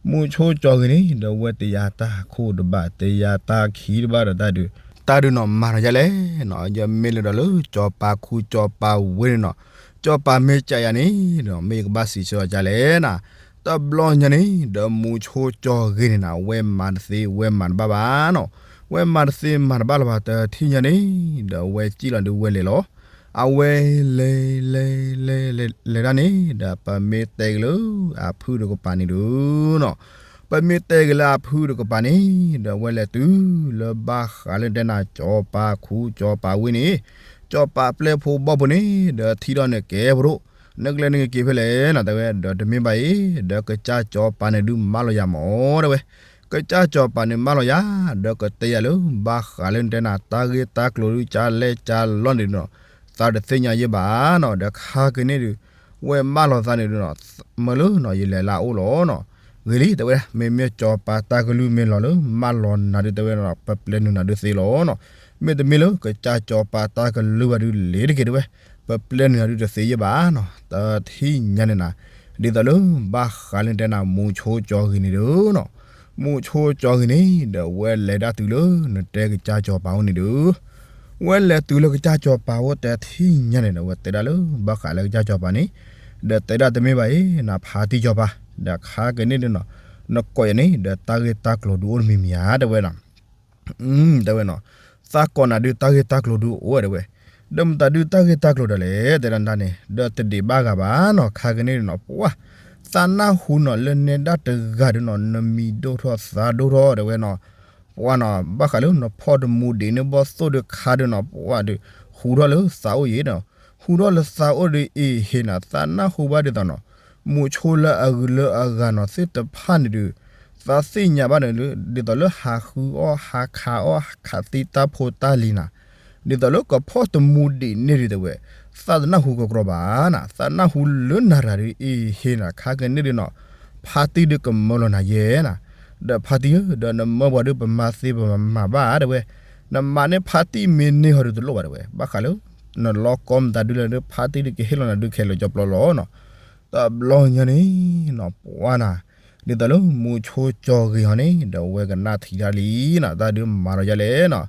မူဆိကၠီဂ့ၤန့ၣ် ဒီးဝဲတယၤတၢ်ခိၣ်တဘၣ် တယၤတၢ်ခံတဘၣ်ဒီးတၢ်ဒုး, တၢ်ဒုးနီၤမၤထီၣ်ယါလဲၣ်နီၤ, ယမ့ၢ်လၢဒီးလၢ ကၠီၤပၤခူကၠီၤပၤဝ့ၢ်န့ၣ်နီၤ, ကၠီၤပၤမ့ၢ်ကးယၤန့ၣ်ဒီး မ့ၢ်ယကဘၣ်စံးဆၢအီၤကါလဲၣ်နီၤ, တဘျီညါန့ၣ် ဒီးမူဆိကၠီဂ့ၤန့ၣ်နီၤ ဝဲမၤတသ့ ဝဲမၤတဘၣ်ဘၣ်နီၤ, ဝဲမၤတသ့မၤတဘၣ်လၢၤဘၣ် တထံၣ်ညါန့ၣ် ဒီးဝဲစံၣ်လီၤဒုးဝဲလဲၤလီၤ အဝဲလဲၤလဲၤလဲၤလဲၤလဲၤဒၣ်န့ၣ် ဒီးပမ့ၢ်တဲက့ၤလၢအဖုၣ်တကပၤန့ၣ်ဒုးနီၤ, ပမ့ၢ်တဲက့ၤလၢအဖုၣ်တကပၤန့ၣ် ဒီးဝဲလဲၤတုၤလၢဘၣ်ဃးလၢတဲနၤ ကၠီၤပၤခူကၠီၤပၤဝ့ၢ်န့ၣ်, ကၠီၤပၤပျဲၢ်ဖိဘီၣ်ဖိန့ၣ် ဒီးထံၣ်ထီၣ်န့ၣ်ကဲပဒိၣ်, နကလဲၤနကက့ၤဖဲလဲၣ်နီၤ တဲဝဲ ဒီးတမ့ၢ်ဘၣ်အံၤ ဒီးကစၢ်ကၠီၤပၤန့ၣ်ဒုးမၢလီၤယၤမၢ် တဲဝဲ ကစၢ်ကၠီၤပၤန့ၣ်မၢလီၤယၤ, ဒီးကတဲယၤလၢ ဘၣ်ဃးလၢနတဲနၤ တၢ်ဂ့ၢ်တၢ်ကျိၤဒုးကလဲၣ်ကလဲၣ်န့ၣ်နီၤ, သးတသ့ၣ်ညါယဲၢ်ဘၣ်နီၤ, ဒီးခါက့ၤန့ၣ်ဒုး ဝဲမၢလီၤသးန့ၣ်ဒုးနီၤ, မၢလၢနီၤ ယလဲၤလၢအအိၣ်လီၤနီၤ, ဂ့ၤလံ တဲဝဲဒၣ် မ့မ့ၢ်ကၠီၤပၤတၢ်ကလုၢ်မ့ၢ်လီၤလၢ မၢလီၤနၤဒုးတဲဝဲနီၤ ပပျဲနုာ်နၤဒုးသ့လီၤနီၤ, မ့တမ့ၢ်လၢကစၢ်ကၠီၤပၤတၢ်ကလုၢ်ဘၣ်ဒုးလဲၤတက့ၢ်တဲဝဲ, ပပျဲနုာ်နၤဒုးတသ့ယဲၢ်ဘၣ်နီၤ, တထံၣ်ညါန့ၣ်နၤ, ဒ်သိးလၢ ဘၣ်ဃးလၢနတဲနၤ မူဆိကၠီဂ့ၤန့ၣ်ဒုးနီၤ, မူဆိကၠီဂ့ၤန့ၣ် ဒီးဝဲလဲၤဒၣ်တုၤလၢ နတဲကစၢ်ကၠီၤပၤအိၣ်န့ၣ်ဒုး, ဝဲလဲၤတုၤလၢကစၢ်ကၠီၤပၤအိၣ်တထံၣ်ညါန့ၣ်ဒီး ဝဲတဲဒၣ်လၢ ဘၣ်ဃးလၢကစၢ်ကၠီၤပၤန့ၣ်, ဒီးတဲဒၣ်တမ့ၢ်ဘၣ်အံၤ နဖါတံၢ်ကၠီၤပၤ, ဒီးခါက့ၤန့ၣ်ဒုးနီၤ, နကိးယၤန့ၣ် ဒီးတၢ်ဂ့ၢ်တၢ်ကျိၤဒုးအိၣ်တမံၤမံၤဧါ တဲဝဲနီၤ တဲဝဲနီၤ, သးကိးနၤဒုးတၢ်ဂ့ၢ်တၢ်ကျိၤဒုးအိၣ်ဝဲတဲဝဲ, ဒီးမတၤဒုးတၢ်ဂ့ၢ်တၢ်ကျိၤဒီးလဲၣ် တဲဒၣ်နၤန့ၣ် ဒီးတဒံးဘၣ်ဂၤဘၣ်နီၤ, ခါက့ၤန့ၣ်နီၤ ပှၤ သးနၢ်ဟူနီၤလၢနဲဒၣ်တဂၤဒုးနီၤ နမံၤဒိၣ်ထီၣ်သးဒိၣ်ထီၣ်တဲဝဲနီၤ, ပှၤနီၤ ဘၣ်ဃးလၢနဖီၣ်တမူဒံးန့ၢ်ဘီၣ်သိၣ်ဒုးခါဒုးနီၤ ပှၤဒုး ဟူထီၣ်လၢသးအိၣ်ယံၤနီၤ, ဟူထီၣ်လၢသးအိၣ်ဒုးအံၤဟ့ၣ်နီၤ သးနၢ်ဟူဘၣ်ဒ်သိးနီၤ, မူဆိလၢအဂုၤလၢအဂၤနီၤ သ့ၣ်တဖၣ်န့ၣ်ဒုး သးသ့ၣ်ညါဘၣ်န့ၣ်လၢ ဒ်သိးလၢဟးဃုအီၣ် ဟးခးအီၣ် ခးသံတၢ်ဖိတၢ်လံၤနၤ, ဒ်သိးလၢကဖီၣ်တမူဒံးန့ၢ်ဒံးတဲဝဲ, သးတနၢ်ဟူကကြီဘၣ်နၤ, သးနၢ်ဟူလၢနၤရၤဒုးအ့ဟ့နၤ, ခါက့ၤန့ၣ်ဒုးနီၤ, ဖါတံၢ်ဒုးကမၢလီၤနၤယဲနၤ, ဒီးဖါတံၢ်ဧၢ, ဒီးနမၢပှၤဒုးပမၤသ့ပမၤဘၣ်တဲဝဲ, နမၤန့ၢ်ဖါတံၢ်မ့ၢ်န့ၢ်ဟီဒုးတလိၣ်ဘၣ်တဲဝဲ, ဘၣ်ဃးလၢ နလီၤကီမတၤဒုးလဲၣ်ဒုး ဖါတံၢ်ဒုးကဟ့ၣ်လီၤနၤဒုးခဲလၢာ်ကၠီပျီလီၤနီၤ, တဘျီညါန့ၣ်နီၤ ပှၤနၤ, ဒ်သိးလၢမူဆိကၠီဂ့ၤဟီန့ၣ် ဒီးဝဲကနၣ်ထံတၢ်လံနီၤ, တၢ်ဒုးမၤဒီးယၤလဲၣ်နီၤ,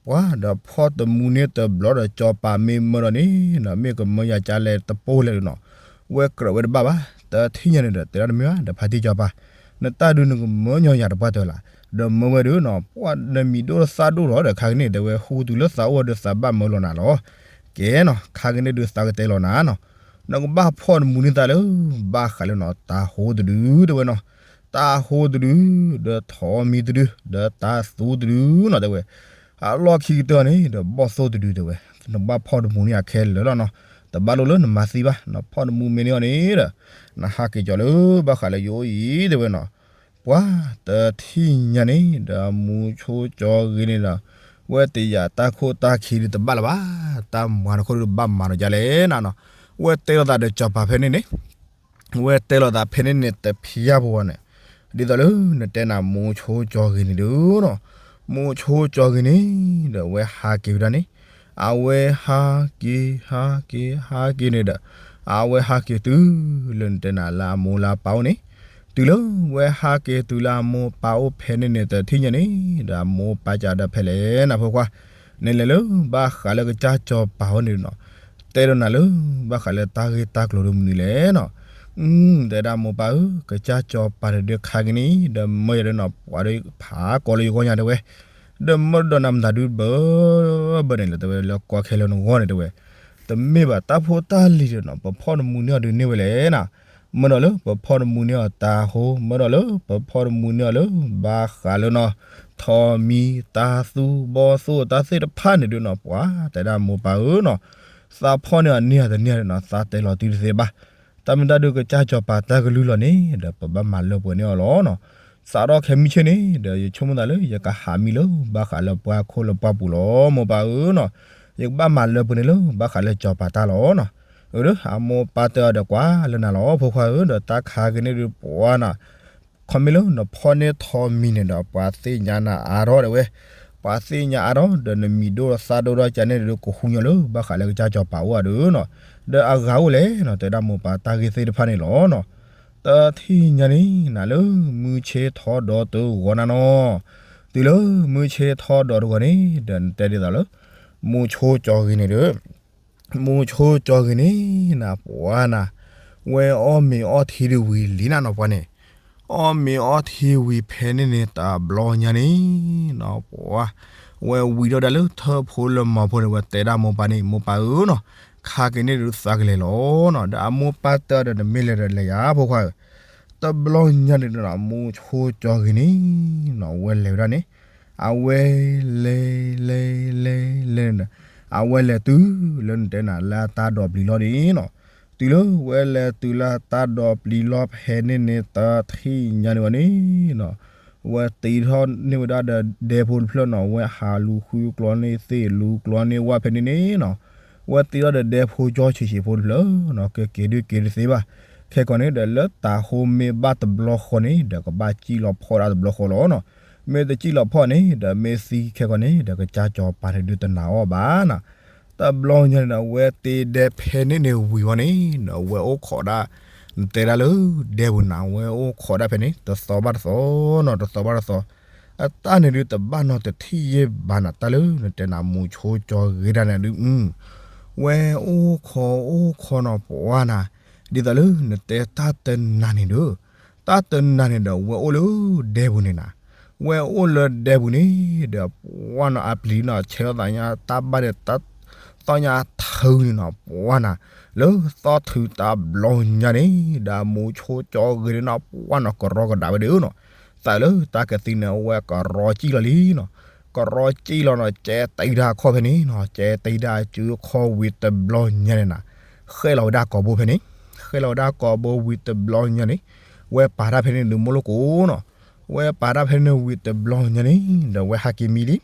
ပှၤဒီးဖီၣ်တမူန့ၢ်တဘျီဒီးကၠီၤပၤမ့ၢ်မၢဒီးန့ၣ်နီၤ, မ့ၢ်ကမၢယၤကလဲတပိၢ်လဲၣ်ဒုးနီၤ, ဝဲကြၢးဝဲတဘၣ်ဘၣ်, တထံၣ်ညါန့ၣ်ဒီး တဲဒၣ်တမ့ၢ်ဘၣ် ဒီးဖါတံၢ်ကၠီၤပၤ, နတၢ်ဒုးနကမၢညီယၤတပှၢ်တၢၢ်လၢ်, ဒီးမၢဝဲဒုးနီၤ, ပှၤနမံၤဒိၣ်သၣ်ဒိၣ်လီၤဒီး ခါက့ၤန့ၣ်တဲဝဲ ဟူတုၤလၢသးအိၣ်ဒုးသးဘၣ်မၢလီၤနၤလီၤ, ကဲနီၤ ခါက့ၤန့ၣ်ဒုးသးကတဲလီၤနၤနီၤ, နကဘၣ်ဖီၣ်တမူန့ၢ်သးလၢ ဘၣ်ဃးလၢနီၤ တၤဟိတဒုတဲဝဲနီၤ, တၤဟိတဒု, ဒီးထိးမံၤတဒု, ဒီးတၤသူတဒုနီၤတဲဝဲ, အလီၢ်ခံကတၢၢ်န့ၣ် ဒီးဘီၣ်သိၣ်တဒုတဲဝဲ, နကဘၣ်ဖီၣ်တမူန့ၢ်အခဲလၢာ်လီၤနီၤ, တဘၣ်လိၣ်လၢနမၤသံဘၣ်, နဖီၣ်တမူမ့ၢ်န့ၢ်အီၤန့ၣ်ဒီး နဟးက့ၤကၠီၤလၢဘၣ်ဃးလၢယအိၣ်အံၤတဲဝဲနီၤ, ပှၤတထံၣ်ညါန့ၣ် ဒီးမူဆိကၠီဂ့ၤန့ၣ်ဒီး ဝဲတယာ်တၢ်ခိၣ်တၢ်ခံဒုးတဘၣ်လၢၤဘၣ်, တၢ်မၤတခိၣ်ဒုးဘၣ်မၤဒီးယၤလဲၣ်နၤနီၤ, ဝဲတဲလိာ်သးဒီးကၠီၤပၤဖဲန့ၣ်န့ၣ် ဝဲတဲလိာ်သးဖဲန့ၣ်န့ၣ် တဖျါပဝဲန့ၣ်, ဒ်သိးလၢနတဲနၤမူဆိကၠီဂ့ၤန့ၣ်ဒုးနီၤ, မူဆိကၠီဂ့ၤန့ၣ် ဒီးဝဲဟးက့ၤဝဲဒၣ်န့ၣ်, အဝဲဟးက့ၤ ဟးက့ၤ ဟးက့ၤန့ၣ်ဒီး အဝဲဟးက့ၤတုၤလၢနတဲနၤလၢအမိၢ်လၢအပၢ်အိၣ်န့ၣ်, တုၤလၢဝဲဟးက့ၤတုၤလၢအမိၢ်ပၢ်အိၣ်ဖဲန့ၣ်န့ၣ် တထံၣ်ညါန့ၣ် ဒီးအမိၢ်ပၢ်ကဒီးဖဲလဲၣ်နၤဖိခွါ, နလဲၤလၢဘၣ်ဃးလၢကစၢ်ကၠီၤပၤအိၣ်န့ၣ်နီၤ, တဲဒီးနၤလၢ ဘၣ်ဃးလၢတၢ်ဂ့ၢ်တၢ်ကျိၤဒုးမနုၤလဲၣ်နီၤ, တဲဒၣ်မိၢ်ပၢ်ဧၢ, ကစၢ်ကၠီၤပၤတဒုးခါက့ၤန့ၣ် ဒီးမၢယၤဒီးနီၤ ပှၤဒီးဖးကီးလၢယဂီၢ်ညါတဲဝဲ, ဒီးမၢဒီးနၤမတၤဒုးဘၣ်ဘၣ်န့ၣ်လၢတဲဝဲလၢကွၢ်ခဲလၢာ်နဂီၢ်န့ၣ်တဲဝဲ, တမ့ၢ်ဘၣ်တၢ်ဖိတၢ်လံၤဒီးနီၤ ပဖီၣ်တမူန့ၢ်အီၤဒုးန့ၢ်ဝဲလဲၣ်နၤ, မၢဒီးလၢပဖီၣ်တမူန့ၢ်အီၤတၤဟိ, မၢဒီးလၢပဖီၣ်တမူန့ၢ်အီၤလၢ ဘၣ်ဃးလၢနီၤ ထိးမံၤ တၤသူ ဘီၣ်သိၣ် တၢ်သ့ၣ်တဖၣ်န့ၣ်ဒုးနီၤ ပှၤတဲဒၣ်မိၢ်ပၢ်ဧၢနီၤ, သးဖီၣ်န့ၢ်အီၤန့ၢ်အီၤတန့ၢ်အီၤဒုးနီၤ သးတဲလီၤတံၢ်တသ့ဘၣ်, တၢ်မ့ၢ်တၢ်ဒုးကစၢ်ကၠီၤပၤတၢ်ကလုၢ်လီၤန့ၣ် ဒီးပဘၣ်မၤလၢပှဲၤန့ၢ်အီၤလီၤနီၤ, စးထီၣ်ခဲမုၢ်ဆ့ၣ်န့ၣ် ဒီးယဆိကမိၣ်သးလၢယကဟးမံလၢဘၣ်ဃးလၢပှၤခိၣ်လၢပှၢ်ပူၤလီၤ မိၢ်ပၢ်ဧၢနီၤ, ယကဘၣ်မၤလၢပှဲၤန့ၣ်လၢဘၣ်ဃးလၢကၠီၤပၤတၢ်လီၤနီၤ, အၢဒီးအမိၢ်ပၢ်တဲအီၤဒီးကွၢ်လၢနၤလီၤ ဖိခွါဧၢ, ဒီးတၢ်ခါက့ၤန့ၣ်ဒုးပှၤနၤ ခီမ့ၢ်လၢနဖီၣ်န့ၢ်ထိးမံၤန့ၣ်ဒီး ပှၤသ့ၣ်ညါနၤအါထီၣ်တဲဝဲ, ပှၤသ့ၣ်ညါအါထီၣ် ဒီးနမံၤဒိၣ်သၣ်ဒိၣ်ထီၣ်ကန့ၣ်ဒုး ကဟူညီလၢဘၣ်ဃးလၢကစၢ်ကၠီၤပၤအိၣ်အဒုးနီၤ, ဒီးအဂၤအိၣ်လဲၣ်နီၤ တဲဒၣ်မိၢ်ပၢ်တၢ်ဂ့ၢ်သ့ၣ်တဖၣ်န့ၣ်လီၤနီၤ, တထံၣ်ညါန့ၣ် နၤလၢမုၢ်ဆ့ၣ်ထီၣ်ဒီးတဂီၤနၤနီၤ, တုၤလၢမုၢ်ဆ့ၣ်ထီၣ်ဒီးတဂီၤန့ၣ် ဒီးနတဲဒ်သိးလၢ မူဆိကၠီဂ့ၤန့ၣ်ဒီး မူဆိကၠီဂ့ၤန့ၣ် နပှၤနၤ, ဝဲအီၣ်မ့ၤအီထံဒုးဝံၤလံနၤနီၤပှၤန့ၣ်, အီၣ်မ့ၤအီထံဝံၤဖဲန့ၣ်န့ၣ် တဘျီညါန့ၣ်နီၤပှၤ, ဝဲဝံၤဒီးဒၣ်လၢထၢၣ်ဖိလၢမီၤဖိန့ၣ် ဝဲတဲဒၣ်မိၢ်ပၢ်န့ၣ် မိၢ်ပၢ်ဧၢနီၤ, ခါက့ၤန့ၣ်ဒုးသးကလဲၤလီၤနီၤ, ဒီးအမိၢ်ပၢ်တဲအီၤဒီး နမ့ၢ်လဲၤဒီးလဲၤယၤဖိခွါဧၢ, တဘျီညါန့ၣ်နီၤ မူဆိကၠီဂ့ၤန့ၣ်နီၤ ဝဲလဲၤဝဲဒၣ်န့ၣ် အဝဲလဲၤ လဲၤ လဲၤ လဲၤန့ၣ်ဒီး အဝဲလဲၤတုၤလၢနတဲနၤလၢအတၢ်ဒိးပျံၤလီၢ်န့ၣ်နီၤ, တုၤလၢဝဲလဲၤတုၤလၢအတၢ်ဒိးပျံၤလီၢ်ဖဲန့ၣ်န့ၣ် တထံၣ်ညါန့ၣ်ဝဲန့ၣ်နီၤ, ဝဲတ့ထီၣ်န့ၢ်ဝဲဒၣ်ဒီးဒဲဖိတဖျၢၣ်နီၤ, ဝဲဟးလူၤဃုကျီန့ၢ်သ့ၣ်လူၤကျီန့ၢ်ဝၣ်ဖဲန့ၣ်န့ၣ်နီၤ, ဝဲတ့ထီၣ်ဒီးဒဲဖိကၠီဆံးဆံးဖိတဖျၢၣ်နီၤ, ကက့ၤဒုးက့ၤတသ့ဘၣ်, ခဲကီးန့ၣ်ဒီးလၢတၤဟိမ့ၢ်ဘၣ်တဘျီဃီန့ၣ် ဒီးကဘၣ်စံၣ်လီၤဖီၣ်ဒၣ်တဘျီဃီလီၤနီၤ, မ့ၢ်တစံၣ်လီၤဖီၣ်န့ၣ် ဒီးမ့ၢ်သံခဲကီးန့ၣ် ဒီးကစၢ်ကၠီၤပၤန့ၣ်ဒုးတနာ်အီၤဘၣ်နီၤ, တဘျီညါန့ၣ်ဒီး ဝဲတ့ဒဲဖဲန့ၣ်န့ၣ်ဝံၤဝဲန့ၣ်နီၤ, ဝဲအိၣ်ခိးဒၣ် နတဲဒၣ်လၢဒဲပူၤနၤ ဝဲအိၣ်ခိးဒၣ်ဖဲန့ၣ် တသီဘၣ်တသီနီၤ, တသီဘၣ်တသီ, အတၢ်န့ၣ်ဒုးတဘၣ်နီတထံၣ်ယဲၢ်ဘၣ်နၤ တၢ်လၢနတဲနၤမူဆိကၠီဂ့ၤတၢ်န့ၣ်ဒုး, ဝဲအိၣ်ခိးအိၣ်ခိးနီၤပှၤနၤ, ဒ်သိးလၢနတဲတၢ်တနၤန့ၣ်ဒီး, တၢ်တနၤန့ၣ်ဒီး ဝဲအိၣ်လၢဒဲပူၤန့ၣ်နၤ, ဝဲအိၣ်လၢဒဲပူၤန့ၣ်ဒီး ပှၤနီၤအပျံၤနီၤ ဆဲးထီၣ်သးညါတၢ်ဘၣ်ဒီး သီၣ်ညါထုးန့ၣ်နီၤ ပှၤနၤ, လၢသီၣ်ထုးတဘျီညါန့ၣ် ဒီးမူဆိကၠီဂ့ၤန့ၣ်နီၤ ပှၤနီၤကရီကဒါဝဲဒၣ်နီၤ, သးလၢတၢ်ကသံန့ၣ် အဝဲကရီစံၣ်လီၤလံနီၤ, ကရီစံၣ်လီၤနီၤ ကဲတံဒၣ်ခီၣ်ဖဲန့ၣ်နီၤ, ကဲတံဒၣ်စုခီၣ်ဝံၤတဘျီညါန့ၣ်နၤ, ဃဲၣ်လီၤဝဲဒၣ်ကိာ်ဘိဖဲန့ၣ်, ဃဲၣ်လီၤဝဲဒၣ်ကိာ်ဘိဝံၤတဘျီညါန့ၣ်, ဝဲပာ်တၢ်ဖဲန့ၣ်ဒုးမိၢ်လိၣ်ကိးနီၤ, ဝဲပာ်တၢ်ဖဲန့ၣ်ဝံၤတဘျီညါန့ၣ် ဒီးဝဲဟးက့ၤမံလံ.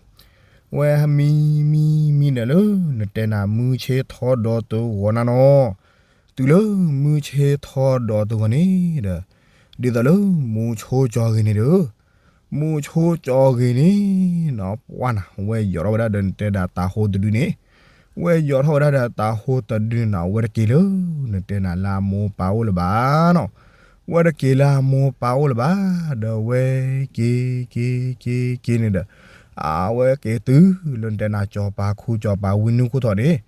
ဝဲမံမံမံဒီးလၢ နတဲနၤမုၢ်ဆ့ၣ်ထီဒီးတဂီၤနၤနီၤ, တုၤလၢမုၢ်ဆ့ၣ်ထီဒီးတဂီၤန့ၣ်ဒီး ဒ်သိးလၢမူဆိကၠီဂ့ၤန့ၣ်ဒီး မူဆိကၠီဂ့ၤန့ၣ်နီၤ ပှၢ်နၤ ဝဲယိးထီၣ်ဝဲဒၣ်ဒီးနတဲဒၣ်တၤဟိတဒုန့ၣ်, ဝဲယိးထီၣ်ဝဲဒၣ်ဒီးတၤဟိတဒုန့ၣ်နီၤ ဝဲတက့ၤလၢ နတဲနၤလၢအမိၢ်ပၢ်အိၣ်လၢၤဘၣ်နီၤ. ဝဲတက့ၤလၢအမိၢ်ပၢ်အိၣ်လၢၤဘၣ်, ဒီးဝဲက့ၤက့ၤက့ၤက့ၤန့ၣ်ဒီး အဝဲက့ၤတုၤလၢနတဲနၤ စီၤပၤခူစီၤပၤဝ့ၢ်နူၢ်ခိၣ်ထီးန့ၣ်,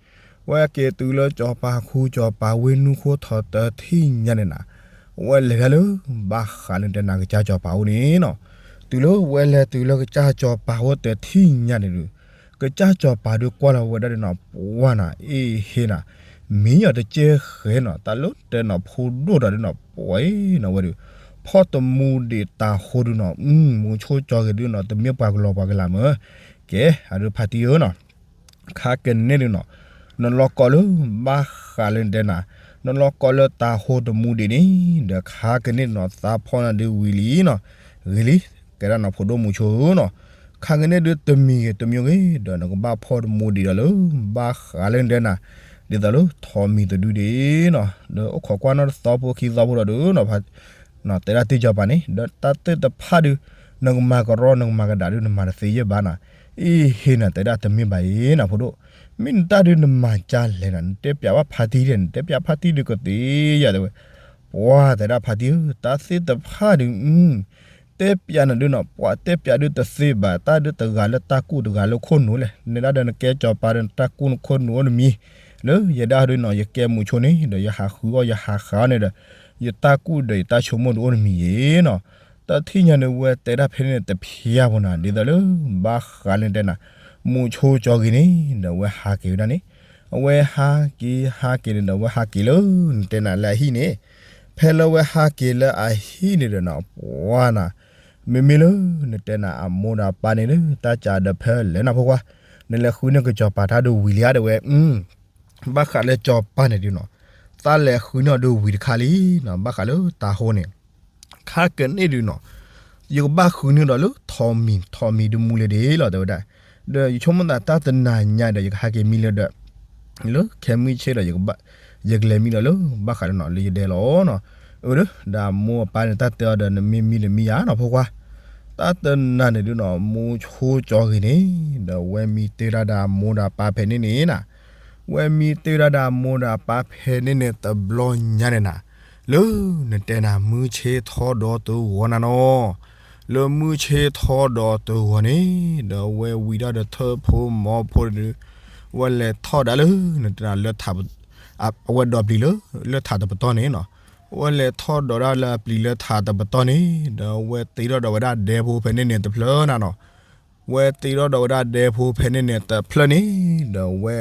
ဝဲက့ၤတုၤလၢစီၤပၤခူစီၤပၤဝ့ၢ်နူၢ်ခိၣ်ထီးတထံၣ်ညါန့ၣ်နၤ, ဝဲလဲၤဒၣ်လၢ ဘၣ်ဃးလၢနတဲနၤကစၢ်စီၤပၤအိၣ်န့ၣ်နီၤ. တုၤလၢဝဲလဲၤတုၤလၢကစၢ်စီၤပၤအိၣ်တထံၣ်ညါန့ၣ်ဒီး ကစၢ်စီၤပၤဒုးကွၢ်လီၤဝဲဒၣ်ဒီးနီၤ ပှၢ်နၤ အ့ဟ့နၤ, မံအီၤတကဲဃဲနီၤ တၢ်လၢတဲနီၤ ဖိဒိၣ်တၢ်ဒုးနီၤ ပှၢ်အ့နီၤ ဝဲဒီး ဖီၣ်တမူဒံးတၤဟိဒုးနီၤ မူဆိကၠီဂ့ၤဒုးနီၤ တမ့ၢ်ပှၤကလီၤပှၤကလၤမၢ်, ကဲ အဒုးဖါတံၢ်ဧၢနီၤ ခါကန့ၣ်ဒုးနီၤ နလီၤကိးလၢ ဘၣ်ဃးလၢနတဲနၤ, နလီၤကိးလၢတၤဟိတမူဒံးန့ၣ် ဒီးခါကန့ၣ်ဒုးနီၤ သးဖီၣ်နၤဒုးဝံၤလံနီၤ, ဂ့ၤလံ, ကဲဒၣ်နီၤ ဖိဒိၣ်မူဆိနီၤ, ခါကန့ၣ်ဒုးတမံၤဂ့ၤတမံၤဂ့ၤ ဒီးနကဘၣ်ဖီၣ်တမူဒံးဒီးလၢ ဘၣ်ဃးလၢနတဲနၤ, ဒ်သိးလၢထိးမံၤတဒုဒံးနီၤ ဒီးအိၣ်ခိးကွၢ်နီၣ်တသီဖိခံသီဖိဒီးဒုးနီၤ တဲဒၣ်တံၢ်စီၤပၤန့ၣ် ဒီးတၢ်သ့ၣ်တဖၣ်ဒုး နကမၤကရီနကမၤကဒါဒုး နမၤတသ့ယဲၢ်ဘၣ်နၤ, အ့ဟ့နၤ တဲဒၣ်တမ့ၢ်ဘၣ်အံၤနၤ ဖိဒိၣ်, မ့ၢ်နတၢ်ဒုးနမၤကလဲၣ်နၤ နတဲပျးဘၣ်ဖါတံၢ်ဒီး နတဲပျးဖါတံၢ်ဒုးကသ့ယၤတဲဝဲ, ပှၢ်တဲဒၣ်ဖါတံၢ်ဧၢ တၢ်သ့ၣ်တဖၣ်ဒုး တဲပျးနၤဒုးနီၤ ပှၤတဲပျးဒုးတသ့ဘၣ် တၢ်ဒုးတဂၤလၢတၢ်ကူၣ်တဂၤလၢခိၣ်နူာ်လဲၣ် နဒၣ်ဒီးနကဲစီၤပၤဒီးနတၢ်ကူၣ်နခိၣ်နူာ်အိၣ်တမံၤ, လၢယဒၣ်ဒုးနီၤ ယကဲမူဆိန့ၣ် ဒီးယဟးဃုအီၣ်ယဟးဃုအီၣ်န့ၣ်ဒီး ယတၢ်ကူၣ်ဒီးယတၢ်ဆိကမိၣ်ဒုးအိၣ်တမံၤယဲနီၤ, တထံၣ်ညါန့ၣ် ဝဲတဲဒၣ်ဖဲန့ၣ်တဖျါဖိနၤ ဒ်သိးလၢ ဘၣ်ဃးလၢနတဲနၤ, မူဆိကၠီဂ့ၤန့ၣ် ဒီးဝဲဟးက့ၤဝဲဒၣ်န့ၣ်, အဝဲဟးက့ၤဟးက့ၤန့ၣ်ဒီး ဝဲဟးက့ၤလၢ နတဲနၤလၢအဟံၣ်န့ၣ်, ဖဲလၢဝဲဟးက့ၤလၢအဟံၣ်န့ၣ်ဒီးနီၤ ပှၢ်နၤ, မ့မ့ၢ်လၢ နတဲနၤအမိၢ်ဒီးအပၢ်န့ၣ်လၢ တၢ်ကးဒီးဖဲလဲၣ်နၤဖိခွါ, နလဲၤဃုန့ၢ်ကစီၤပၤတၢ်ဒုးဝံၤလံဧါတဲဝဲ ဘၣ်ဃးလၢစီၤပၤန့ၣ်ဒုးနီၤ, တၢ်လဲၤဃုန့ၢ်အီၤဒုးဝံၤတခါလံနီၤ ဘၣ်ဃးလၢတၤဟိန့ၣ်, ခါကန့ၣ်ဒုးနီၤ, ယကဘၣ်ဃုန့ၢ်ဒီးလၢထိးမံၤ ထိးမံၤဒုးမူလၢဒ့လီၤတဲဝဲဒၣ်, ဒီးယဆိကမိၣ်သးတၢ်တနၤညါဒီး ယကဟးက့ၤမံလၢဒီး လၢခဲမုၢ်ဆ့ၣ်ဒီး ယကဘၣ် ယကလဲၤမံဒီးလၢ ဘၣ်ဃးဒီးနီၤ လၢယဒဲလီၤနီၤ, အၢ ဒီးအမိၢ်အပၢ်န့ၣ် တၢ်တဲအီၤဒီး နမ့ၢ်မံဒီးမံယၤနီၤဖိခွါ, တၢ်တနၤန့ၣ်ဒုးနီၤ မူဆိကၠီဂ့ၤန့ၣ်, ဒီးဝဲမံတ့ၢ်ဒၣ်ဒီးအမိၢ်ဒီးအပၢ်ဖဲန့ၣ်န့ၣ်နၤ, ဝဲမံတ့ၢ်ဒၣ်ဒီးအမိၢ်ဒီးအပၢ်ဖဲန့ၣ်န့ၣ် တဘျီညါန့ၣ်နၤ, လၢ နတဲနၤ မုၢ်ဆ့ၣ်ထီဒီးတဂီၤနၤနီၤ, လၢမုၢ်ဆ့ၣ်ထီဒီးတဂီၤန့ၣ်, ဒီးဝဲဝံၤဒၣ်ဒီးထၢၣ်ဖိမီၤဖိဒုး, ဝဲလဲၤထီၣ်ဒၣ်လၢ နတဲနၤလၢ အဝဲဒီးပျံၤလၢ လၢထးတပတီၢ်န့ၣ်နီၤ, ဝဲလဲၤထီၣ်ဒီးဒၣ်လၢအပျံၤလၢထးတပတီၢ်န့ၣ်, ဒီးဝဲတ့ထီၣ်ဒီးဝဲဒၣ်ဒဲဖိဖဲန့ၣ်န့ၣ်တဖျၢၣ်နၤနီၤ, ဝဲတ့ထီၣ်ဒီးဝဲဒၣ်ဒဲဖိဖဲန့ၣ်န့ၣ်တဖျၢၣ်န့ၣ်, ဒီးဝဲ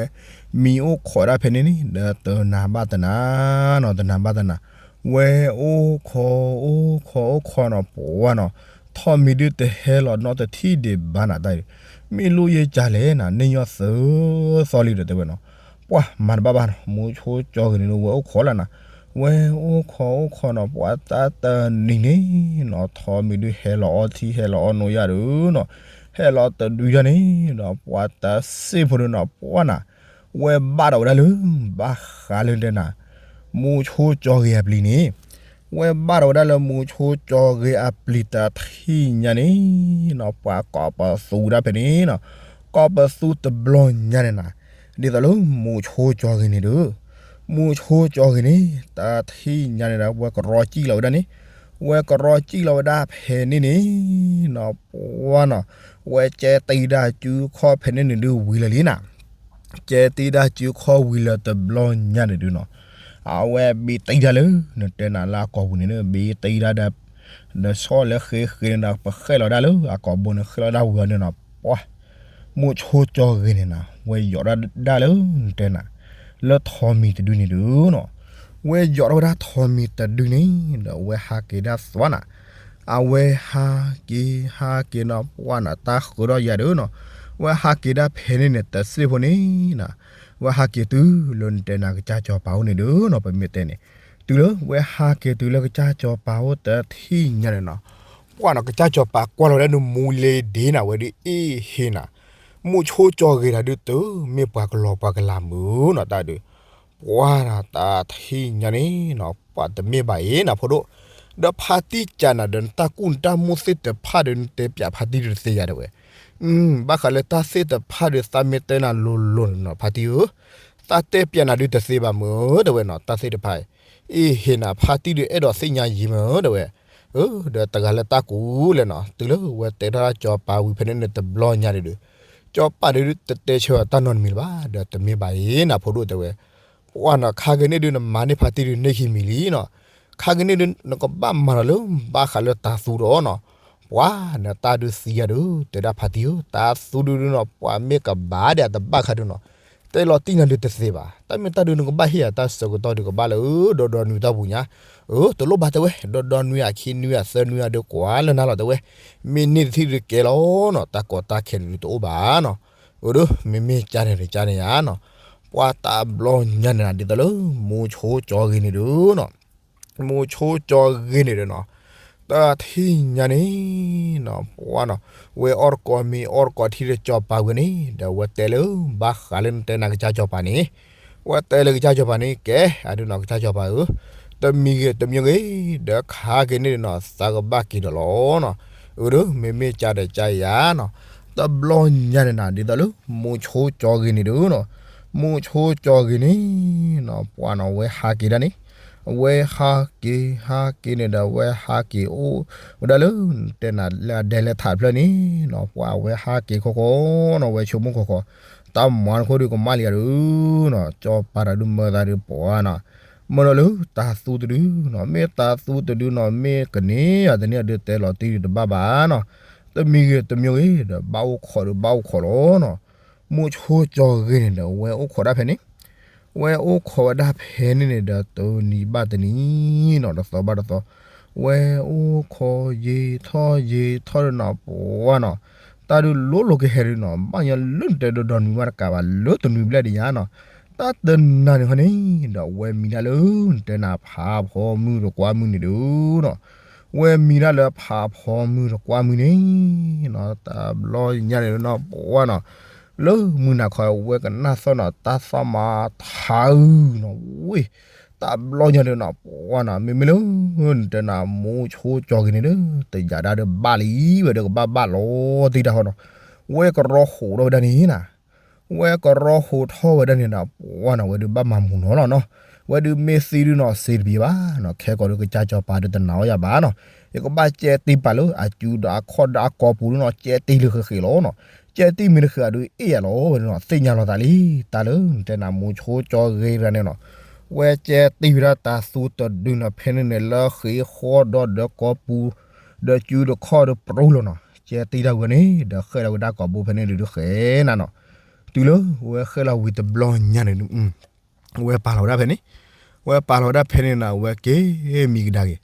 မံအိၣ်ခိးဒၣ်ဖဲန့ၣ်န့ၣ်, ဒီးတနၤဘၣ်တနၤနီၤ တနၤဘၣ်တနၤ, ဝဲအိၣ်ခိးအိၣ်ခိးအိၣ်ခိးနီၤ ပှၢ်နီၤ, ထိးမံၤဒုးတဟဲလီၤနီတထံၣ်ဒံးဘၣ်နၤတၢ်, မ့ၢ်လိၣ်ယဲကလဲၣ်နၤ န့ၢ်ညီသၢသီလံဒီးတဲဝဲနီၤ, ပှၢ်မၤတဘၣ်ဘၣ်နီၤ မူဆိကၠီဂ့ၤန့ၣ် ဝဲအိၣ်ခိးလၢနၤ, ဝဲအိၣ်ခိးအိၣ်ခိးနီၤ ပှၢ်တၢ်တနံၤန့ၣ်နီၤ ထိးမံၤဒုးဟဲလီၤအီထံဟဲလီၤအီနိယါဒီးနီၤ, ဟဲလီၤတဒုယါန့ၣ်ဒီး ပှၢ်တၢ်စ့ၢ်ဖိဒုးနီၤ ပှၢ်နၤ, ဝဲဘၣ်ဒီးဝဲဒၣ်လၢ ဘၣ်ဃးလၢနတဲနၤ, မူဆိကၠီဂ့ၤအပျံၤန့ၣ်, ဝဲဘၣ်ဒီးဝဲဒၣ်လၢမူဆိကၠီဂ့ၤအပျံၤတထံၣ်ညါန့ၣ်နီၤ ပှၤကိးပသူဒၣ်ဖဲန့ၣ်နီၤ, ကိးပသူတဘျီညါန့ၣ်နၤ, ဒ်သိးလၢမူဆိကၠီဂ့ၤန့ၣ်ဒီး, မူဆိကၠီဂ့ၤန့ၣ် တထံၣ်ညါန့ၣ်ဒီး ဝဲကရီစံၣ်လီၤဝဲဒၣ်န့ၣ်, ဝဲကရီစံၣ်လီၤဝဲဒၣ်ဖဲန့ၣ်န့ၣ်နီၤ ပှၢ်နီၤ, ဝဲကဲတံာ်ဒၣ်စုခီၣ်ဖဲန့ၣ်န့ၣ်ဒုးဝံၤလၢာ်လံနၤ, ကဲတံာ်ဒၣ်စုခီၣ်ဝံၤလၢာ်တဘျီညါန့ၣ်ဒုးနီၤ, အဝဲဘ့တံာ်ဒၣ်လၢ နတဲနၤလၢအကိာ်ပူၤန့ၣ် ဘ့တံာ်ဒၣ်ဒီး ဒီးဆီၣ်လၢဃ့ဃ့န့ၣ်ဒီး ပဃဲၣ်လီၤဒၣ်လၢအကိာ်ဘိန့ၣ် ဃဲၣ်လီၤဒၣ်ဝံၤအီၤန့ၣ်နီၤ ပှၢ်, မူဆိကၠီဂ့ၤန့ၣ်နၤ ဝဲယိးဒၣ်ဒၣ်လၢနတဲနၤ, လၢထိးမံၤတဒုန့ၣ်ဒုးနီၤ, ဝဲယိးဒၣ်ဝဲဒၣ်ထိးမံၤတဒုန့ၣ် ဒီးဝဲဟးက့ၤဒၣ်သွါနၤ, အဝဲဟးက့ၤဟးက့ၤနီၤ ပှၢ်နၤ တၢ်ဃုထီၣ်ယၤဒီးနီၤ, ဝဲဟးက့ၤဒၣ်ဖဲန့ၣ်န့ၣ် တစ့ၢ်ဖိန့ၣ်နၤ, ဝဲဟးက့ၤတုၤလၢနတဲနၤကစၢ်စီၤပၤအိၣ်န့ၣ်ဒုးနီၤ ပမ့ၢ်တဲန့ၣ်, တုၤလၢဝဲဟးက့ၤတုၤလၢကစၢ်စီၤပၤအိၣ်တထံၣ်ညါန့ၣ်နီၤ, ပှၢ်နီၤ ကစၢ်စီၤပၤကွၢ်လီၤဒၣ်ဒုး မူလ့ဒ့နီၤ ဝဲဒုးအ့ၣ်ဟ့ၣ်နီၤ, မူဆိကၠီဂ့ၤတၢ်ဒုး တမ့ၢ်ပှၤကလီၤပှၤကလၤမုာ်နီၤ တၢ်ဒုး ပှၢ်နီၤတၢ်ထံၣ်ညါန့ၣ်နီၤ ပှၢ်တမ့ၢ်ဘၣ်အံၤနီၤ ဖိဒိၣ်, ဒီးဖါတံၢ်ကၢ်နၤဒီး နတၢ်ကူၣ်နတၢ်မိၣ်သ့ၣ်တဖၣ်ဒီး နတဲပၠးဖါတံၢ်ဒုးတသ့ယၤတဲဝဲ, ဘၣ်ဃးလၢတၢ်သ့ၣ်တဖၣ်ဒီး သးမ့ၢ်တဲနၤလိၤလိၤန့ၣ်နီၤ ဖါတံၢ်ဧၢ, သးတဲပၠးနၤဒုးတသ့ဘၣ်မုာ်တဲဝဲနီၤ တၢ်သ့ၣ်တဖၣ်အံၤ အ့ၣ်ဟ့ၣ်နၤ ဖါတံၢ်ဒုးအဲၣ်ဒိးသ့ၣ်ညါယံာ်မုာ်တဲဝဲ, ဒီးတဂၤလၢတၢ်ကူၣ်လဲၣ်နီၤ တုၤလၢဝဲတဲထီၣ်တၢ်စီၤပၤဝံၤဖဲန့ၣ်န့ၣ် တဘျီညါန့ၣ်ဒုး စီၤပၤဒုးတတဲဆၢအီၤတၢ်နီတမံၤလၢၤဘၣ် ဒီးတမ့ၢ်ဘၣ်အံၤနီၤ ဖိဒိၣ်တဲဝဲ, ပှၢ်နီၤ ခါက့ၤန့ၣ်ဒုး နမၤန့ၢ်ဖါတံၢ်ဒုးန့ၢ်ခံမံၤလံနီၤ, ခါက့ၤန့ၣ်ဒုး နကဘၣ်မၤဒီးလၢဘၣ်ဃးလၢတၤသူဒီးနီၤ, ပှၢ်နတၢ်ဒုးသံယၤဒုး တဲဒၣ်ဖါတံၢ်ဧၢ တၤသူဒုးနီၤ ပှၢ်မ့ၢ်ကဘၣ်ဒဲးအတဘၣ်ခါဒုးနီၤ, တဲလီၤတံၢ်နၤဒုးတသ့ဘၣ်, တၢ်မ့ၢ်တၢ်ဒုးနကဘၣ်ဟ့ၣ်ယၤတၢ်ဆၢကတီၢ်ဒုးကဘၣ်လၢ ဒီဒီနွံတၢ်ပူၤညါ, အၢ တလိၣ်ဘၣ်တဲဝဲ ဒီဒီနွံအခံနွံအသၢနွံအဒုး ကွၢ်လၢနၤလီၤတဲဝဲ, မ့ၢ်န့ၢ်တထံၣ်ဒုးကဲလီၤနီၤ တၢ်ကီတၢ်ခဲဒုးတအိၣ်ဘၣ်နီၤ, အၢ ဒုး မ့မ့ၢ်ကါန့ၣ်ဒုးကါန့ၣ်ယါနီၤ, ပှၢ်တဘျီညါန့ၣ်ဒ်သိးလၢ မူဆိကၠီဂ့ၤန့ၣ်ဒုးနီၤ မူဆိကၠီဂ့ၤန့ၣ်ဒီးနီၤ, တၢ်ထံၣ်ညါန့ၣ်နီၤ ပှၢ်နီၤ, ဝဲအီၣ်တကိးမ့ၤအီၣ်တကိးထံဒီးစီၤပၤဝံၤန့ၣ် ဒီးဝဲတဲလၢ ဘၣ်ဃးလၢနတဲနၤကစၢ်စီၤပၤန့ၣ်, ဝဲတဲလၢကစၢ်စီၤပၤန့ၣ် ကဲ အဒုးနီၤ ကစၢ်စီၤပၤဧၢ, တမံၤဂ့ၤတမံၤဂ့ၤ ဒီးခါက့ၤန့ၣ်ဒီးနီၤ သးကဘၣ်က့ၤဒီးလီၤနီၤ, အၢ ဒုး မ့မ့ၢ်ကါဒီးကါယါနီၤ, တဘျီညါန့ၣ်နီၤ ဒ်သိးလၢ မူဆိကၠီဂ့ၤန့ၣ်ဒုးနီၤ, မူဆိကၠီဂ့ၤန့ၣ်နီၤ ပှၢ်နီၤ ဝဲဟးက့ၤဒၣ်န့ၣ်, အဝဲဟးက့ၤ ဟးက့ၤန့ၣ်ဒီး အဝဲဟးက့ၤအိၣ်ဝဲဒၣ်လၢ တဲနၤလၢအဒဲလၢထးတဖျၢၣ်န့ၣ်နီၤ, ပှၢ်အဝဲဟးက့ၤခီခီနီၤ ဝဲဆိကမိၣ်ခီခီ, တၢ်မၤနခိၣ်ဒုးကမၣ်လံယၤဒုးနီၤ, စီၤပၤတၢ်ဒုးမၢသးဒုးပှၢ်နီၤ, မၢဒီးလၢတၤသူတဒုနီၤ, မ့ၢ်တၤသူတဒုနီၤ မ့ၢ်ကန့ၢ်ယၤတန့ၢ်အဒုး တဲလီၤတံၢ်ဒုးတဘၣ်ဘၣ်နီၤ, တမံၤဂ့ၤတမံၤဂ့ၤဒီး ဘၣ်အိၣ်ခိးဒုး ဘၣ်အိၣ်ခိးလီၤနီၤ, မူဆိကၠီဂ့ၤန့ၣ်ဒီး ဝဲအိၣ်ခိးဒၣ်ဖဲန့ၣ် ဝဲအိၣ်ခိးဝဲဒၣ်ဖဲန့ၣ်န့ၣ်ဒီး တနံၤဘၣ်တနံၤနီၤ တသီဘၣ်တသီ, ဝဲအိၣ်ခိးယံာ်ထီၣ်ယံာ်ထီၣ်ဒီးနီၤ ပှၢ်နီၤ, တၢ်ဒုးလိၤလိၤကဟဲဒုးနီၤ ဘၣ်ညီလၢနတဲဒီဒီနွံမးတကးဘၣ် လၢတနွံဘျဲၣ်ဒံးညါနီၤ, တၢ်တနၤန့ၣ်ခီန့ၣ်ဒီး ဝဲမံၤဒၣ်လၢ နတဲနၤဖးဖီမုၢ်တကွၢ်မုၢ်န့ၣ်ဒုးနီၤ, ဝဲမံၤဒၣ်လၢဖးဖီမုၢ်တကွၢ်မုၢ်န့ၣ်နီၤ, တဘျီညါန့ၣ်နီၤ ပှၢ်နီၤ လၢမုၢ်နၤခီ ဝဲကနၣ်သီၣ်နီၤ တၢ်သီၣ်မၤထးအုးနီၤ ဝ့ၢ် တဘျီညါန့ၣ်နီၤ ပှၢ်နီၤ မ့မ့ၢ်လၢ နတဲနၤ မူဆိကၠီဂ့ၤန့ၣ်ဒီး တယာ်ဒၣ်ဒီးဘၣ်လံ ဝဲဒီးကဘၣ်ဘၣ်လီၤတံၢ်တၢ်ဃီနီၤ, ဝဲကရီဟိးထီၣ်ဝဲဒၣ်န့ၣ်နီၤ, ဝဲကရီဟိးထီၣ်ဝဲဒၣ်န့ၣ်ဒီး ပှၢ်နီၤ ဝဲဒုးဘၣ်မၤမူၤနီၤလီၤနီၤ, ဝဲဒုးမ့ၢ်သံဒုးနီၤ စ့တပံၤဘၣ်နီၤ, ခဲကီးဒုးကစၢ်စီၤပၤဒုးတနာ်အီၤယၤဘၣ်နီၤ, ယကဘၣ်ကဲတံၢ်ပာ်လၢအစုဒီးအခီၣ်ဒီးအကိာ်ပူၤဒုးနီၤ ကဲတံၢ်လၢဃဲးဃဲးလီၤနီၤ, ကဲတံၢ်မ့ၢ်တဃဲးအဒုးအ့ၣ်ယၤလီၤဝဲဒုးနီၤ, သ့ၣ်ညါလီၤသးလံ, တၢ်လၢနတဲနၤ မူဆိကၠီဂ့ၤတဂၤန့ၣ်နီၤ, ဝဲကဲတံၢ်ဝဲဒၣ်တၤသူတဒုနီၤ ဖဲန့ၣ်န့ၣ် လၢဃ့ဃီဒီးဒီးကိာ်ပူၤ ဒီးစုဒီးခီၣ်ဒီးပြူလီၤနီၤ, ကဲတံၢ်တၢ်ဝဲန့ၣ် ဒီးဃဲးလီၤဝဲဒၣ်ကိာ်ဘိဖဲန့ၣ်ဒုးဃဲးနၤနီၤ, တုၤလၢဝဲဃဲးလီၤဝံၤတဘျီညါန့ၣ် ဝဲပာ်လီၤဝဲဒၣ်ဖဲန့ၣ်, ဝဲပာ်လီၤဝဲဒၣ်ဖဲန့ၣ်နီၤ ဝဲက့ၤမံကဒါက့ၤ,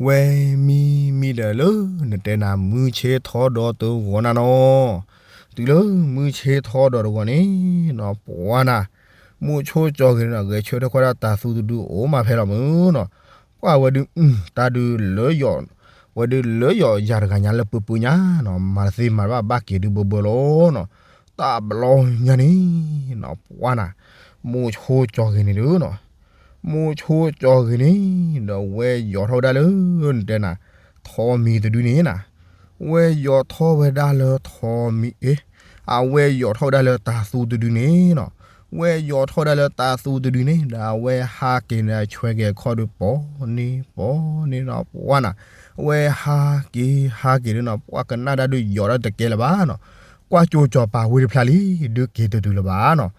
ဝဲမံမံဒီးလၢ နတဲနၤ မုၢ်ဆ့ၣ်ထီဒီးတဂီၤနၤနီၤ, တုၤလၢမုၢ်ဆ့ၣ်ထီဒီးတဂီၤန့ၣ်နီၤ ပှၢ်နၤ, မူဆိကၠီဂ့ၤန့ၣ်နီၤ ဂဲၤဆၢထၢၣ်ထီၣ်တၢ်သူတဒုအိၣ်မးဖဲလီၤမုၢ်နီၤ, ပှၢ်ဝဲဒုး တၢ်ဒုးလၢယီၤ, ဝဲဒုးလၢယီၤယၤတဂၤညါလၢပှဲၤပှဲၤညါနီၤ မၤတသ့မၤတဘၣ်ဘၣ်က့ၤဒုးဘၢဘၢလီၤနီၤ, တဘျီညါန့ၣ်နီၤ ပှၢ်နၤ, မူဆိကၠီဂ့ၤန့ၣ်ဒုးနီၤ, မူဆိကၠီဂ့ၤန့ၣ် ဒီးဝဲယီၤထီၣ်ဝဲဒၣ်လၢ နတဲနၤ ထိးမံၤတဒုန့ၣ်နၤ, ဝဲယီၤထီၣ်ဝဲဒၣ်လၢထိးမံၤ အ့, အဝဲယီၤထီၣ်ဝဲဒၣ်လၢတၤသူတဒုန့ၣ်နီၤ, ဝဲယီၤထီၣ်ဝဲဒၣ်လၢတၤသူတဒုန့ၣ် ဒီးအဝဲဟးက့ၤန့ၣ် ဆွဲက့ၤအခီၣ်ဒုး ပိာ်န့ၢ်ပိာ်န့ၢ်နီၤ ပှၢ်နၤ, အဝဲဟးက့ၤဟးက့ၤဒုးနီၤ ပှၢ်ကနၣ်ဒၣ်ဒုးယီၤဒၣ်တကဲလၢၤဘၣ်နီၤ, ကွၢ်ကၠိစီၤပၤဝ့ၢ်တဖျါလံ ဒုးက့ၤတတုၤလၢၤဘၣ်နီၤ,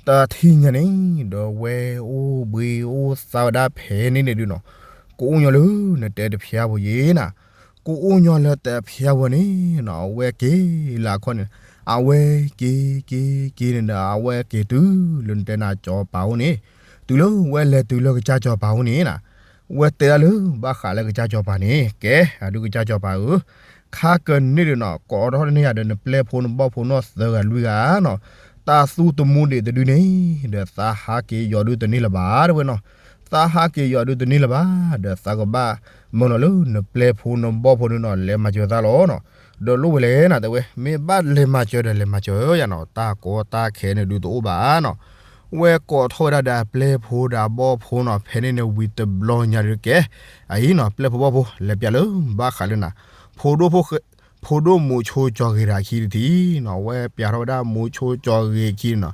တထံၣ်ညါန့ၣ် ဒီးဝဲအိၣ်ဘှံးအိၣ်သါဝဲဒၣ်ဖဲန့ၣ်န့ၣ်ဒုးနီၤ, ကအိၣ်ညီလၢနတဲတဖျါဝဲယဲနၤ, ကအိၣ်ညီလၢတဖျါဝဲန့ၣ်နီၤ အဝဲက့ၤလၢအခီၣ်န့ၣ်, အဝဲက့ၤက့ၤက့ၤန့ၣ်ဒီး အဝဲက့ၤတုၤလၢနတဲနၤစီၤပၤအိၣ်န့ၣ်, တုၤလၢဝဲလဲၤတုၤလၢကစၢ်စီၤပၤအိၣ်န့ၣ်နၤ, ဝဲတဲဒၣ်လၢဘၣ်ဃးလၢကစၢ်စီၤပၤန့ၣ် ကဲ အဒုးကစၢ်စီၤပၤဧၢ, ခါကန့ၣ်ဒုးနီၤ ကိးထီၣ်တန့ၢ်ယၤဒီး နပျဲၢ်ဖိနဘီၣ်ဖိနီၢ်သၢဂၤလွံၢ်ဂၤနီၤ, တၤသူတမူဒံးတဒုန့ၣ် ဒီးသးဟးက့ၤယီၤဒုးတန့ၢ်လၢၤဘၣ်တဲဝဲနီၤ, သးဟးက့ၤယီၤဒုးတန့ၢ်လၢၤဘၣ်, ဒီးသးကဘၣ်မၢလီၤလၢနပျဲၢ်ဖိနဘီၣ်ဖိဒုးနီၤ လဲၤမၤစၢၤသးလီၤနီၤ. ဒီးလိၣ်ဝဲလဲၣ်နၤ တဲဝဲ, မ့ၢ်ဘၣ်လဲၤမၤစၢၤဒီးလဲၤမၤစၢၤယၤနီၤ, တၢ်ကီတၢ်ခဲန့ၣ်ဒုးတအိၣ်ဘၣ်နီၤ. ဝဲကိးထီၣ်ဝဲဒၣ်ဒီးအပျဲၢ်ဖိဒီးအဘီၣ်ဖိနီၤ, ဖဲန့ၣ်န့ၣ်ဝံၤတဘျီညါဒုးကဲ, အအံၤနီၤ ပျဲၢ်ဖိဘီၣ်ဖိ လဲၤပျးလၢဘၣ်ဃးလၢနၤ, ဖိဒိၣ်ဖိ ဖိဒိၣ်မူဆိကၠီၤဂ့ၤတၢ်ခံတထံၣ်နီၤ, ဝဲပျးထီၣ်ဝဲဒၣ်မူဆိကၠီၤဂ့ၤခံနီၤ,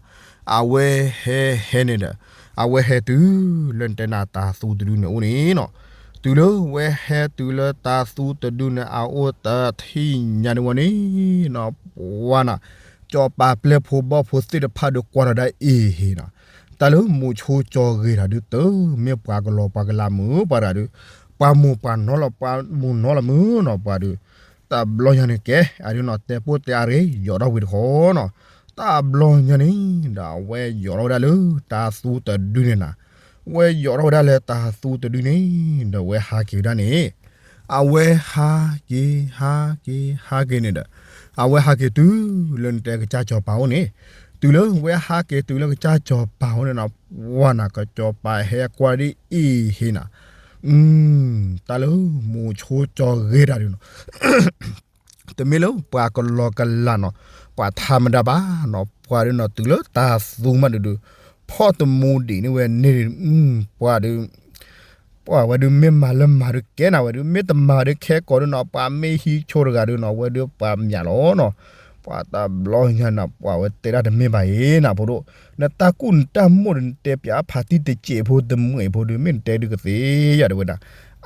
အဝဲဟဲဟဲန့ၣ်ဒီး, အဝဲဟဲတုၤလၢနတဲနၤတၤသူတဒုန့ၣ်အိၣ်န့ၣ်နီၤ, တုၤလၢဝဲဟဲတုၤလၢတၤသူတဒုန့ၣ် အအိၣ်တထံၣ်ညါန့ၣ်ဝဲန့ၣ်နီၤ, ပှၤနီၤ, စီၤပၤပျဲၢ်ဖိဘီၣ်ဖိသ့ၣ်တဖၣ်ဒုးကွၢ်ထီၣ်ဒၣ်အ့ၣ်ဟ့ၣ်နီၤ, တၢ်လၢမူဆိကၠီၤဂ့ၤတၢ်ဒုးတမ့ၢ်ပှၤကလီၤပှၤကလးမုၣ်ပှၤတဂၤဒုး, ပှၤမိၢ်ပှၤနီၢ်လီၤ ပှၤမိၢ်နီၢ်လီၤမုၣ်နီၤ ပှၤဒုး, တဘျီညါန့ၣ်ကဲ, အဒုးနီၤ တဲပိၢ်တဲအါတဂ့ၤ ယိးထီၣ်ဝံၤတခီနီၤ, တဘျီညါန့ၣ်ဒီး အဝဲယိးထီၣ်ဝဲဒၣ်လၢတၤသူတဒုန့ၣ်နၤ, ဝဲယိးထီၣ်ဝဲဒၣ်လၢတၤသူတဒုန့ၣ်, ဒီးဝဲဟးက့ၤဝဲဒၣ်န့ၣ်, အဝဲဟးက့ၤ ဟးက့ၤ ဟးက့ၤန့ၣ်ဒီး, အဝဲဟးက့ၤတုၤလၢနတဲကစၢ်စီၤပၤအိၣ်န့ၣ်, တုၤလၢဝဲဟးက့ၤတုၤလၢကစၢ်စီၤပၤအိၣ်န့ၣ်နီၤ, ပှၤနီၤ ကစီၤပၤဟဲကွၢ်ဒ်အ့ၣ်ဟ့ၣ်နီၤ, တၢ်လၢမူဆိကၠီၤဂ့ၤတၢ်ဒုးနီၤ တမ့ၢ်လၢပှၤကလီၤကလးနီၤ, ပှၤထးမတၤဘၣ်နီၤ, ပှၤဒုးနီၤ တုၤလၢတၤသူမးဒုးဒုး, ဖီၣ်တမူဒံးန့ၢ်ဝဲန့ၣ်, ပှၤဒုး, ပှၤဝဲဒုးမ့ၢ်မၤလၢမၤဒုးကဲနၤဝဲဒုး, မ့ၢ်တမၤဒုးခဲကိာ်ဒုးနီၤ, ပှၤမ့ၢ်ဟံးဆိတဂၤဒုးနီၤ, ဝဲဒုးပှၤမၠးလီၤနီၤ, ပှၤတဘျီညါနီၤ ပှၤဝဲတဲဒၣ်တမ့ၢ်ဘၣ်အံၤနၤဖိဒိၣ်, နတၢ်ကူၣ်နတၢ်မိၣ်ဒုး နတဲပျးဖးတံၢ်တစဲးဖိတမှဲးဖိဒုး မ့ၢ်နတဲဒုးကသ့ယၤတဲဝဲဒၣ်,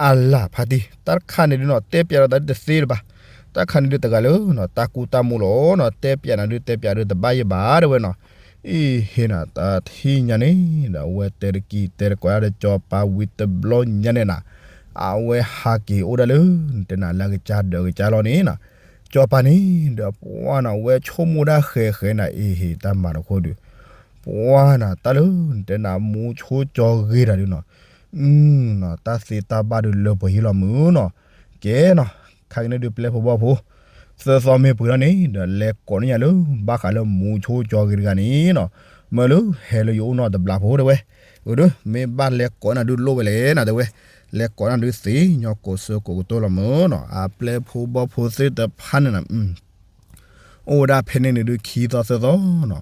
အလၢ်ဖးတံၢ် တၢ်တခါန့ၣ်ဒုးနီၤ တဲပျးဒီးသးဒုးတသ့လၢၤဘၣ်, တၢ်တခါန့ၣ်ဒုးတဂၤလၢနီၤ တၢ်ကူၣ်တၢ်မိၣ်လီၤနီၤ, တဲပျးနၤဒုးတဲပျးဒုးတဘၣ်ယဘၣ်တဲဝဲနီၤ, အ့ၣ်ဟ့ၣ်နီၤ တထံၣ်ညါန့ၣ်ဒီး အဝဲတဲတကံၢ်တဲတကိးဒၣ်ဒီးစီၤပၤဝံၤတဘျီညါန့ၣ်နၤ, အဝဲဟးက့ၤအိၣ်ဒၣ်လၢ နတဲနၤလၢကစၢ်ဒၢးကစၢ်လီၤန့ၣ်နီၤ, စီၤပၤန့ၣ်ဒီးပှၤနီၤ ဝဲဆိကမိၣ်ဒၣ်ဃဲၤဃဲၤနၤ အ့ၣ်ဟ့ၣ် တၢ်မၤတခီဒုး, ပှၤနီၤ တၢ်လၢနတဲနၤမူဆိကၠီၤဂ့ၤတၢ်ဒုးနီၤ, တၢ်သ့တၢ်ဘၣ်ဒုးလၢပှဲၤဟံၣ်လီၤမုၢ်နီၤ, ကဲနီၤ ခါက့ၤန့ၣ်ဒုးပျဲၢ်ဖိဘီၣ်ဖိ သၢသီမ့ၢ်ပှဲၤထီၣ်န့ၣ်ဒီး လဲၤကိးန့ၢ်ယၤလၢ ဘၣ်ဃးလၢမူဆိကၠီၤဂ့ၤတဂၤန့ၣ်နီၤ, မၢလၢဟဲလၢယအိၣ်နီတဘျီဖိတဲဝဲ, အၢ မ့ၢ်ဘၣ်လဲၤကိးနၤဒုးလိၣ်ဝဲလဲၣ်နၤတဲဝဲ, လဲၤကိးနၤဒုးသ့ ညီကိးဆၢကိးကတီၢ်လီၤမုၢ်နီၤ, အပျဲၢ်ဖိဘီၣ်ဖိသ့ၣ်တဖၣ်န့ၣ်နၤ အိၣ်ဝဲဒၣ်ဖဲန့ၣ်န့ၣ်ဒုးခံသီသၢသီနီၤ,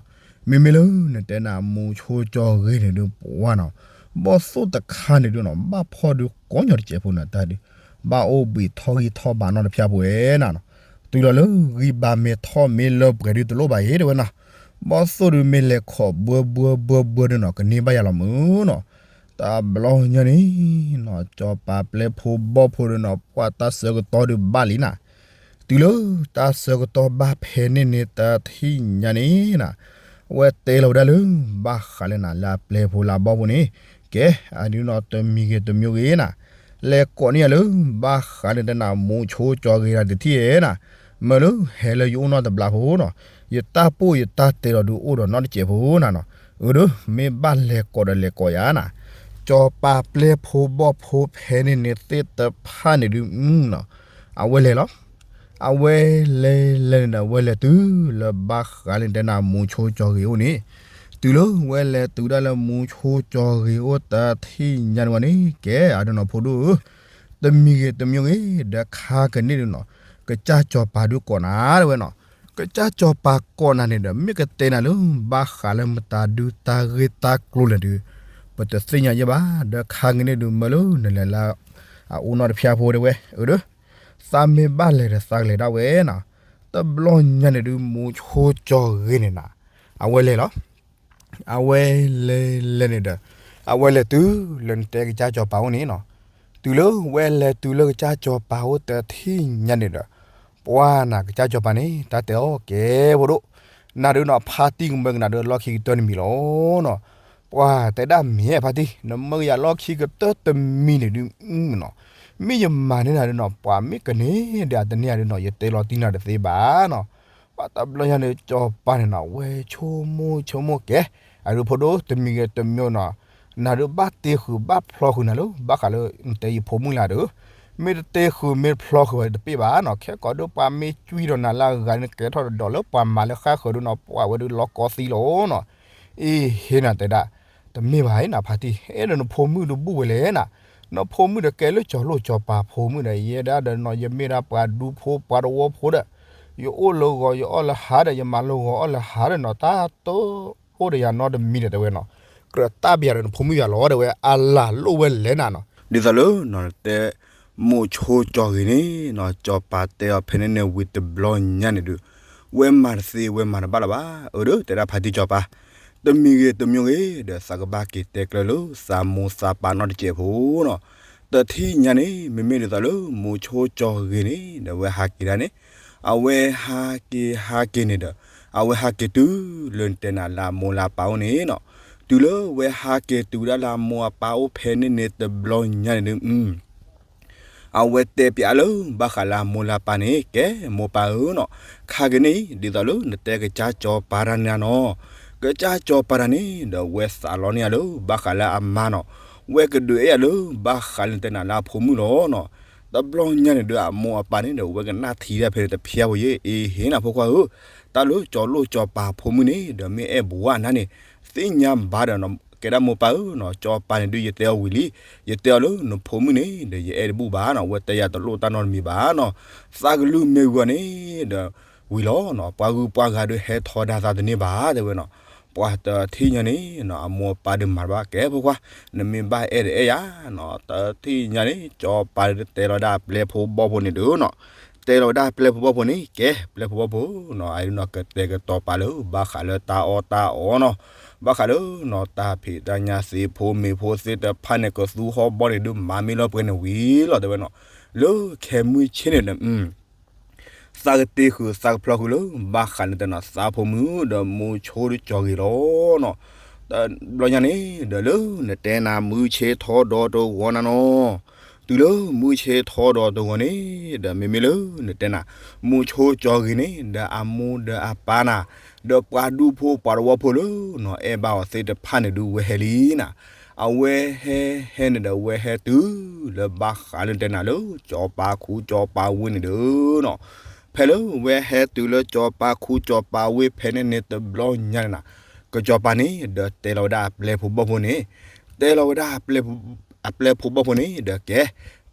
မ့မ့ၢ်လၢနတဲနၤမူဆိကၠီၤဂ့ၤန့ၣ်ဒုးပှၤနီၤ, ဘီၣ်သိၣ်တခါန့ၣ်ဒုးနီၤ ဘၣ်ဖီၣ်ဒုးကိးညီတစဲးဖိနၤတၢ်ဒုး, ဘၣ်အိၣ်ဘှံးထီၣ်ဂံၢ်ထီၣ်ဘးနီတဖၣ်ပဝဲနၤနီၤ, တုၤလီၤလၢဂံၢ်ဘါမ့ၢ်ထီၣ်မ့ၢ်လၢပှဲၤဒုးတလိၣ်ဘၣ်အံၤတဲဝဲနီၤ, ဘီၣ်သိၣ်ဒုးမ့ၢ်လဲၤခိးဘှၢဘှၢဘှၢဘှၢဒုးနီၤ ကန့ၢ်ဘၣ်ယၤလီၤမုၢ်နီၤ, တဘျီညါန့ၣ်နီၤ စီၤပၤပျဲၢ်ဖိဘီၣ်ဖိဒုးနီၤ ပှၤတၢ်ဆၢကတီၢ်ဒုးဘၣ်လံနၤ, တုၤလၢတၢ်ဆၢကတီၢ်ဘၣ်ဖဲန့ၣ်န့ၣ်တထံၣ်ညါန့ၣ်နၤ, အဝဲတဲလီၤဝဲဒၣ်လၢ ဘၣ်ဃးလၢနၤလၢအပျဲၢ်ဖိလၢအဘီၣ်ဖိန့ၣ်, ကဲ အဒုးနီၤတမံၤဂ့ၤတမံၤဂ့ၤနၤ, လဲၤကိးန့ၢ်ယၤလၢ ဘၣ်ဃးလၢနတဲနၤမူဆိကၠီၤဂ့ၤတၢ်တထံၣ်ဧဲနၤ, မၢလၢဟဲလၢယအိၣ်နီတဘျီဖိနီၤ, ယတၢ်ပိၢ်ယတၢ်တဲလီၤဒုးအိၣ်ဒီးနီတစဲးဖိနၤနီၤ, အၢ ဒီး မ့ၢ်ဘၣ်လဲၤကိးဒီးလဲၤကိးယၤနၤ, စီၤပၤပျဲၢ်ဖိဘီၣ်ဖိဖဲန့ၣ်န့ၣ်သ့ၣ်တဖၣ်န့ၣ်ဒုးနီၤ, အဝဲလဲၤလီၤ အဝဲလဲၤလဲၤန့ၣ်ဒီး အဝဲလဲၤတုၤလၢဘၣ်ဃးလၢနတဲနၤမူဆိကၠီၤဂ့ၤအိၣ်န့ၣ်, တုၤလၢဝဲလဲၤတုၤဒၣ်လၢမူဆိကၠီၤဂ့ၤအိၣ်တထံၣ်ညါန့ၣ်ဝဲန့ၣ် ကဲ အဒုးနီၤဖိဒိၣ်ဧၢ, တမံၤဂ့ၤတမံၤဂ့ၤ ဒီးခါကန့ၣ်ဒုးနီၤ, ကစၢ်စီၤပၤဒုးကိးနၤတဲဝဲနီၤ, ကစၢ်စီၤပၤကိးနၤန့ၣ်ဒီး မ့ၢ်ကတဲနၤလၢ ဘၣ်ဃးလၢမတၤဒုးတၢ်ဂ့ၢ်တၢ်ကျိၤလဲၣ်ဒုး ပတသ့ၣ်ညါယဲဘၣ်, ဒီးခါကန့ၣ်ဒုးမၢလၢနလဲၤလၢ အအိၣ်နီတဖျၢၣ်ဖိတဲဝဲ, အၢ ဒီး သးမ့ၢ်ဘၣ်လဲၤဒီးသးကလဲၤဒၣ်ဝဲနၤ, တဘျီညါန့ၣ်ဒုးမူဆိကၠီၤဂ့ၤန့ၣ်နၤ, အဝဲလဲၤလီၤ အဝဲလဲၤလဲၤန့ၣ်ဒီး အဝဲလဲၤတုၤလၢနတဲကစၢ်စီၤပၤအိၣ်န့ၣ်နီၤ, တုၤလၢဝဲလဲၤတုၤလၢကစၢ်စီၤပၤအိၣ်တထံၣ်ညါန့ၣ်ဒီး ပှၤနၤကစၢ်စီၤပၤန့ၣ် တၢ်တဲအီၤကဲဖိဒိၣ်, နၤဒုးနီၤ ဖါတံၢ်ကမၢကနၤဒုးလီၢ်ခံကတၢၢ်တမံၤလီၤနီၤ, ပှၤတဲဒၣ်မ့ၢ်ဖါတံၢ် နမၢကယၤလီၢ်ခံကတၢၢ်တမံၤန့ၣ်ဒုးနီၤ, မ့ၢ်ယမၤန့ၢ်နၤဒုးနီၤ ပှၤမ့ၢ်ကန့ၢ်ဒီးအတန့ၢ်ယၤဒုးနီၤ ယတဲလီၤတံၢ်နၤတသ့ဘၣ်နီၤ, ပှၤတဘျီညါန့ၣ် စီၤပၤန့ၣ်နီၤ ဝဲဆိကမိၣ်ဆိကမိၣ်ကဲ, အဒုးဖိဒိၣ်တမံၤဂ့ၤတမံၤနီၤ, နၤဒုးဘၣ်တ့ဃုာ်ဘၣ်ဖျီဃုာ်နၤလၢ ဘၣ်ဃးလၢနတဲယဖိမုၣ်လၢဒုး, မ့ၢ်တတ့ဃုာ်မ့ၢ်ဖျီဃုာ်ဝဲတပ့ၢ်ဘၣ်နီၤ, ခဲကိာ်ဒုးပှၤမ့ၢ်ကွံာ်ဒီးနၤလၢအဂၤန့ၣ် ကဲထီၣ်တဒီးလၢပှၤမၤလၢဃၣ်ဃၢၤဒုးနီၤ ပှၤဝဲဒုးလီၤကီသံလီၤနီၤ, အ့ဟ့ၣ်နၤတဲဒၣ်, တမ့ၢ်ဘၣ်နၤ ဖါတံၢ်, အဲၣ်ဒိးနဖိမုၣ်တဘူၣ်ဝဲလဲၣ်နၤ, နဖိမုၣ်ဒီးကဲလၢကၠီၤလိၣ်ကၠီၤပၤဖိမုၣ်ဒီး ယဲဒၣ်ဒီးနီၤ ယမ့ၢ်ဒၣ်ပှၤဒူဖိပှၤတဝီဖိဒီး ယအိၣ်လၢဂီၤယအီၣ်လၢဟါဒီး ယမၤလၢဂီၤအီၣ်လၢဟါဒီးနီၤ တၢ်တအိၣ်ဒီးယၤနီတမံၤဒီးတဲဝဲနီၤ, ကြၢးတၢ်ပယၤဒီးနဖိမုၣ်ယၤလီၤ တဲဝဲ အလၤလိၣ်ဝဲလဲၣ်နၤနီၤ, ဒ်သိးလၢနီၤတဲ မိၤဆိကၠီၤဂ့ၤန့ၣ်နီၤ ကၠီၤပၤတဲအီၤဖဲန့ၣ်န့ၣ်ဝံၤတဘျီညါန့ၣ်ဒုး ဝဲမၤတသ့ဝဲမၤတဘၣ်လၢၤဘၣ်, အၢ ဒီးတဲဒၣ်ဖါတံၢ်ကၠီၤပၤ, တမံၤဂ့ၤတမံၤဂ့ၤဒီး သးကဘၣ်က့ၤတဲကျၢၤလၢသးမိၢ်သးပၢ်နီတစဲးဖိနီၤ, တထံၣ်ညါန့ၣ် မ့မ့ၢ်ဒ်သိးလၢမိၤဆိကၠီၤဂ့ၤန့ၣ် ဒီးဝဲဟးက့ၤဒၣ်န့ၣ် အဝဲဟးက့ၤဟးက့ၤန့ၣ်ဒီး အဝဲဟးက့ၤတုၤလၢနတဲနၤလၢအမိၢ်လၢအပၢ်အိၣ်န့ၣ်နီၤ, တုၤလၢဝဲဟးက့ၤတုၤဒၣ်လၢအမိၢ်အပၢ်အိၣ်ဖဲန့ၣ်န့ၣ်တဘျီညါန့ၣ်ဒုး အဝဲတဲပျးလၢဘၣ်ဃးလၢအမိၢ်လၢအပၢ်န့ၣ် ကဲမိၢ်ပၢ်ဧၢနီၤ, ခါက့ၤန့ၣ် ဒ်သိးလၢနတဲကစၢ်ကၠီၤပၤတၢ်န့ၣ်နီၤ, ကစၢ်ကၠီၤပၤတၢ်န့ၣ် ဒီးဝဲသးလီန့ၢ်ယၤလၢဘၣ်ဃးလၢအမါနီၤ, ဝဲကဒုးအဲၣ်ယၤလၢဘၣ်ဃးလၢနတဲနၤလၢအဖိမုၣ်လီၤနီၤ, တဘျီညါန့ၣ်ဒီးအမိၢ်အပၢ်န့ၣ်ဒီး ဝဲကနၣ်ထံတၢ်ဖဲန့ၣ်တဖျါဖိယဲ အ့ဟ့နီၤဖိခွါဧၢ, တၢ်လၢကၠီၤလိၣ်ကၠီၤပၤဖိမုၣ်န့ၣ် ဒီးမ့ၢ်အဲၣ်ဘဝနၤန့ၣ် သ့ၣ်ညါဘၣ်ဒီး ကဲဒၣ်မိၢ်ပၢ်ဧၢနီၤ, ကၠီၤပၤန့ၣ်ဒုးယတဲအီၤဝံၤလံ, ယတဲအီၤလၢနဖိမုၣ်န့ၣ် ဒီးယအဲၣ်တဘူၣ်ဘၣ်နီၤ, ဝဲတဲယၤတလိၣ်တၢ်နီတမံၤဘၣ်နီၤ, သးကလုၢ်မ့ၢ်ဂီၤန့ၣ်ဒီး ဝံၤလီၤနီၤ, ပှၤဂုၤပှၤဂၤဒုးဟဲထီဒါသးတန့ၢ်ဘၣ် တဲဝဲနီၤ, ပှၤတထံၣ်ညါန့ၣ်နီၤ အမိၢ်အပၢ်ဒုးမၤတဘၣ် ကဲဖိခွါ, နမ့ၢ်ဘၣ်အဲၣ်ဒီးအဲၣ်ယၤနီၤ, တထံၣ်ညါန့ၣ် ကၠီၤပၤဒုးတဲလီၤဒၣ်ပျဲၢ်ဖိဘီၣ်ဖိန့ၣ်ဒုးနီၤ တဲလီၤဝဲဒၣ်ပျဲၢ်ဖိဘီၣ်ဖိန့ၣ် ကဲ ပျဲၢ်ဖိဘီၣ်ဖိနီၤ အနီၤကတဲာ်ကတီၤပာ်လၢ ဘၣ်ဃးလၢတၢ်အီၣ်တၢ်အီနီၤ, ဘၣ်ဃးလၢနီၤ တၢ်ဖံးတၢ်ညၣ်သ့ၣ်ဖိမ့ၤဖိသ့ၣ်တဖၣ်န့ၣ် ကသူဟီၣ်ဘီၣ်န့ၣ်ဒုး မၤမ့ၢ်လီၤပှဲၤန့ၣ်ဝံၤလီၤ တဲဝဲနီၤ, လၢခဲမုၢ်ဆ့ၣ်န့ၣ်ဒီး သးကတ့ဃုာ်သးကဖျီဃုာ်လၢ ဘၣ်ဃးလၢတဲနီၤ သးဖိမုၣ်ဒီးမိၤဆိဒုးကၠီၤဂ့ၤလီၤနီၤ, တဘျီညါန့ၣ် ဒီးလၢနတဲနၤမုၢ်ဆ့ၣ်ထီဒီးတဂီၤနၤနီၤ, တုၤလၢမုၢ်ဆ့ၣ်ထီဒီးတဂီၤန့ၣ် ဒီးမ့မ့ၢ်လၢနတဲနၤ မိၤဆိကၠီၤဂ့ၤန့ၣ် ဒီးအမိၢ်ဒီးအပၢ်နၤ ဒီးပှၤဒူဖိပှၤတဝီဖိလၢနီၤ အဲၣ်ဘၣ်အီၤသ့ၣ်တဖၣ်န့ၣ်ဒုးဝဲဟဲလံနၤ, အဝဲဟဲဟဲန့ၣ်ဒီးဝဲဟဲတုၤ လၢဘၣ်ဃးလၢတဲနၤလၢ ကၠီၤပၤခူကၠီၤပၤဝ့ၢ်န့ၣ်ဒီးနီၤ, ဖဲလၢဝဲဟဲတုၤလၢကၠီၤပၤခူကၠီၤပၤဝ့ၢ်ဖဲန့ၣ်န့ၣ်တဘျီညါန့ၣ်နၤ, ကစၢ်ကၠီၤပၤန့ၣ် ဒီးတဲလီၤဝဲဒၣ်အပျဲၢ်ဖိဘီၣ်ဖိန့ၣ်, တဲလီၤဝဲဒၣ်အပျဲၢ်ဖိဘီၣ်ဖိန့ၣ် ဒီးကဲ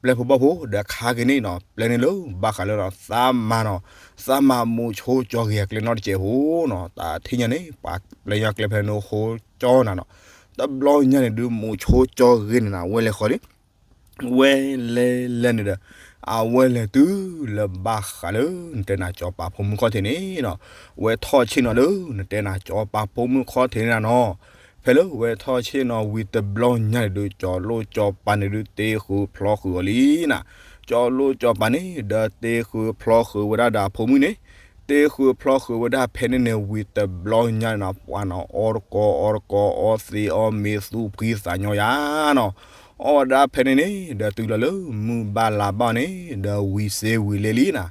ပျဲၢ်ဖိဘီၣ်ဖိ ဒီးခါက့ၤန့ၣ်နီၤ ပျဲၢ်န့ၣ်လၢ ဘၣ်ဃးလၢနီၤ သးမၤနီၤ သးမၤမိၤဆိကၠီၤဂ့ၤအကျဲနီတစဲးဖိနီၤ, တၢ်ထံၣ်ညါန့ၣ် ပှၤပျဲၢ်ညါကျဲဖဲန့ၣ်ဟိကၠီနၤနီၤ, တဘျီညါန့ၣ်ဒုးမိၤဆိကၠီၤဂ့ၤန့ၣ်နၤ ဝဲလဲၤဃီလံ ဝဲလဲၤလဲၤန့ၣ်ဒီး အဝဲလဲၤတုၤလၢဘၣ်ဃးလၢ နတဲနၤကၠီၤပၤဖိမုၣ်ခီၣ်ထံးန့ၣ်နီၤ, ဝဲထီၣ်ဆ့ၣ်နီၤလၢ နတဲနၤကၠီၤပၤဖိမုၣ်ခီၣ်ထံးန့ၣ်နၤနီၤ, ဖဲလၢဝဲထီၣ်ဆ့ၣ်နီၤဝံၤတဘျီညါန့ၣ်ဒုး ကၠီၤလိၣ်ကၠီၤပၤန့ၣ်ဒုး တ့ဃုာ်ဖျီဃုာ်အီၤလံနၤ, ကၠီၤလိၣ်ကၠီၤပၤန့ၣ် ဒီးတ့ဃုာ်ဖျီဃုာ်ဝဲဒၣ်ဒီးအဖိမုၣ်န့ၣ် တ့ဃုာ်ဖျီဃုာ်ဝဲဒၣ်ဖဲန့ၣ်န့ၣ်ဝံၤတဘျီညါန့ၣ်နီၤ ပှၤနီၤ အီတကီအီတကီအီသ့အီမ့ၤသူၣ်ဖှံသးညီယါနီၤ, အီၣ်ဝဲဒၣ်ဖဲန့ၣ်န့ၣ် ဒီးတုၤလီၤလၢမုၢ်ဘၣ်လါဘၣ်န့ၣ် ဒီးဝံၤစ့ဝံၤလဲလံနၤ,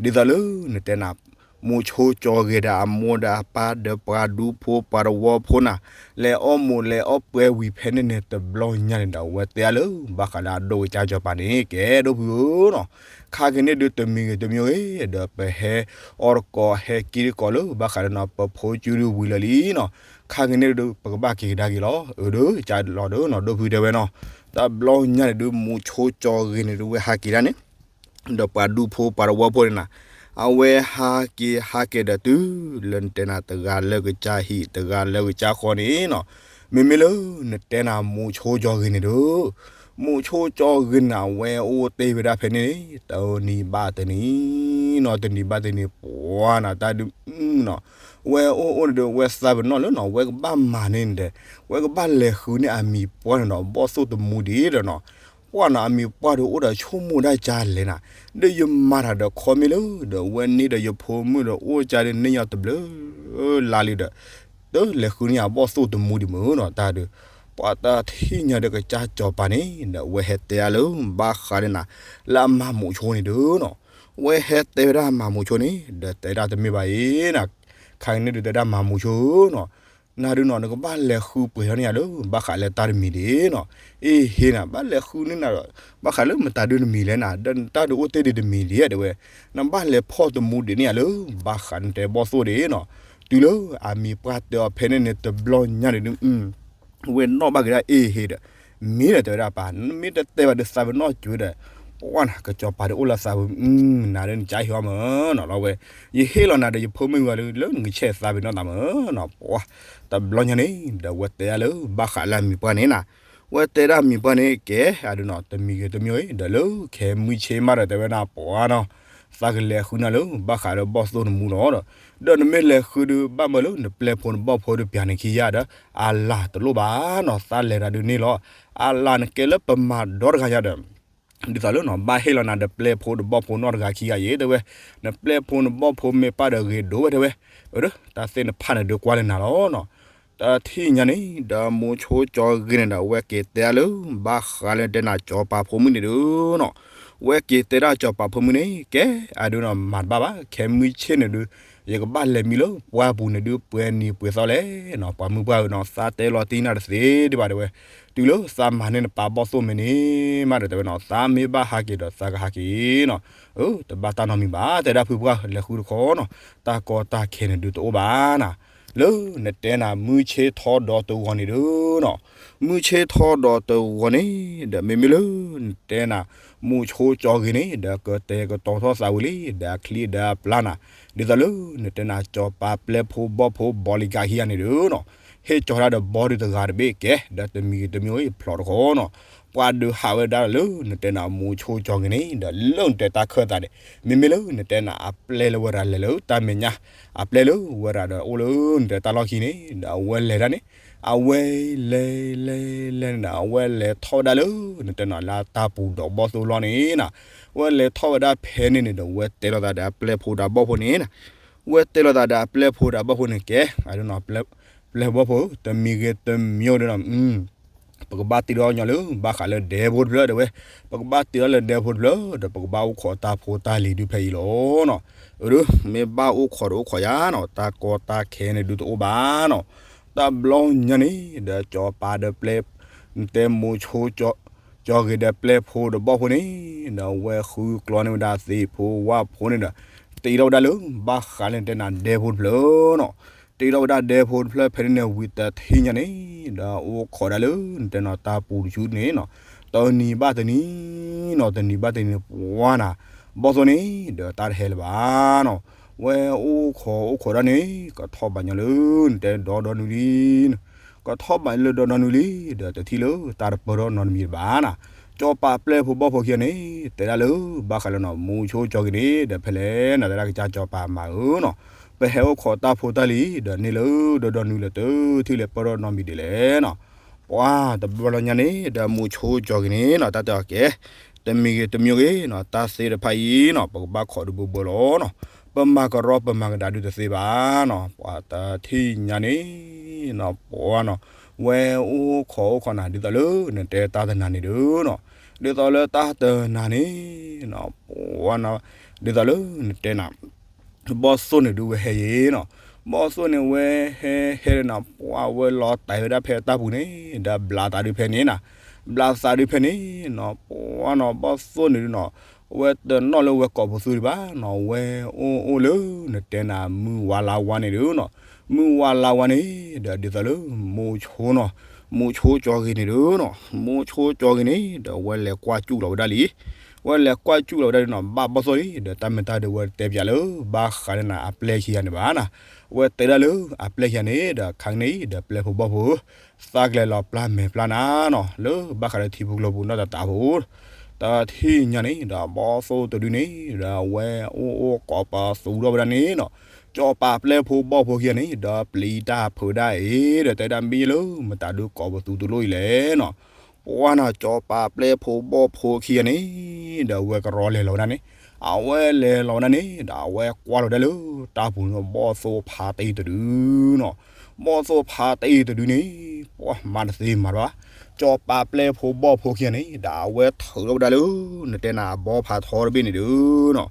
ဒ်သိးလၢနတဲနၤ မိၤဆိကၠီၤဂ့ၤဒီးအမိၢ်ဒီးအပၢ်ဒီးပှၤဒူဖိပှၤတဝီဖိနၤ, လဲၤအီၣ်မိၢ်လဲၤအီၣ်ပှဲၤဝံၤဖဲန့ၣ်န့ၣ်တဘျီညါန့ၣ်ဒီး အဝဲတဲအါလၢ ဘၣ်ဃးလၢအဒိၣ်ကစၢ်ကၠီၤပၤန့ၣ် ကဲဒိၣ်ဖုဧၢနီၤ, ခါက့ၤန့ၣ်ဒုးတမံၤဂ့ၤတမံၤဂ့ၤ ဒီးပဟဲအီတကီဟဲက့ၤတကီလၢ ဘၣ်ဃးလၢနီၤ ပဖိကၠူဒုးဝံၤလၢာ်လံနီၤ, ခါက့ၤန့ၣ်ဒုး ပကဘၣ်က့ၤကဒါက့ၤလီၤ အၢ ဒီးကၢ်လီၤဒီးနီၤ ဒိၣ်ဖုတဲဝဲနီၤ, တဘျီညါန့ၣ်ဒုး မိၤဆိကၠီၤဂ့ၤန့ၣ်ဒုး ဝဲဟးက့ၤဒၣ်န့ၣ် ဒီးပှၤဒူဖိပှၤတဝီဖိန့ၣ်နၤ, အဝဲဟးက့ၤဟးက့ၤဒီးတုၤလၢနတဲနၤတဂၤလၢကစၢ်ဟံၣ် တဂၤလၢကစၢ်ဃီန့ၣ်နီၤ, မ့မ့ၢ်လၢနတဲနၤမိၤဆိကၠီၤဂ့ၤန့ၣ်ဒီး, မိၤဆိကၠီၤဂ့ၤန့ၣ် အဝဲအိၣ်တ့ၢ်ဝဲဒၣ်ဖဲန့ၣ် တနံၤဘၣ်တနံၤနီၤ, တနံၤဘၣ်တနံၤ ပှၤနၤတၢ်ဒုးနီၤ, ဝဲအိၣ်အိၣ်န့ၣ်ဒီး ဝဲသးပ့ၤနီၣ်လၢနီၤ ဝဲကဘၣ်မၤန့ၢ်န့ၣ်ဒီး ဝဲကဘၣ်လဲၤဃုန့ၢ်အမံၤပှၢ်န့ၣ်ဒီး ဘီၣ်သိၣ်တမူဒံးဒီးနီၤ, ပှၤနီၤ အမံၤပှၢ်ဒီးအိၣ်ဒီးဆိကမိၣ်ဒၣ်ကၢ်လဲၣ်နၤ, ဒီးယမၤတၢ်ဒီးခီမ့ၢ်လၢ ဒီးဝဲန့ၣ်ဒီးယဖိမုၣ်ဒီးအိၣ်ကၢ်ဒုးန့ၢ်ညီတဘျုးလါလံဒီး တလဲၤဃုန့ၢ်အဘီၣ်သိၣ်တမူဒံးမ့ၢ်နီၤ တၢ်ဒုး, ပှၤတၢ်ထံၣ်ညါဒီးကစၢ်ကၠီၤပၤန့ၣ် ဒီးဝဲဟဲတဲအါလၢ ဘၣ်ဃးဒီးနၤ လၢအမၤမိၤဆိန့ၣ်ဒီးနီၤ, ဝဲဟဲတဲဝဲဒၣ်မၤမိၤဆိန့ၣ် ဒီးတဲဒၣ်တမ့ၢ်ဘၣ်အံၤနၤ, ခါက့ၤန့ၣ်ဒုးတဲဒၣ်မၤမိၤဆိနီၤ နၤဒုးနီၤ နကဘၣ်လဲၤဃုပှဲၤထီၣ်န့ၢ်ယၤလၢ ဘၣ်ဃးလၢတၢ်တမံၤဒံးနီၤ, အ့ဟ့နၤ ဘၣ်လဲၤဃုန့ၢ်နၤဒီး ဘၣ်ဃးလၢမတၤဒုးတမံၤလဲၣ်နၤ ဒီးနတၢ်ဒုးအိၣ်တ့ၢ်ဒံးတမံၤဒံး တဲဝဲ, နဘၣ်လဲၤဖီၣ်တမူဒံးန့ၢ်ယၤလၢ ဘၣ်ဃးနတဲဘီၣ်သိၣ်ဒံးနီၤ, တုၤလၢအမံၤပှၢ်တဲအီၤဖဲန့ၣ်န့ၣ်တဘျီညါန့ၣ်ဒုး ဝဲနီၣ်ဘၣ်က့ၤဒၣ်အ့ၣ်ဟ့ဒီး, မ့ၢ်ဒီးတဲဝဲဒၣ်ပၢ် မ့ၢ်တတဲဘၣ်ဒီးသးပ့ၤနီၣ်ကွံာ်ဒီး, ပှၢ်နၤ ကစီၤပၤဒုးအိၣ်လၢသးပူၤ, နၤဒီးနကၠါဟ့အီၤမၢ်နီၤလီၤဝဲ, ယဟ့ၣ်လီၤနၤဒီးယဖိမုၣ်ဝဲလၢနကဆဲးသးပ့ၤနီၣ်သးမၢ်နီၤ, ပှၢ်, တဘျီညါန့ၣ် ဒီးဝဲတဲဒၣ်လၢဘၣ်ဃးလၢအမံၤပှၢ်န့ၣ်နၤ, ဝဲတဲဒၣ်မံၤပှၢ်န့ၣ် ကဲအဒုးနီၤ တမံၤဂ့ၤတမံၤဂ့ၤ ဒီးလၢခဲမုၢ်ဆ့ၣ်မးဒီးတဲဝဲနၤ ပှၢ်နီၤ သးကလဲၤဃုနၤလၢဘၣ်ဃးဒီးဘီၣ်သိၣ်နမူလီၤဒီး, ဒီးနမ့ၢ်လဲၤဃုဒုးဘၣ်မၢလၢနပျဲၢ်ဖိနဘီၣ်ဖိတပျၢ်န့ၣ်ခံယၤဒီး, အလၤတလိၣ်ဘၣ်နီၤ သးလဲၤတၢ်ဒုးန့ၣ်လီၤ, အလၤနကဲလၢပမၤဒီတဂၤယၤဒီး ဒ်သိးလၢနဘၣ်ဟ့ၣ်လီၤနၤဒီးပျဲၢ်ဖိဒီးဘီၣ်ဖိနီတဂၤခံဂၤအံၤ တဲဝဲ, နပျဲၢ်ဖိနဘီၣ်ဖိမ့ၢ်ပၢ်ဒီးဂ့ၤဒိၣ်ဝဲတဲဝဲ, အၢ တၢ်သ့ၣ်နဖးန့ၣ်ဒုးကွၢ်လၢနၤလီၤနီၤ, တထံၣ်ညါန့ၣ် ဒီးမူဆိကၠီဂ့ၤန့ၣ်ဒီး အဝဲက့ၤတဲအါလၢ ဘၣ်ဃးလၢတဲနၤစီၤပၤဖိမုၣ်န့ၣ်ဒုးနီၤ, ဝဲက့ၤတဲဒၣ်စီၤပၤဖိမုၣ်န့ၣ် ကဲအဒုးနီၤ မၤတဘၣ်ဘၣ် ခဲမုၢ်ဆ့ၣ်န့ၣ်ဒုး ယကဘၣ်လဲၤမံလၢပှၢ်ပူၤန့ၣ်ဒုး ပှဲၤနံၤပှဲၤသီလဲၣ်နီၤ, ပှၤမုၢ်ပှၢ်ဧၢနီၤ သးတဲလီၤတံၢ်နၤတသ့ဒံးဘၣ်တဲဝဲ, တုၤလၢသးမၤန့ၢ်နပၢ်ဘီၣ်သိၣ်မ့ၢ်န့ၣ်မးဒီးတဲဝဲနီၤ သးမ့ၢ်ဘၣ်ဟးက့ၤဒီးသးကဟးက့ၤနီၤ, အၢ တဘၣ်တၢ်နီတမံၤဘၣ် တဲဒၣ်ဖုပှၢ် လဲၤဃုတခီနီၤ, တၢ်ကီတၢ်ခဲန့ၣ်ဒုးတအိၣ်ဘၣ်နၤ, လၢနတဲနၤမုၢ်ဆ့ၣ်ထီဒီးတဂီၤန့ၣ်ဒုးနီၤ, မုၢ်ဆ့ၣ်ထီဒီးတဂီၤန့ၣ် ဒီးမ့မ့ၢ်လၢ နတဲနၤ မူဆိကၠီဂ့ၤန့ၣ် ဒီးကတဲာ်ကတီၤထီၣ်သးဝံၤလံ ဒီးအချံဒီးအပျၢ်နၤ, ဒ်သိးလၢ နတဲနၤစီၤပၤပျဲၢ်ဖိဘီၣ်ဖိ bodyguard ခံဂၤန့ၣ်ဒုးနီၤ, ဟ့ၣ်ကၠီၤတၢ်ဒီးဘီဒုးတဂၤတဘ့ၣ်ကဲ ဒီးတမံၤဂ့ၤတမံၤဂ့ၤဖျိးတခီနီၤ, ပှၤဒုးဟးဝဲဒၣ်လၢ နတဲနၤမူဆိကၠီဂ့ၤန့ၣ် ဒီးလၢနတဲတၢ်ခၢၣ်သးန့ၣ်, မ့မ့ၢ်လၢနတဲနၤအပျဲၢ်လၢဝဲဒၣ်လဲၤလၢတၢ်မဲာ်ညါ, အပျဲၢ်လၢဝဲဒၣ်ဒီးအိၣ်လၢနတဲတၢ်လီၢ်ခံန့ၣ် ဒီးအဝဲလဲၤဒၣ်န့ၣ်, အဝဲလဲၤလဲၤလဲၤန့ၣ်ဒီး အဝဲလဲၤထီၣ်ဝဲဒၣ်လၢ နတဲနၤလၢတၢ်ပူၤဒီးဘီၣ်သိၣ်လီၢ်န့ၣ်နၤ, ဝဲလဲၤထီၣ်ဝဲဒၣ်ဖဲန့ၣ်န့ၣ်ဒီး ဝဲတဲလိာ်သးဒီးအပျဲၢ်ဖိဒီးဘီၣ်ဖိန့ၣ်နၤ, ဝဲတဲလိာ်သးဒီးအပျဲၢ်ဖိဒီးဘီၣ်ဖိန့ၣ်ကဲ, အဒုးနီၤ ပျဲၢ်ဖိဘီၣ်ဖိ တမံၤဂ့ၤတမံၤဂ့ၤဒီးနီၤ ပကဘၣ်တ့ထီၣ်ညီလၢ ဘၣ်ဃးလၢဒဲဖိတဖျၢၣ်တဲဝဲ, ပကဘၣ်တ့ထီၣ်လၢဒဲဖိတဖျၢၣ် ဒီးပကဘၣ်အိၣ်ခိးတၢ်ဖိတၢ်လံၤဒုးဖဲအံၤလီၤနီၤ, အၢ မ့ၢ်ဘၣ်အိၣ်ခိးဒီးအိၣ်ခိးယၤနီၤ တၢ်ကီတၢ်ခဲန့ၣ်ဒုးတအိၣ်ဘၣ်နီၤ, တဘျီညါန့ၣ် ဒီးစီၤပၤဒီးပျဲၢ် နတဲမူဆိကၠီဂ့ၤဒီးပျဲၢ်ဖိဒီးဘီၣ်ဖိန့ၣ် ဒီးအဝဲဃုကျီန့ၢ်ဝဲဒၣ်သ့ၣ်ဖိဝၣ်ဖိန့ၣ်ဒီး တ့ထီၣ်ဝဲဒၣ်လၢ ဘၣ်ဃးလၢနတဲနၤဒဲဖိတဖျၢၣ်နီၤ, တ့ထီၣ်ဝဲဒၣ်ဒဲဖိတဖျၢၣ်ဖဲန့ၣ်န့ၣ်ဝံၤတထံၣ်ညါန့ၣ် ဒီးအိၣ်ခိးဒၣ်လၢ နတဲနၤတၢ်ပူၤတဆူန့ၣ်နီၤ, တနံၤဘၣ်တနံၤနီၤ တနံၤဘၣ်တနံၤန့ၣ် ပှၤနၤ ဘီၣ်သိၣ်န့ၣ် ဒီးတၢ်တဟဲလၢၤဘၣ်နီၤ, ဝဲအိၣ်ခိးအိၣ်ခိးဒၣ်န့ၣ် ကထီၣ်ဘၣ်ညီလၢ နတဲဒီဒီနုၤလံ ကထီၣ်ဘၣ်လၢဒီဒီနုၤလံ ဒီးတထံၣ်လၢတၢ်တပၢၢ်ထီၣ်နီတမံၤဘၣ်နၤ, စီၤပၤပျဲၢ်ဖိဘီၣ်ဖိခံဂၤန့ၣ် တဲဒၣ်လၢ ဘၣ်ဃးလၢနီၤ မူဆိကၠီဂ့ၤန့ၣ် ဒီးဖဲလဲၣ်နၤ တဲဒၣ်ကစၢ်စီၤပၤမၤဧၢနီၤ, ပဟဲအိၣ်ခိးတၢ်ဖိတၢ်လံၤ ဒီးန့ၢ်လၢဒီဒီနုၤလၢတထံၣ်လၢပၢၢ်ထီၣ်နီတမံၤဒ်လဲၣ် ပှၤတဘျီလီၤညါန့ၣ် ဒီးမူဆိကၠီဂ့ၤန့ၣ်နီၤ တၢ်တဲအီၤကဲ, တမံၤဂ့ၤတမံၤဂ့ၤနီၤ တၢ်သ့တဖၣ်အံၤနီၤ ပကဘၣ်ခိးဒုးဘၢဘၢလီၤနီၤ, ပမၤကရီပမၤကဒါဒုးတသ့ဘၣ်နီၤ, ပှၤတထံၣ်ညါန့ၣ်နီၤ ပှၤနီၤ ဝဲအိၣ်ခိးအိၣ်ခိးနၤ ဒ်သိးလၢနတဲတၢ်တနၤန့ၣ်ဒုးနီၤ, ဒ်သိးလၢတၢ်တနၤန့ၣ်နီၤ ပှၤနီၤ ဒ်သိးလၢနတဲနၤ ဘီၣ်သိၣ်န့ၣ်ဒုးဝဲဟဲယ့ၤနီၤ, ဘီၣ်သိၣ်န့ၣ်ဝဲဟဲဟဲန့ၣ်နီၤ ပှၤဝဲလီၤတဲာ်ဝဲဒၣ်ဖဲတၢ်ပူၤန့ၣ် ဒီးဘျးသးဒုးဖဲန့ၣ်နၤ, ဘျးသးဒုးဖဲန့ၣ်နီၤ ပှၤနီၤ ဘီၣ်သိၣ်န့ၣ်ဒုးနီၤ ဝဲတနီၣ်လၢဝဲကိးပသူဒံးဘၣ်နီၤ ဝဲအိၣ်အိၣ်လၢ နတဲနၤ မုၢ်ဝါလါဝါန့ၣ်ဒုးနီၤ, မုၢ်ဝါလါဝါန့ၣ် ဒီးဒ်သိးလၢ မူဆိနီၤ, မူဆိကၠီဂ့ၤန့ၣ်ဒုးနီၤ, မူဆိကၠီဂ့ၤန့ၣ် ဒီးဝဲလဲၤကွၢ်စူၣ်လီၤဝဲဒၣ်လံ ဝဲလဲၤကွၢ်စူၣ်လီၤဝဲဒၣ်ဒုးနီၤ ဘၣ်ဘီၣ်သိၣ်လံ ဒီးတၢ်မ့ၢ်တၢ်ဒုးဝဲတဲပၠးလၢ ဘၣ်ဃးလၢနၤအပျဲၢ်ခံဂၤန့ၣ်ဘၣ်နၤ, ဝဲတဲဒၣ်လၢအပျဲၢ်ခံဂၤန့ၣ် ဒီးခါကနံၣ်အံၤ ဒီးပျဲၢ်ဖိဘီၣ်ဖိ သးကလဲၤလီၤပျၢ်မဲာ်ပျၢ်နါနီၤ လၢဘၣ်ဃးလၢထံဖိကျိဖိနီၢ်သတးဖိ တထံၣ်ညါန့ၣ် ဒီးဘီၣ်သိၣ်တဒုန့ၣ် ဒီးအဝဲအိၣ်အိၣ်ကိးပသူထီၣ်ဝဲဒၣ်န့ၣ်နီၤ, ကၠီၤပၤပျဲၢ်ဖိဘီၣ်ဖိခံဂၤန့ၣ် ဒီးပျံၤတၢ်ဖုးဒၣ်အံၤ ဒီးတဲဒၣ်မ့ၢ်လၢမတၤဒုးကိးပသူတလိၣ်အံၤလဲၣ်နီၤ, ပှၤနီၤ ကၠီၤပၤပျဲၢ်ဖိဘီၣ်ဖိခံဂၤန့ၣ် ဒီးအဝဲကရီလဲၤလီၤဝဲဒၣ်န့ၣ်, အဝဲလဲၤလီၤဝဲဒၣ်န့ၣ် ဒီးအဝဲကွၢ်လီၤဒၣ်လၢ တၢ်ပူၤန့ၣ် ဘီၣ်သိၣ်ဖးတအံၤတဒုနီၤ, ဘီၣ်သိၣ်ဖးတအံၤတဒုန့ၣ် ပှၤမၤတသ့မၤတဘၣ်, ကၠီၤပၤပျဲၢ်ဖိဘီၣ်ဖိခံဂၤန့ၣ် ဒီးအဝဲထုးထီၣ်ဝဲဒၣ်လၢ နတဲနၤအဘီဖးထီတဘ့ၣ်န့ၣ်ဒုနီၤ,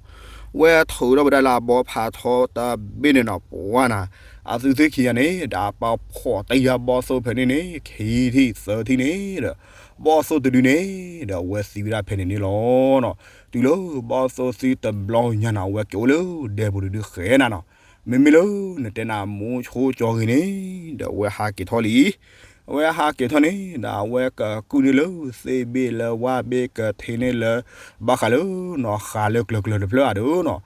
ဝဲထုးထီၣ်ဝဲဒၣ်လၢအဘီဖးထီတဘ့ၣ်န့ၣ်နီၤ ပှၤနီၤ, အသုသ့ၣ်ခံဂၤန့ၣ် ဒီးပာ်ဖှိၣ်တံၢ်ယါဘီၣ်သိၣ်ဖဲန့ၣ်န့ၣ် ခံထံၣ်သၢထံၣ်န့ၣ်ဒီး ဘီၣ်သိၣ်တဒုန့ၣ် ဒီးအဝဲသံဝဲဒၣ်ဖဲန့ၣ်န့ၣ်လီၤ. တုၤလၢဘီၣ်သိၣ်သံတဘျီညါနီၤ အဝဲက့ၤအိၣ်လၢဒဲပူၤတဒုဃဲနၤနီၤ, မ့မ့ၢ်လၢနတဲနၤမူဆိကၠီဂ့ၤန့ၣ် ဒီးအဝဲဟးက့ၤထီၣ်လံ အဝဲဟးက့ၤထီၣ်န့ၣ်ဒီး အဝဲကကူၣ်န့ၢ်လၢသ့ၣ်ဘ့ၣ်လၢဝၣ်ဘ့ၣ်ကထ့န့ၢ်လၢ ဘၣ်ဃးလၢနီၤ ဃးလၢကျၢၤကျၢၤတဖျၢၣ်ဧါဒုးနီၤ,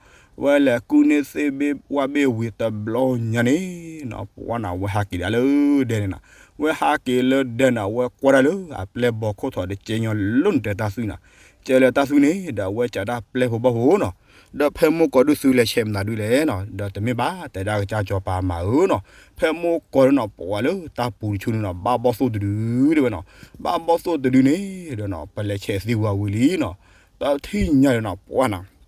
ဝဲလဲၤကူၣ်န့ၢ်သ့ၣ်ဘ့ၣ်ဝၣ်ဘ့ၣ်ဝံၤတဘျီညါန့ၣ်နီၤ ပှၤနီၤ အဝဲဟးက့ၤဒၣ်လၢဒဲန့ၣ်နီၤ, ဝဲဟးက့ၤလၢဒဲန့ၣ် အဝဲကွၢ်ဒၣ်လၢအပျဲၢ်ဘီခိၣ်ထီၣ်တကဲညီလၢနတဲတၢ်သွံၣ်နီၤ, ကဲလၢတၢ်သွံၣ်န့ၣ်ဒီး အဝဲကးဒၣ်ပျဲၢ်ဖိဘီၣ်ဖိနီၤ, ဒီးဖဲမိၢ်ကီၢ်ဒုးသုလဲၤဆဲးမနုၤဒုးလဲၣ်နီၤ, ဒီးတမ့ၢ်ဘၣ်တဲဒၣ်ကစၢ်စီၤပၤမၤဧၢနီၤ, ဖဲမိၢ်ကီၢ်ဒုးနီၤ ပှၤလၢတၢ်ပူၤတဆူန့ၣ်နီၤ ဘၣ်ဘီၣ်သိၣ်တဒုတဲဝဲနီၤ, ဘၣ်ဘီၣ်သိၣ်တဒုန့ၣ်ဒီးနီၤ ပလဲၤဆဲးသံဝံၤဝံၤလံနီၤ, တထံၣ်ညါဒီးနီၤ ပှၤနီၤ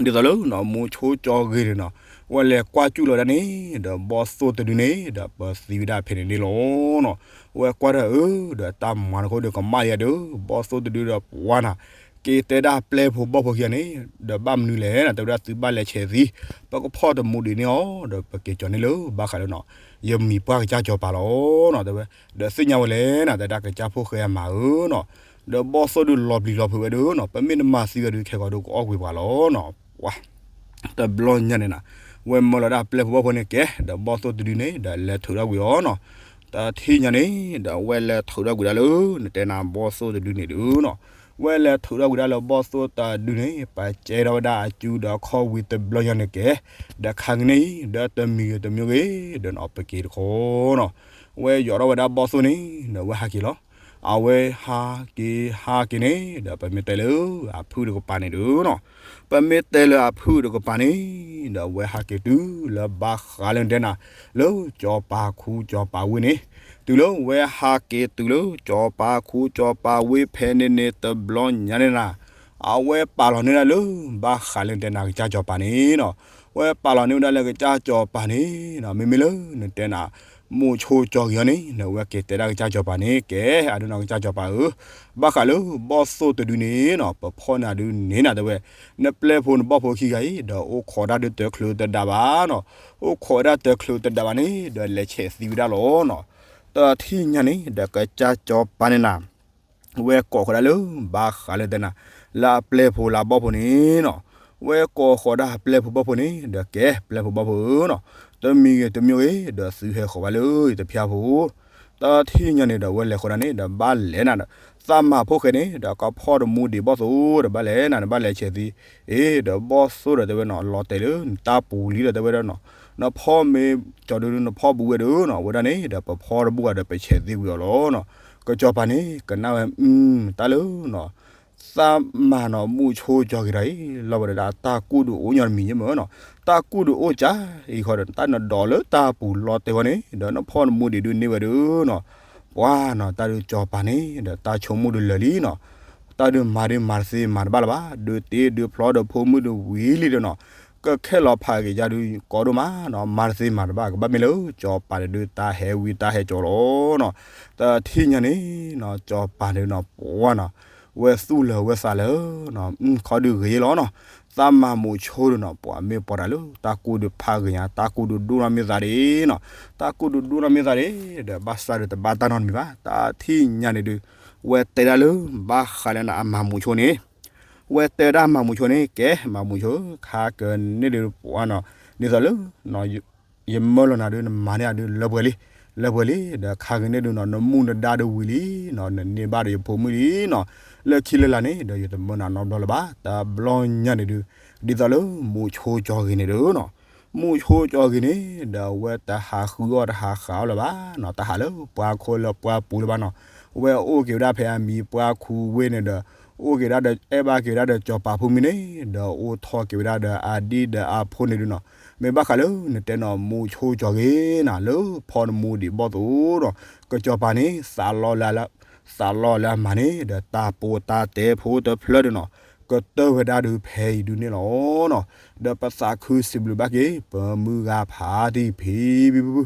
ဒ်သိးလၢနီၤ မူဆိကၠီဂ့ၤန့ၣ်နီၤ, ဝဲလဲၤကွၢ်ကၠူၣ်လီၤဒၣ်န့ၣ် ဒီးဘီၣ်သိၣ်တဒုန့ၣ်ဒီး ပသံဝဲဒၣ်ဖဲန့ၣ်န့ၣ်လီၤနီၤ, ဝဲကွၢ်ဒီးအၢ ဒီးတၢ်မၤနခိၣ်ဒီးကမၣ်ယၤဒီး ဘီၣ်သိၣ်တဒုဒီးပှၤနီၤ က့ၤတဲဒၣ်ပျဲၢ်ဖိဘီၣ်ဖိခံဂၤန့ၣ် ဒီးဘၣ်မနုၤလဲၣ်နီၤ, တဲဝဲဒၣ်သုဘၣ်လဲၤဆဲးသံ, ပကဖီၣ်တမူဒံးန့ၢ်အီၤ ဒီးပက့ၤကၠီၤန့ၢ်လၢဘၣ်ဃးလၢနီၤ ယမံၤပှၢ်ကစၢ်စီၤပၤလီၤနီၤ, တဲဝဲ ဒီးသ့ၣ်ညါဝဲလဲၣ်နီၤ တဲဒၣ်ကစၢ်ဖိဃဲအမၤဧၢနီၤ, ဒီးဘီၣ်သိၣ်ဒုးလီၤပျံၤလီၤဖုးဝဲဒုးနီၤ, ပမ့ၢ်တမၤသံဝဲဒုးခဲကိာ်ဒုးကအီၣ်ကွံာ်ပှၤလီၤနီၤ, ပှၤ တဘျီညါန့ၣ်နီၤ, ဝဲမၢလီၤဒၣ်ပျဲၢ်ဖိဘီၣ်ဖိန့ၣ်ကဲ ဒီးဘီၣ်သိၣ်တဒုန့ၣ် ဒီးလဲၤထုးထီၣ်ကွံာ်အီၤနီၤ, တထံၣ်ညါန့ၣ် ဒီးဝဲလဲၤထုးထီၣ်ကွံာ်ဒၣ်လၢ နတဲနၤဘီၣ်သိၣ်တဒုန့ၣ်ဒုးနီၤ, ဝဲလဲၤထုးထီၣ်ကွံာ်ဒၣ်လၢဘီၣ်သိၣ်တဒုန့ၣ် ပကဲထီၣ်ဝဲဒၣ်အစုဒီးအခီၣ်ဝံၤတဘျီညါန့ၣ်ကဲ, ဒီးခါက့ၤန့ၣ် ဒီးတမံၤဂ့ၤတမံၤဂ့ၤ ဒီးနီၤ ပက့ၤတခီနီၤ, ဝဲယိးထီၣ်ဝဲဒၣ်ဘီၣ်သိၣ်န့ၣ် ဒီးဝဲဟးက့ၤလီၤ. အဝဲဟးက့ၤဟးက့ၤန့ၣ် ဒီးပမ့ၢ်တဲလၢအဖုၣ်တကပၤန့ၣ်ဒုးနီၤ, ပမ့ၢ်တဲလၢအဖုၣ်တကပၤန့ၣ် ဒီးဝဲဟးက့ၤတုၤလၢဘၣ်ဃးလၢနတဲနၤ လၢစီၤပၤခူစီၤပၤဝ့ၢ်န့ၣ်, တုၤလၢဝဲဟးက့ၤတုၤလၢစီၤပၤခူစီၤပၤဝ့ၢ်ဖဲန့ၣ်န့ၣ်တဘျီညါန့ၣ်နၤ, အဝဲပာ်လီၤန့ၢ်ဒၣ်လၢ ဘၣ်ဃးလၢနတဲနၤကစၢ်စီၤပၤန့ၣ်နီၤ, ဝဲပာ်လီၤန့ၢ်ဝဲဒၣ်လၢကစၢ်စီၤပၤန့ၣ်နီၤ, မ့မ့ၢ်လၢနတဲနၤ မူဆိကၠီဂ့ၤအီၤန့ၣ် နဝဲက့ၤတဲဒၣ်ကစၢ်စီၤပၤန့ၣ် ကဲအဒုးနီၤ ကစၢ်စီၤပၤဧၢ, ဘၣ်ဃးလၢဘီၣ်သိၣ်တဒုန့ၣ်နီၤ ပဖီၣ်နၤဒုးန့ၢ်နၤတဲဝဲ, နပျဲၢ်ဖိနဘီၣ်ဖိခံဂၤအံၤ ဒီးအိၣ်ခိးဒၣ်ဒုးတချုးတဒးဘၣ်နီၤ, အိၣ်ခိးဝဲဒၣ်တချုးတဒးဘၣ်န့ၣ် ဒီးလဲၤဆဲးသံဝဲဒၣ်လီၤနီၤ, တထံၣ်ညါန့ၣ် ဒီးကစၢ်စီၤပၤန့ၣ်နၤ ဝဲကိးဃီၤဒၣ်လၢ ဘၣ်ဃးလၢတဲနၤ လၢအပျဲၢ်ဖိလၢအဘီၣ်ဖိန့ၣ်နီၤ, ဝဲကိးဃီၤဒၣ်အပျဲၢ်ဖိဘီၣ်ဖိန့ၣ် ဒီးကဲပျဲၢ်ဖိဘီၣ်ဖိဧၢနီၤ, တမံၤဂ့ၤတမံၤဂ့ၤ ဒီးသုဟဲဃီၤဘၣ်လၢယတဖျါဖိ, တထံၣ်ညါန့ၣ်ဒီး ဝဲလဲၤဃီၤဒၣ်န့ၣ် ဒီးဘၣ်လဲၤနၤဒီး သးမၤဖိၣ်ဃဲန့ၣ် ဒီးကဖီၣ်တမူဒံးဘီၣ်သိၣ် ဒီးဘၣ်လဲၤနၤ နဘၣ်လဲၤဆဲးသံ, အ့ ဒီးဘီၣ်သိၣ်ဒီးတဲဝဲနီၤ လီၤတဲာ်လၢနတၢ်ပူၤလံဒီးတဲဝဲဒၣ်နီၤ, နဖီၣ်မ့ၢ်ကၠီၤဒုး နဖီၣ်ဘူးဝဲဒုးနီၤ, ဝဲဒၣ်န့ၣ် ဒီးပဖီၣ်တဘူးဂၤဒီးပဆဲးသံကွံာ်အီၤလီၤနီၤ, ကစီၤပၤန့ၣ် ကနၣ်ဝဲ တၢ်လၢနီၤ သးမၤနီၤ မူဆိကၠီဂ့ၤတၢ်အံၤ လီၤဝဲဒၣ်တၢ်ကူၣ်ဒုးအိၣ်ညီတမံၤယမၢနီၤ, တၢ်ကူၣ်ဒုးအိၣ်ကၢ်အံၤဃီဒီး တၢ်နဒိးလၢတၢ်ပူၤလီၤတဲာ်ဃီန့ၣ် ဒီးနဖီၣ်နမူဒံးဒုးန့ၢ်ဝဲဒုးနီၤ, ပှၤနီၤ တၢ်ဒုးစီၤပၤန့ၣ် ဒီးတၢ်ဆိကမိၣ်ဒုးလၢာ်လံနီၤ, တၢ်ဒုးမၤဒုးမၤတသ့မၤတဘၣ်လၢၤဘၣ်, ဒုးတ့ဒုးဖျီဒီးဖိမုၣ်ဒုးဝံၤလံဒီးနီၤ, ကခဲလီၤဖးက့ၤယၤဒုးကီဒိၣ်မးနီၤ, မၤတသ့မၤတဘၣ် ကဘၣ်မ့ၢ်လၢစီၤပၤန့ၣ်ဒုးတၢ်ဟဲဝံတၢ်ဟဲကၠီလီၤနီၤ, တထံၣ်ညါန့ၣ်နီၤ စီၤပၤန့ၣ်နီၤ ပှၤနီၤ ဝဲသူၣ်လၢာ်ဝဲသးလၢာ်နီၤ, ခီဒုးဂ့ၤလီၤနီၤ, သးမၤမူးဆိဒီးနီၤ ပှၤမ့ၢ်ပှၤတၢ်လၢ တၢ်ကူၣ်ဒုးဖးဂ့ၤညါ တၢ်ကူၣ်ဒုးဒိၣ်နီၢ်မ့ၢ်သးဒ်နီၤ, တၢ်ကူၣ်ဒုးဒိၣ်နီၢ်မ့ၢ်သးဒ် ဒီးဘၣ်ဆၣ်ဒီးတဘၣ်တၢ်နီတမံၤဘၣ်, တထံၣ်ညါန့ၣ်ဒုး ဝဲတဲဒၣ်လၢ ဘၣ်ဃးလၢနအမၤမူးဆိန့ၣ် ဝဲတဲဒၣ်မၤမူးဆိန့ၣ် ကဲမၤမူးဆိ ခါကန့ၣ်ဒုးပှၤနီၤ ဒ်သိးလၢ ယမၢလီၤနၤဒုး နမၤန့ၢ်အဒုးလၢပှဲၤလံ, လၢပှဲၤလံ, ဒီးခါကန့ၣ်ဒုးနီၤ နမူနဒါဒုးဝံၤလံနီၤ, နန့ၢ်ဘၣ်ဒီးယဖိမုၣ်လံနီၤ, လၢခံလၢလာ်န့ၣ် ဒီးယတမၢနၤနီတဘျီလၢၤဘၣ်, တဘျီညါန့ၣ်ဒုး ဒ်သိးလၢမူးဆိကၠီဂ့ၤန့ၣ်ဒုးနီၤ, မူးဆိကၠီဂ့ၤန့ၣ် ဒီးအဝဲတဟးဃုအီၣ်တဟးဃးအီၣ်လၢၤဘၣ်နီၤ, တဟးလၢပှၤခိၣ်လၢပှၤပူၤလၢၤဘၣ်နီၤ, ဝဲအိၣ်က့ၤဝဲဒၣ်ဖဲအမံၤပှၤခူဝ့ၢ်န့ၣ်ဒီး အိၣ်က့ၤဒၣ်ဒီး အဲၣ်ဘၣ်က့ၤဝဲဒၣ်ဒီးစီၤပၤဖိမုၣ်န့ၣ် ဒီးအိၣ်ထီၣ်က့ၤဝဲဒၣ်ဒီးအဒံၣ်ဒီးအဖိန့ၣ်ဒုးနီၤ, မ့ၢ်ဘၣ်ဃးလၢနတဲနီၤ မူးဆိကၠီဂ့ၤနီၤ လၢဖီနမူဒံးဘီၣ်သိၣ်ဒီး ကစီၤပၤန့ၣ် သးလီလၢအမၤန့ၣ် ဒီးတၢ်ပိာ်တၢ်တဲဖိတဖျၢၣ်ဒုးနီၤ ကတၢၢ်ဝဲဒၣ်ဒုးဖဲအံၤဒုးန့ၣ်လီၤနီၤ, ဒီးပသးခုစံးဘျုးဘၣ်က့ၤ ပမုၢ်ဂၤဖးတံၢ်ဖံဖံဖုဖု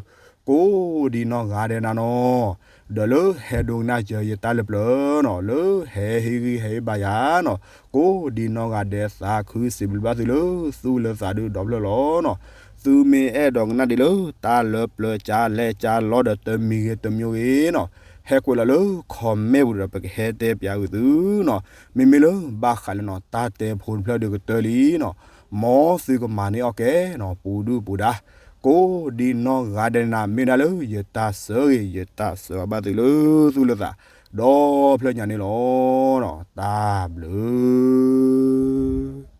ကိးဒံနီၢ်ဂၤဒဲးနၤနီၤ, ဒီးလၢဟဲဒိကနၣ်စၢၤယတၢ်လၢပျၢၤနီၤ, လၢဟဲဟ့ၣ်ဂံၢ်ဟ့ၣ်ဘါယၤနီၤ, ကိးဒံနီၢ်ဂၤဒဲးသးခုစံးဘျုးဘၣ်သုလၢ သူၣ်လၢသးဒုးဒီဖျၢၣ်လီၤနီၤ, သုမ့ၢ်အဲၣ်ဒိးကနၣ်ဒံးလၢ တၢ်လၢပျၢၤကၢ်လဲၣ်ကၢ်လီဒီးတမံၤဂ့ၤတမံၤဂ့ၤနီၤ, ဟဲကွဲးလီၤလၢ comment ပူၤဒီး ပကဟဲတဲပၠးဂုာ်သုနီၤ, မ့မ့ၢ်လၢဘၣ်ဃးလၢနီၤ တၢ်တဲဖိတဖျၢၣ်ဒုးကတၢၢ်လံနီၤ, မ်သုကမၤန့ၢ်အီၣ်ကဲနီၤ ပူၤဒုၣ်ပူၤဒါ, က ကိးဒ်နီၢ်ဂၤဒဲးန့ၣ် မ့ၢ်ဒၣ်လၢယတၢ်ဆၢဂ့ၤ ယတၢ်ဆၢဘၣ်သုလၢသူၣ်လၢသး ဒီဖျၢၣ်ညါန့ၣ်လီၤ. တၢ်ဘျုး